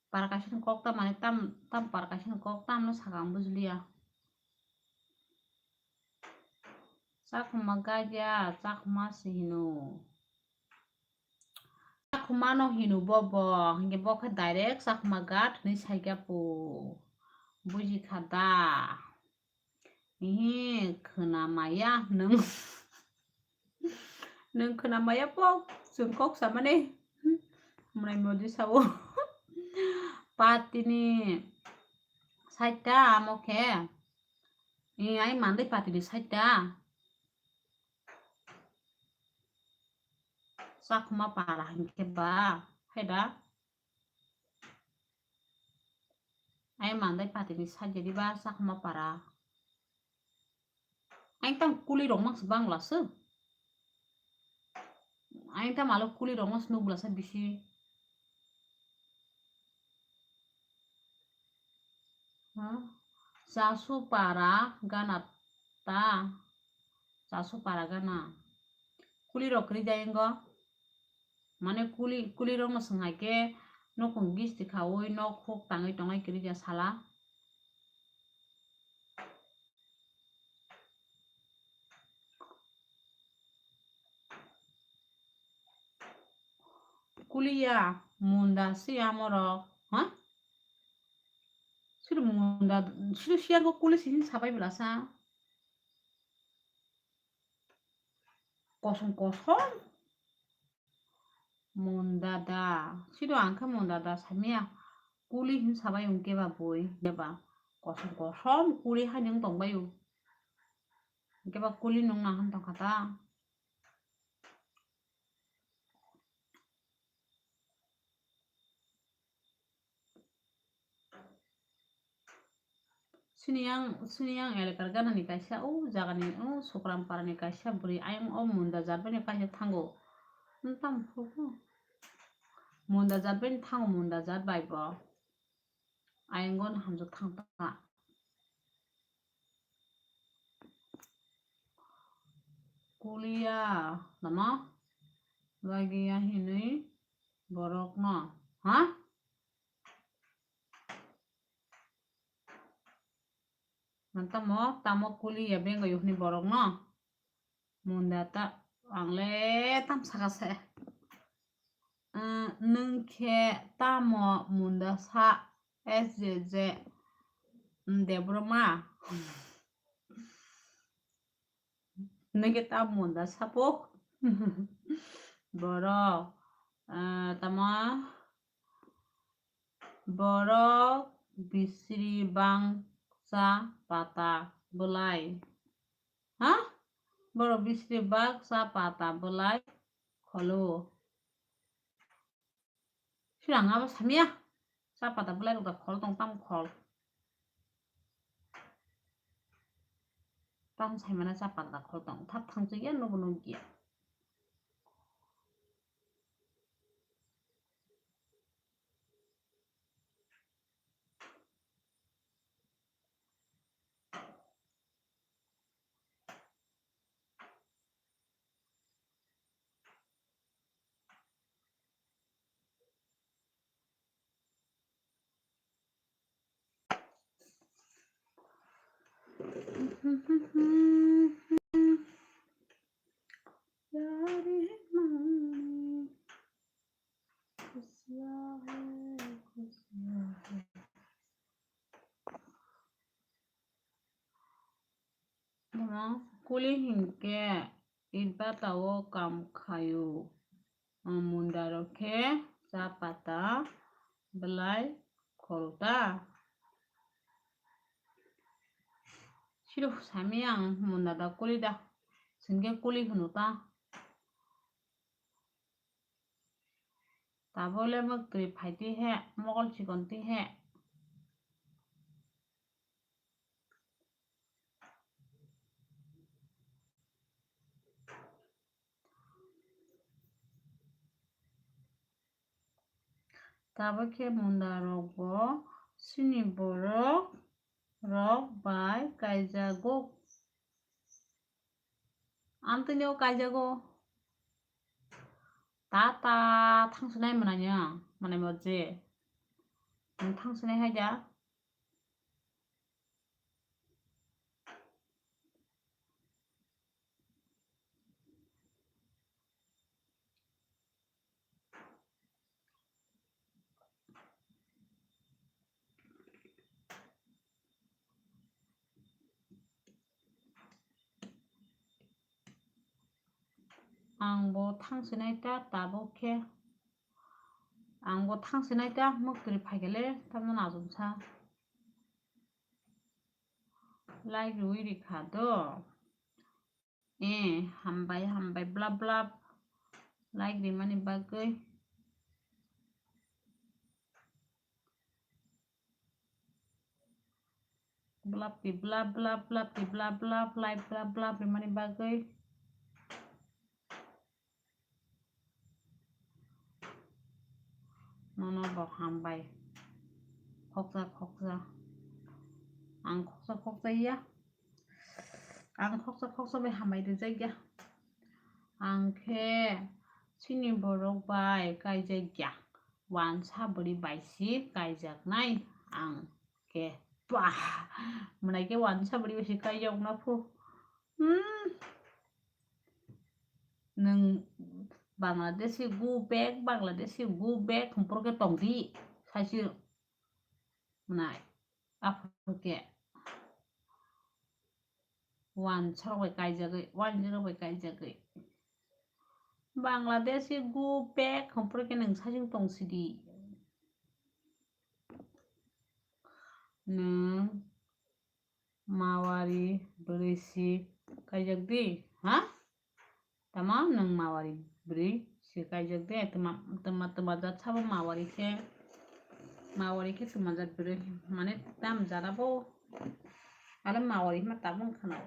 Para kaisa ni kok ta mane tam, tam para kaisa ni kok tam no saka ang bujiliya. Chakhuma Ghat ya, Chakhuma se hino. Chakhuma no hino bo bo, hinkhe bo khe direct Chakhuma Ghat hinwi saikha po. Bujikha da? Ihi, khwna maya nwng. Nwng khwna maya po, chwng kok samani. Mwnai modi sao. Patini saita amo khe. Ee, ai mandai patini saita. Chakhuma para hinkhe ba, hai da? Ai mandai patini sajedi ba Chakhuma para. Ai tang kuli rok mangsa bangla se. Ai tang malo kuli rok mangsa nukla se bisi. Ha? Chasu para gana ta. Chasu para gana. Kuli rok kwrwi jai wngo. Mane kuli, kuli rok no swng hai khe nokong gisti khaui nok huk tangwi tongnai kwrwi ja sala. Kuliya, munda se amorok, ha? Siri munda, siri siyango kuli sini sabai belasa. Kosom kosom. Munda da. Siri ang khe munda da samya. Kuli hin sabai ungke ba bui. Keba kosom kosom kuli hai nung tongbai u. Keba kuli nung na han tongkha ta. Sini yang, sini yang elekar gana ni kaisa, o jaga ni, o Sukram para ni kaisa bwrwi ayang o munda jat bai ni kaisa thango. Ntam phuku. Munda jat bai ni thango, munda jat bai bo. Ayang o hamjak thang ta. Kuliya, lama, lagiya hinwi borokno, ha? Tamo, tamo kuliya bengo yuhni borokno? Munda ta, ang le tam saka se. Nwng khe tamo munda sa S J J Debbarma? Nwng khe tamo munda sapo? Borok, ah, tamo borok bisri bangsa pata bwlai. Ha? Borok bisri bangsa pata bwlai kholo. Sirang abo samya. Cha pata bwlai rok da khol tong tam khol. Tam saimana cha pata da khol tong. Thap thang chaya nubo nukya. Kuli hinkhe itbata o kam khaio. Munda rok khe cha pata bwlai khol ta. Siro sami ang munda da kuli da. Singke kuli hunu ta. Tabole mok twi phaiti he, mokol chikon ti he. Tabuk khe munda rok bo chini borok rok bai kaijago. Amtwini o kaijago. Ta ta thangsinai mwnai ya, mwnai mo je. Ang thangsinai hai da. Ang bo thangsinai ta tabuk khe. Ang bo thangsinai ta mukri phaikele tamno najum sa. Like rwi rikha do. Eh, hambai, hambai, blap, blap. Like rimani bagwi. Blap ti blap, blap, blap ti blap, blap, like blap, blap rimani bagwi. Nono bo hambai. Khoksa, khoksa. Ang khoksa, khoksa ya. Ang khoksa, khoksa bai hambai rijak ya. Ang khe chini borok bai kaijak ya. Wansa bwrwi bai si kaijaknai ang khe. Bah! Mwnai khe wansa bwrwi bai si kaijak na phu. Hmm. Nwng Bangladeshi go back, Bangladeshi go back, hwnphru khe tongdi, saisi mwnai, aphuru khe wansa rok bai kaijagwi, wanjwi rok bai kaijagwi. Bangladeshi go back, hwnphru khe nwng saising tongsidi. Nwng Mawari bwrwi si kaijak di, ha? Tamo nwng Mawari bwrwi si kaijak di, tma, tma, tma jat sabo Mawari khe, Mawari khe tma jat bwrwi, mane tam jat abo, ale Mawari hima tabung khana.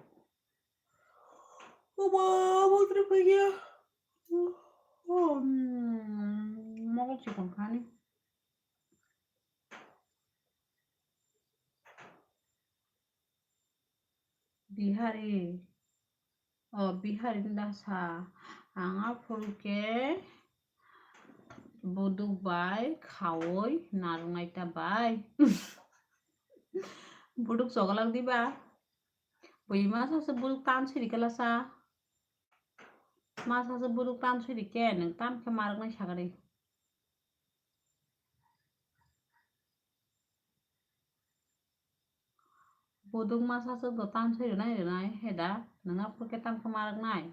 Obo, obo tre kaiya. Oh, hmm, mokol chikon khani. Bihari. Oh, Bihari da sa. Ang aphuru khe buduk bai khaui narwknai ta bai. Buduk chogalak diba? Bui masa se buduk tan siri kala sa. Masa se buduk tan siri khe nwng tam khe marwknai sagari. Buduk masa se do tan siri nai rinai heda nwng aphuru khe tam khe marwknai.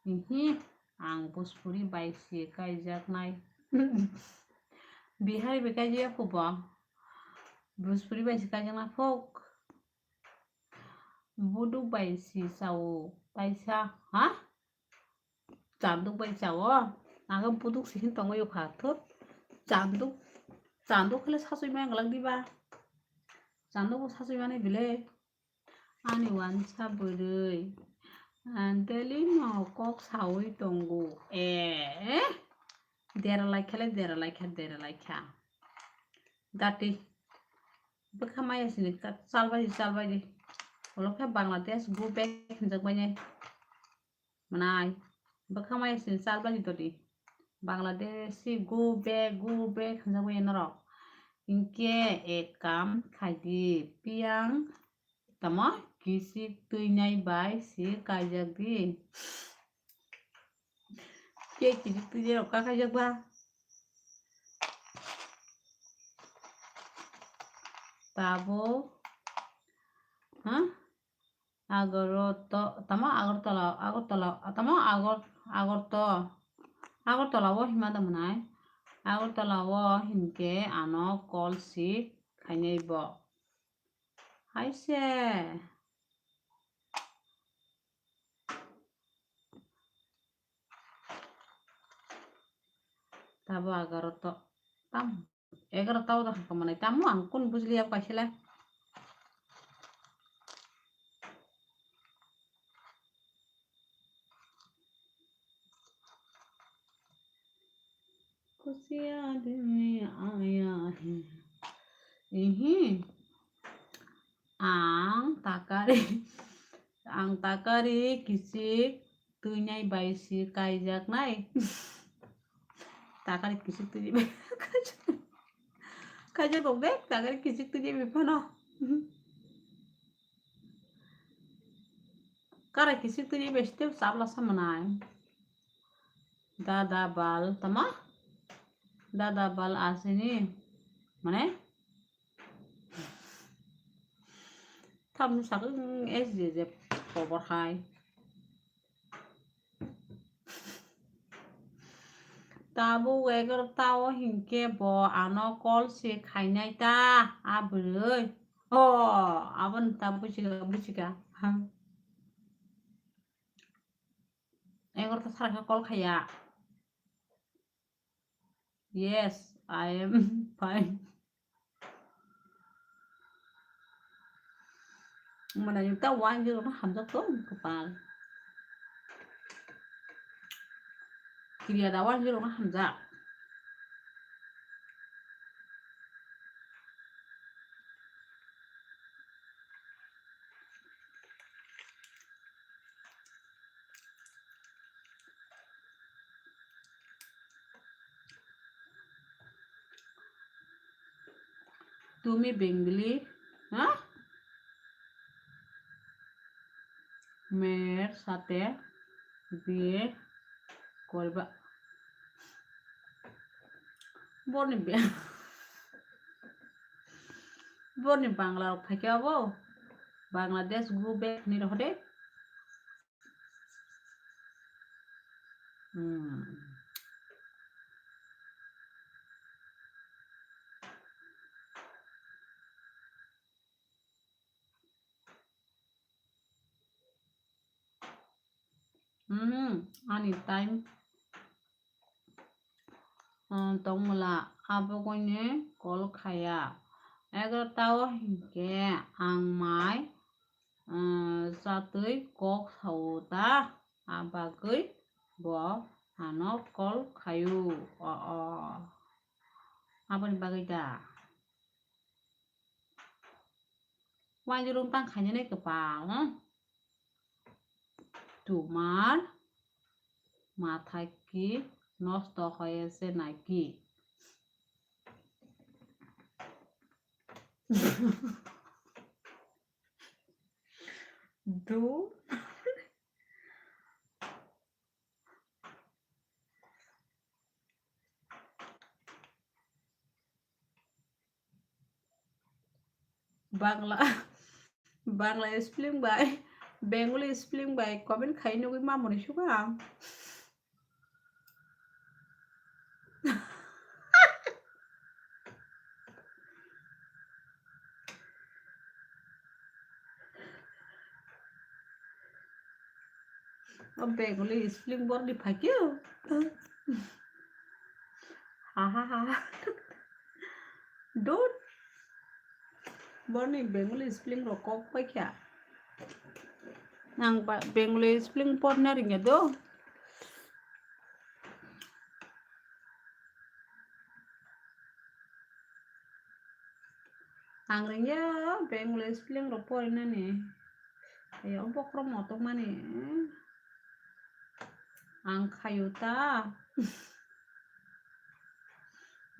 Ihi, ang Bhojpuri bai si kaijaknai. Bihari bai kaijak ya phubo. Bhojpuri bai si kaijaknai phuk. Buduk bai si sao taisa, ha? Chanduk bai sao? Aga buduk si hin tongwi kha, thut. Chanduk, chanduk khele sasui ma glak diba? Chanduk bo sasui mani bile. Ani wansa bwrwi, ah, daily no kok saui tongo. Eh, dera lai kha le, dera lai kha, dera lai kha. Dati. Bwkha maya sini ka-, chalbai di, chalbai di. Olo khe Bangladesh go back hinjak bai nai. Mwnai. Bwkha maya sini chalbai di doti. Bangladeshi go back, go back hinjak bai norok. Hinkhe ek kam khai di. Piyang tamo kisik twi nai bai si kaijak di. Ke kisik twi nai rok ka kaijak ba? Tabo, ha? Agorto-, tamo Agartala, Agartala, tamo Agor-, Agarto-, Agartala o hima da mwnai? Agartala o hinkhe ano call si khainai bo. Hai se. Abo egaroh to. Tam. Egaroh ta o da kha manai. Tamo ang kun bujliya kaisa le. Khushi aadmi aaya hai. Ihi. Ang takari, ang takari kichik twinai bai si kaijaknai. Takari kichik twinai bai kaijaknai. Kaijak rok de, takari kichik twinai bai phano. Kara kichik twinai bai site chabla sa manai. Dada bal, tama? Dada bal asini. Mane? Tamni sakhe, mm, S J J kobor hai. Tabuk egaroh ta o hinkhe bo ano call se khainai ta, a bwrwi. O, aboni ta bujiga, bujiga. Egaroh ta sara khe call khaiya. Yes, I am fine. Mana yung ta one zero na hamjak to, kapal. Kiriya da one zero na hamjak. তুমি বেঙ্গলি, হ্যাঁ? মেয়ের সাথে বিয়ে করবা। Borni be-, borni Bangla rok phaikhe abo. Bangladesh go back ni rokho de. Hmm. Hmm, ani time, hmm, tongmwla, abo koine call khaya. Egaroh ta o hinkhe ang mai, hmm, chatwi kok sao ta, abagwi bo ano call khayo. O, o. Aboni bagwi da. Wanjwrwng tang khainani kwpal, hmm? তোমার মাথা কি নষ্ট হয়েছে নাকি? Do Bangla, Bangla spelling bai, Bengali spelling bai comment khai nugui mamoni suka ang. O Bengali spelling borni phaikhe. Ha, ha, ha, ha. Dut. Borni Bengali spelling rok kok paikha. Ang ba-, Bengali spelling porna ringya do. Ang ringya Bengali spelling rok porinani. Ayo, bokhorok motokmani. Ang khayu ta.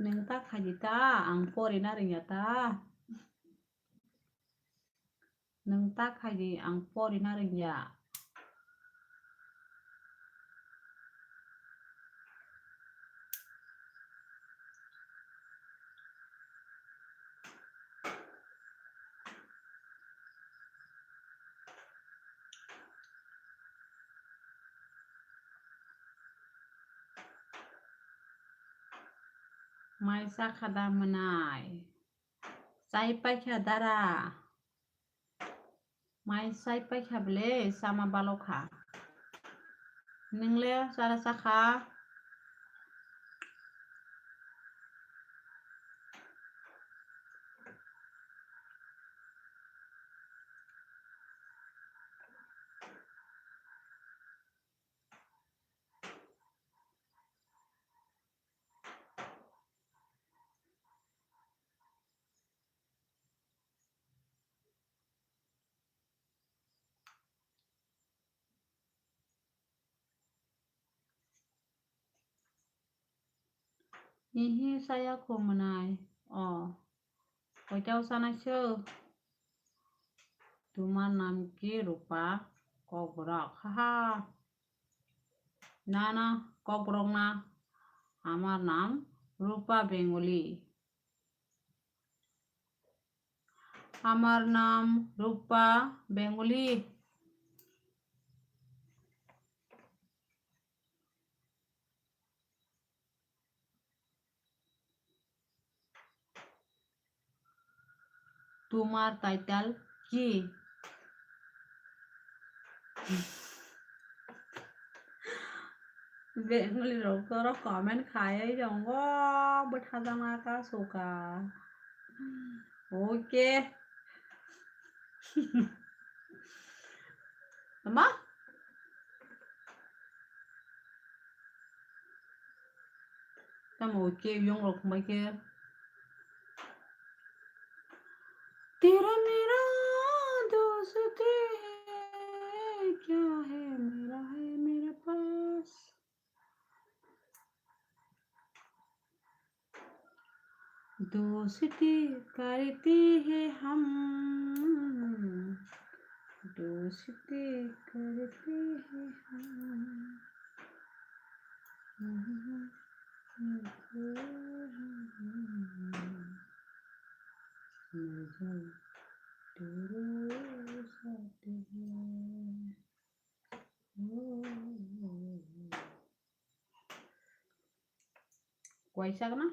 Nwng ta khaidi ta, ang porina ringya ta. Nwng ta khaidi, ang porina ringya. Mai sakha da mwnai? Chai paikha dara. Mai chai paikha bwle, chama balokha. Nwng le chara chakha. Ihi saya kho mwnai. O. Koitao sanai se. Tumar naam ki Rupa? Kokborok. Haha. Na, na, Kokborok na. Amar naam Rupa Bengali. Amar naam Rupa Bengali. Tumar title ki? Bengali rok toro comment khai tongo, bwtha jana ka suka. Okay. Ama? Tamo ke yong rok mai ke. Tera mera dosti hai, kya hai mera hai mere paas. Dosti karte hai hum, dosti karte hai hum. Kuaisa gana?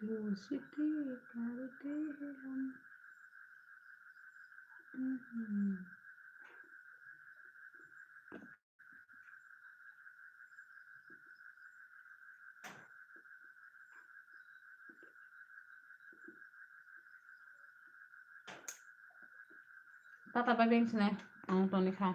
Dosti karte hai hum. Tata bai beng sini ang toni kha.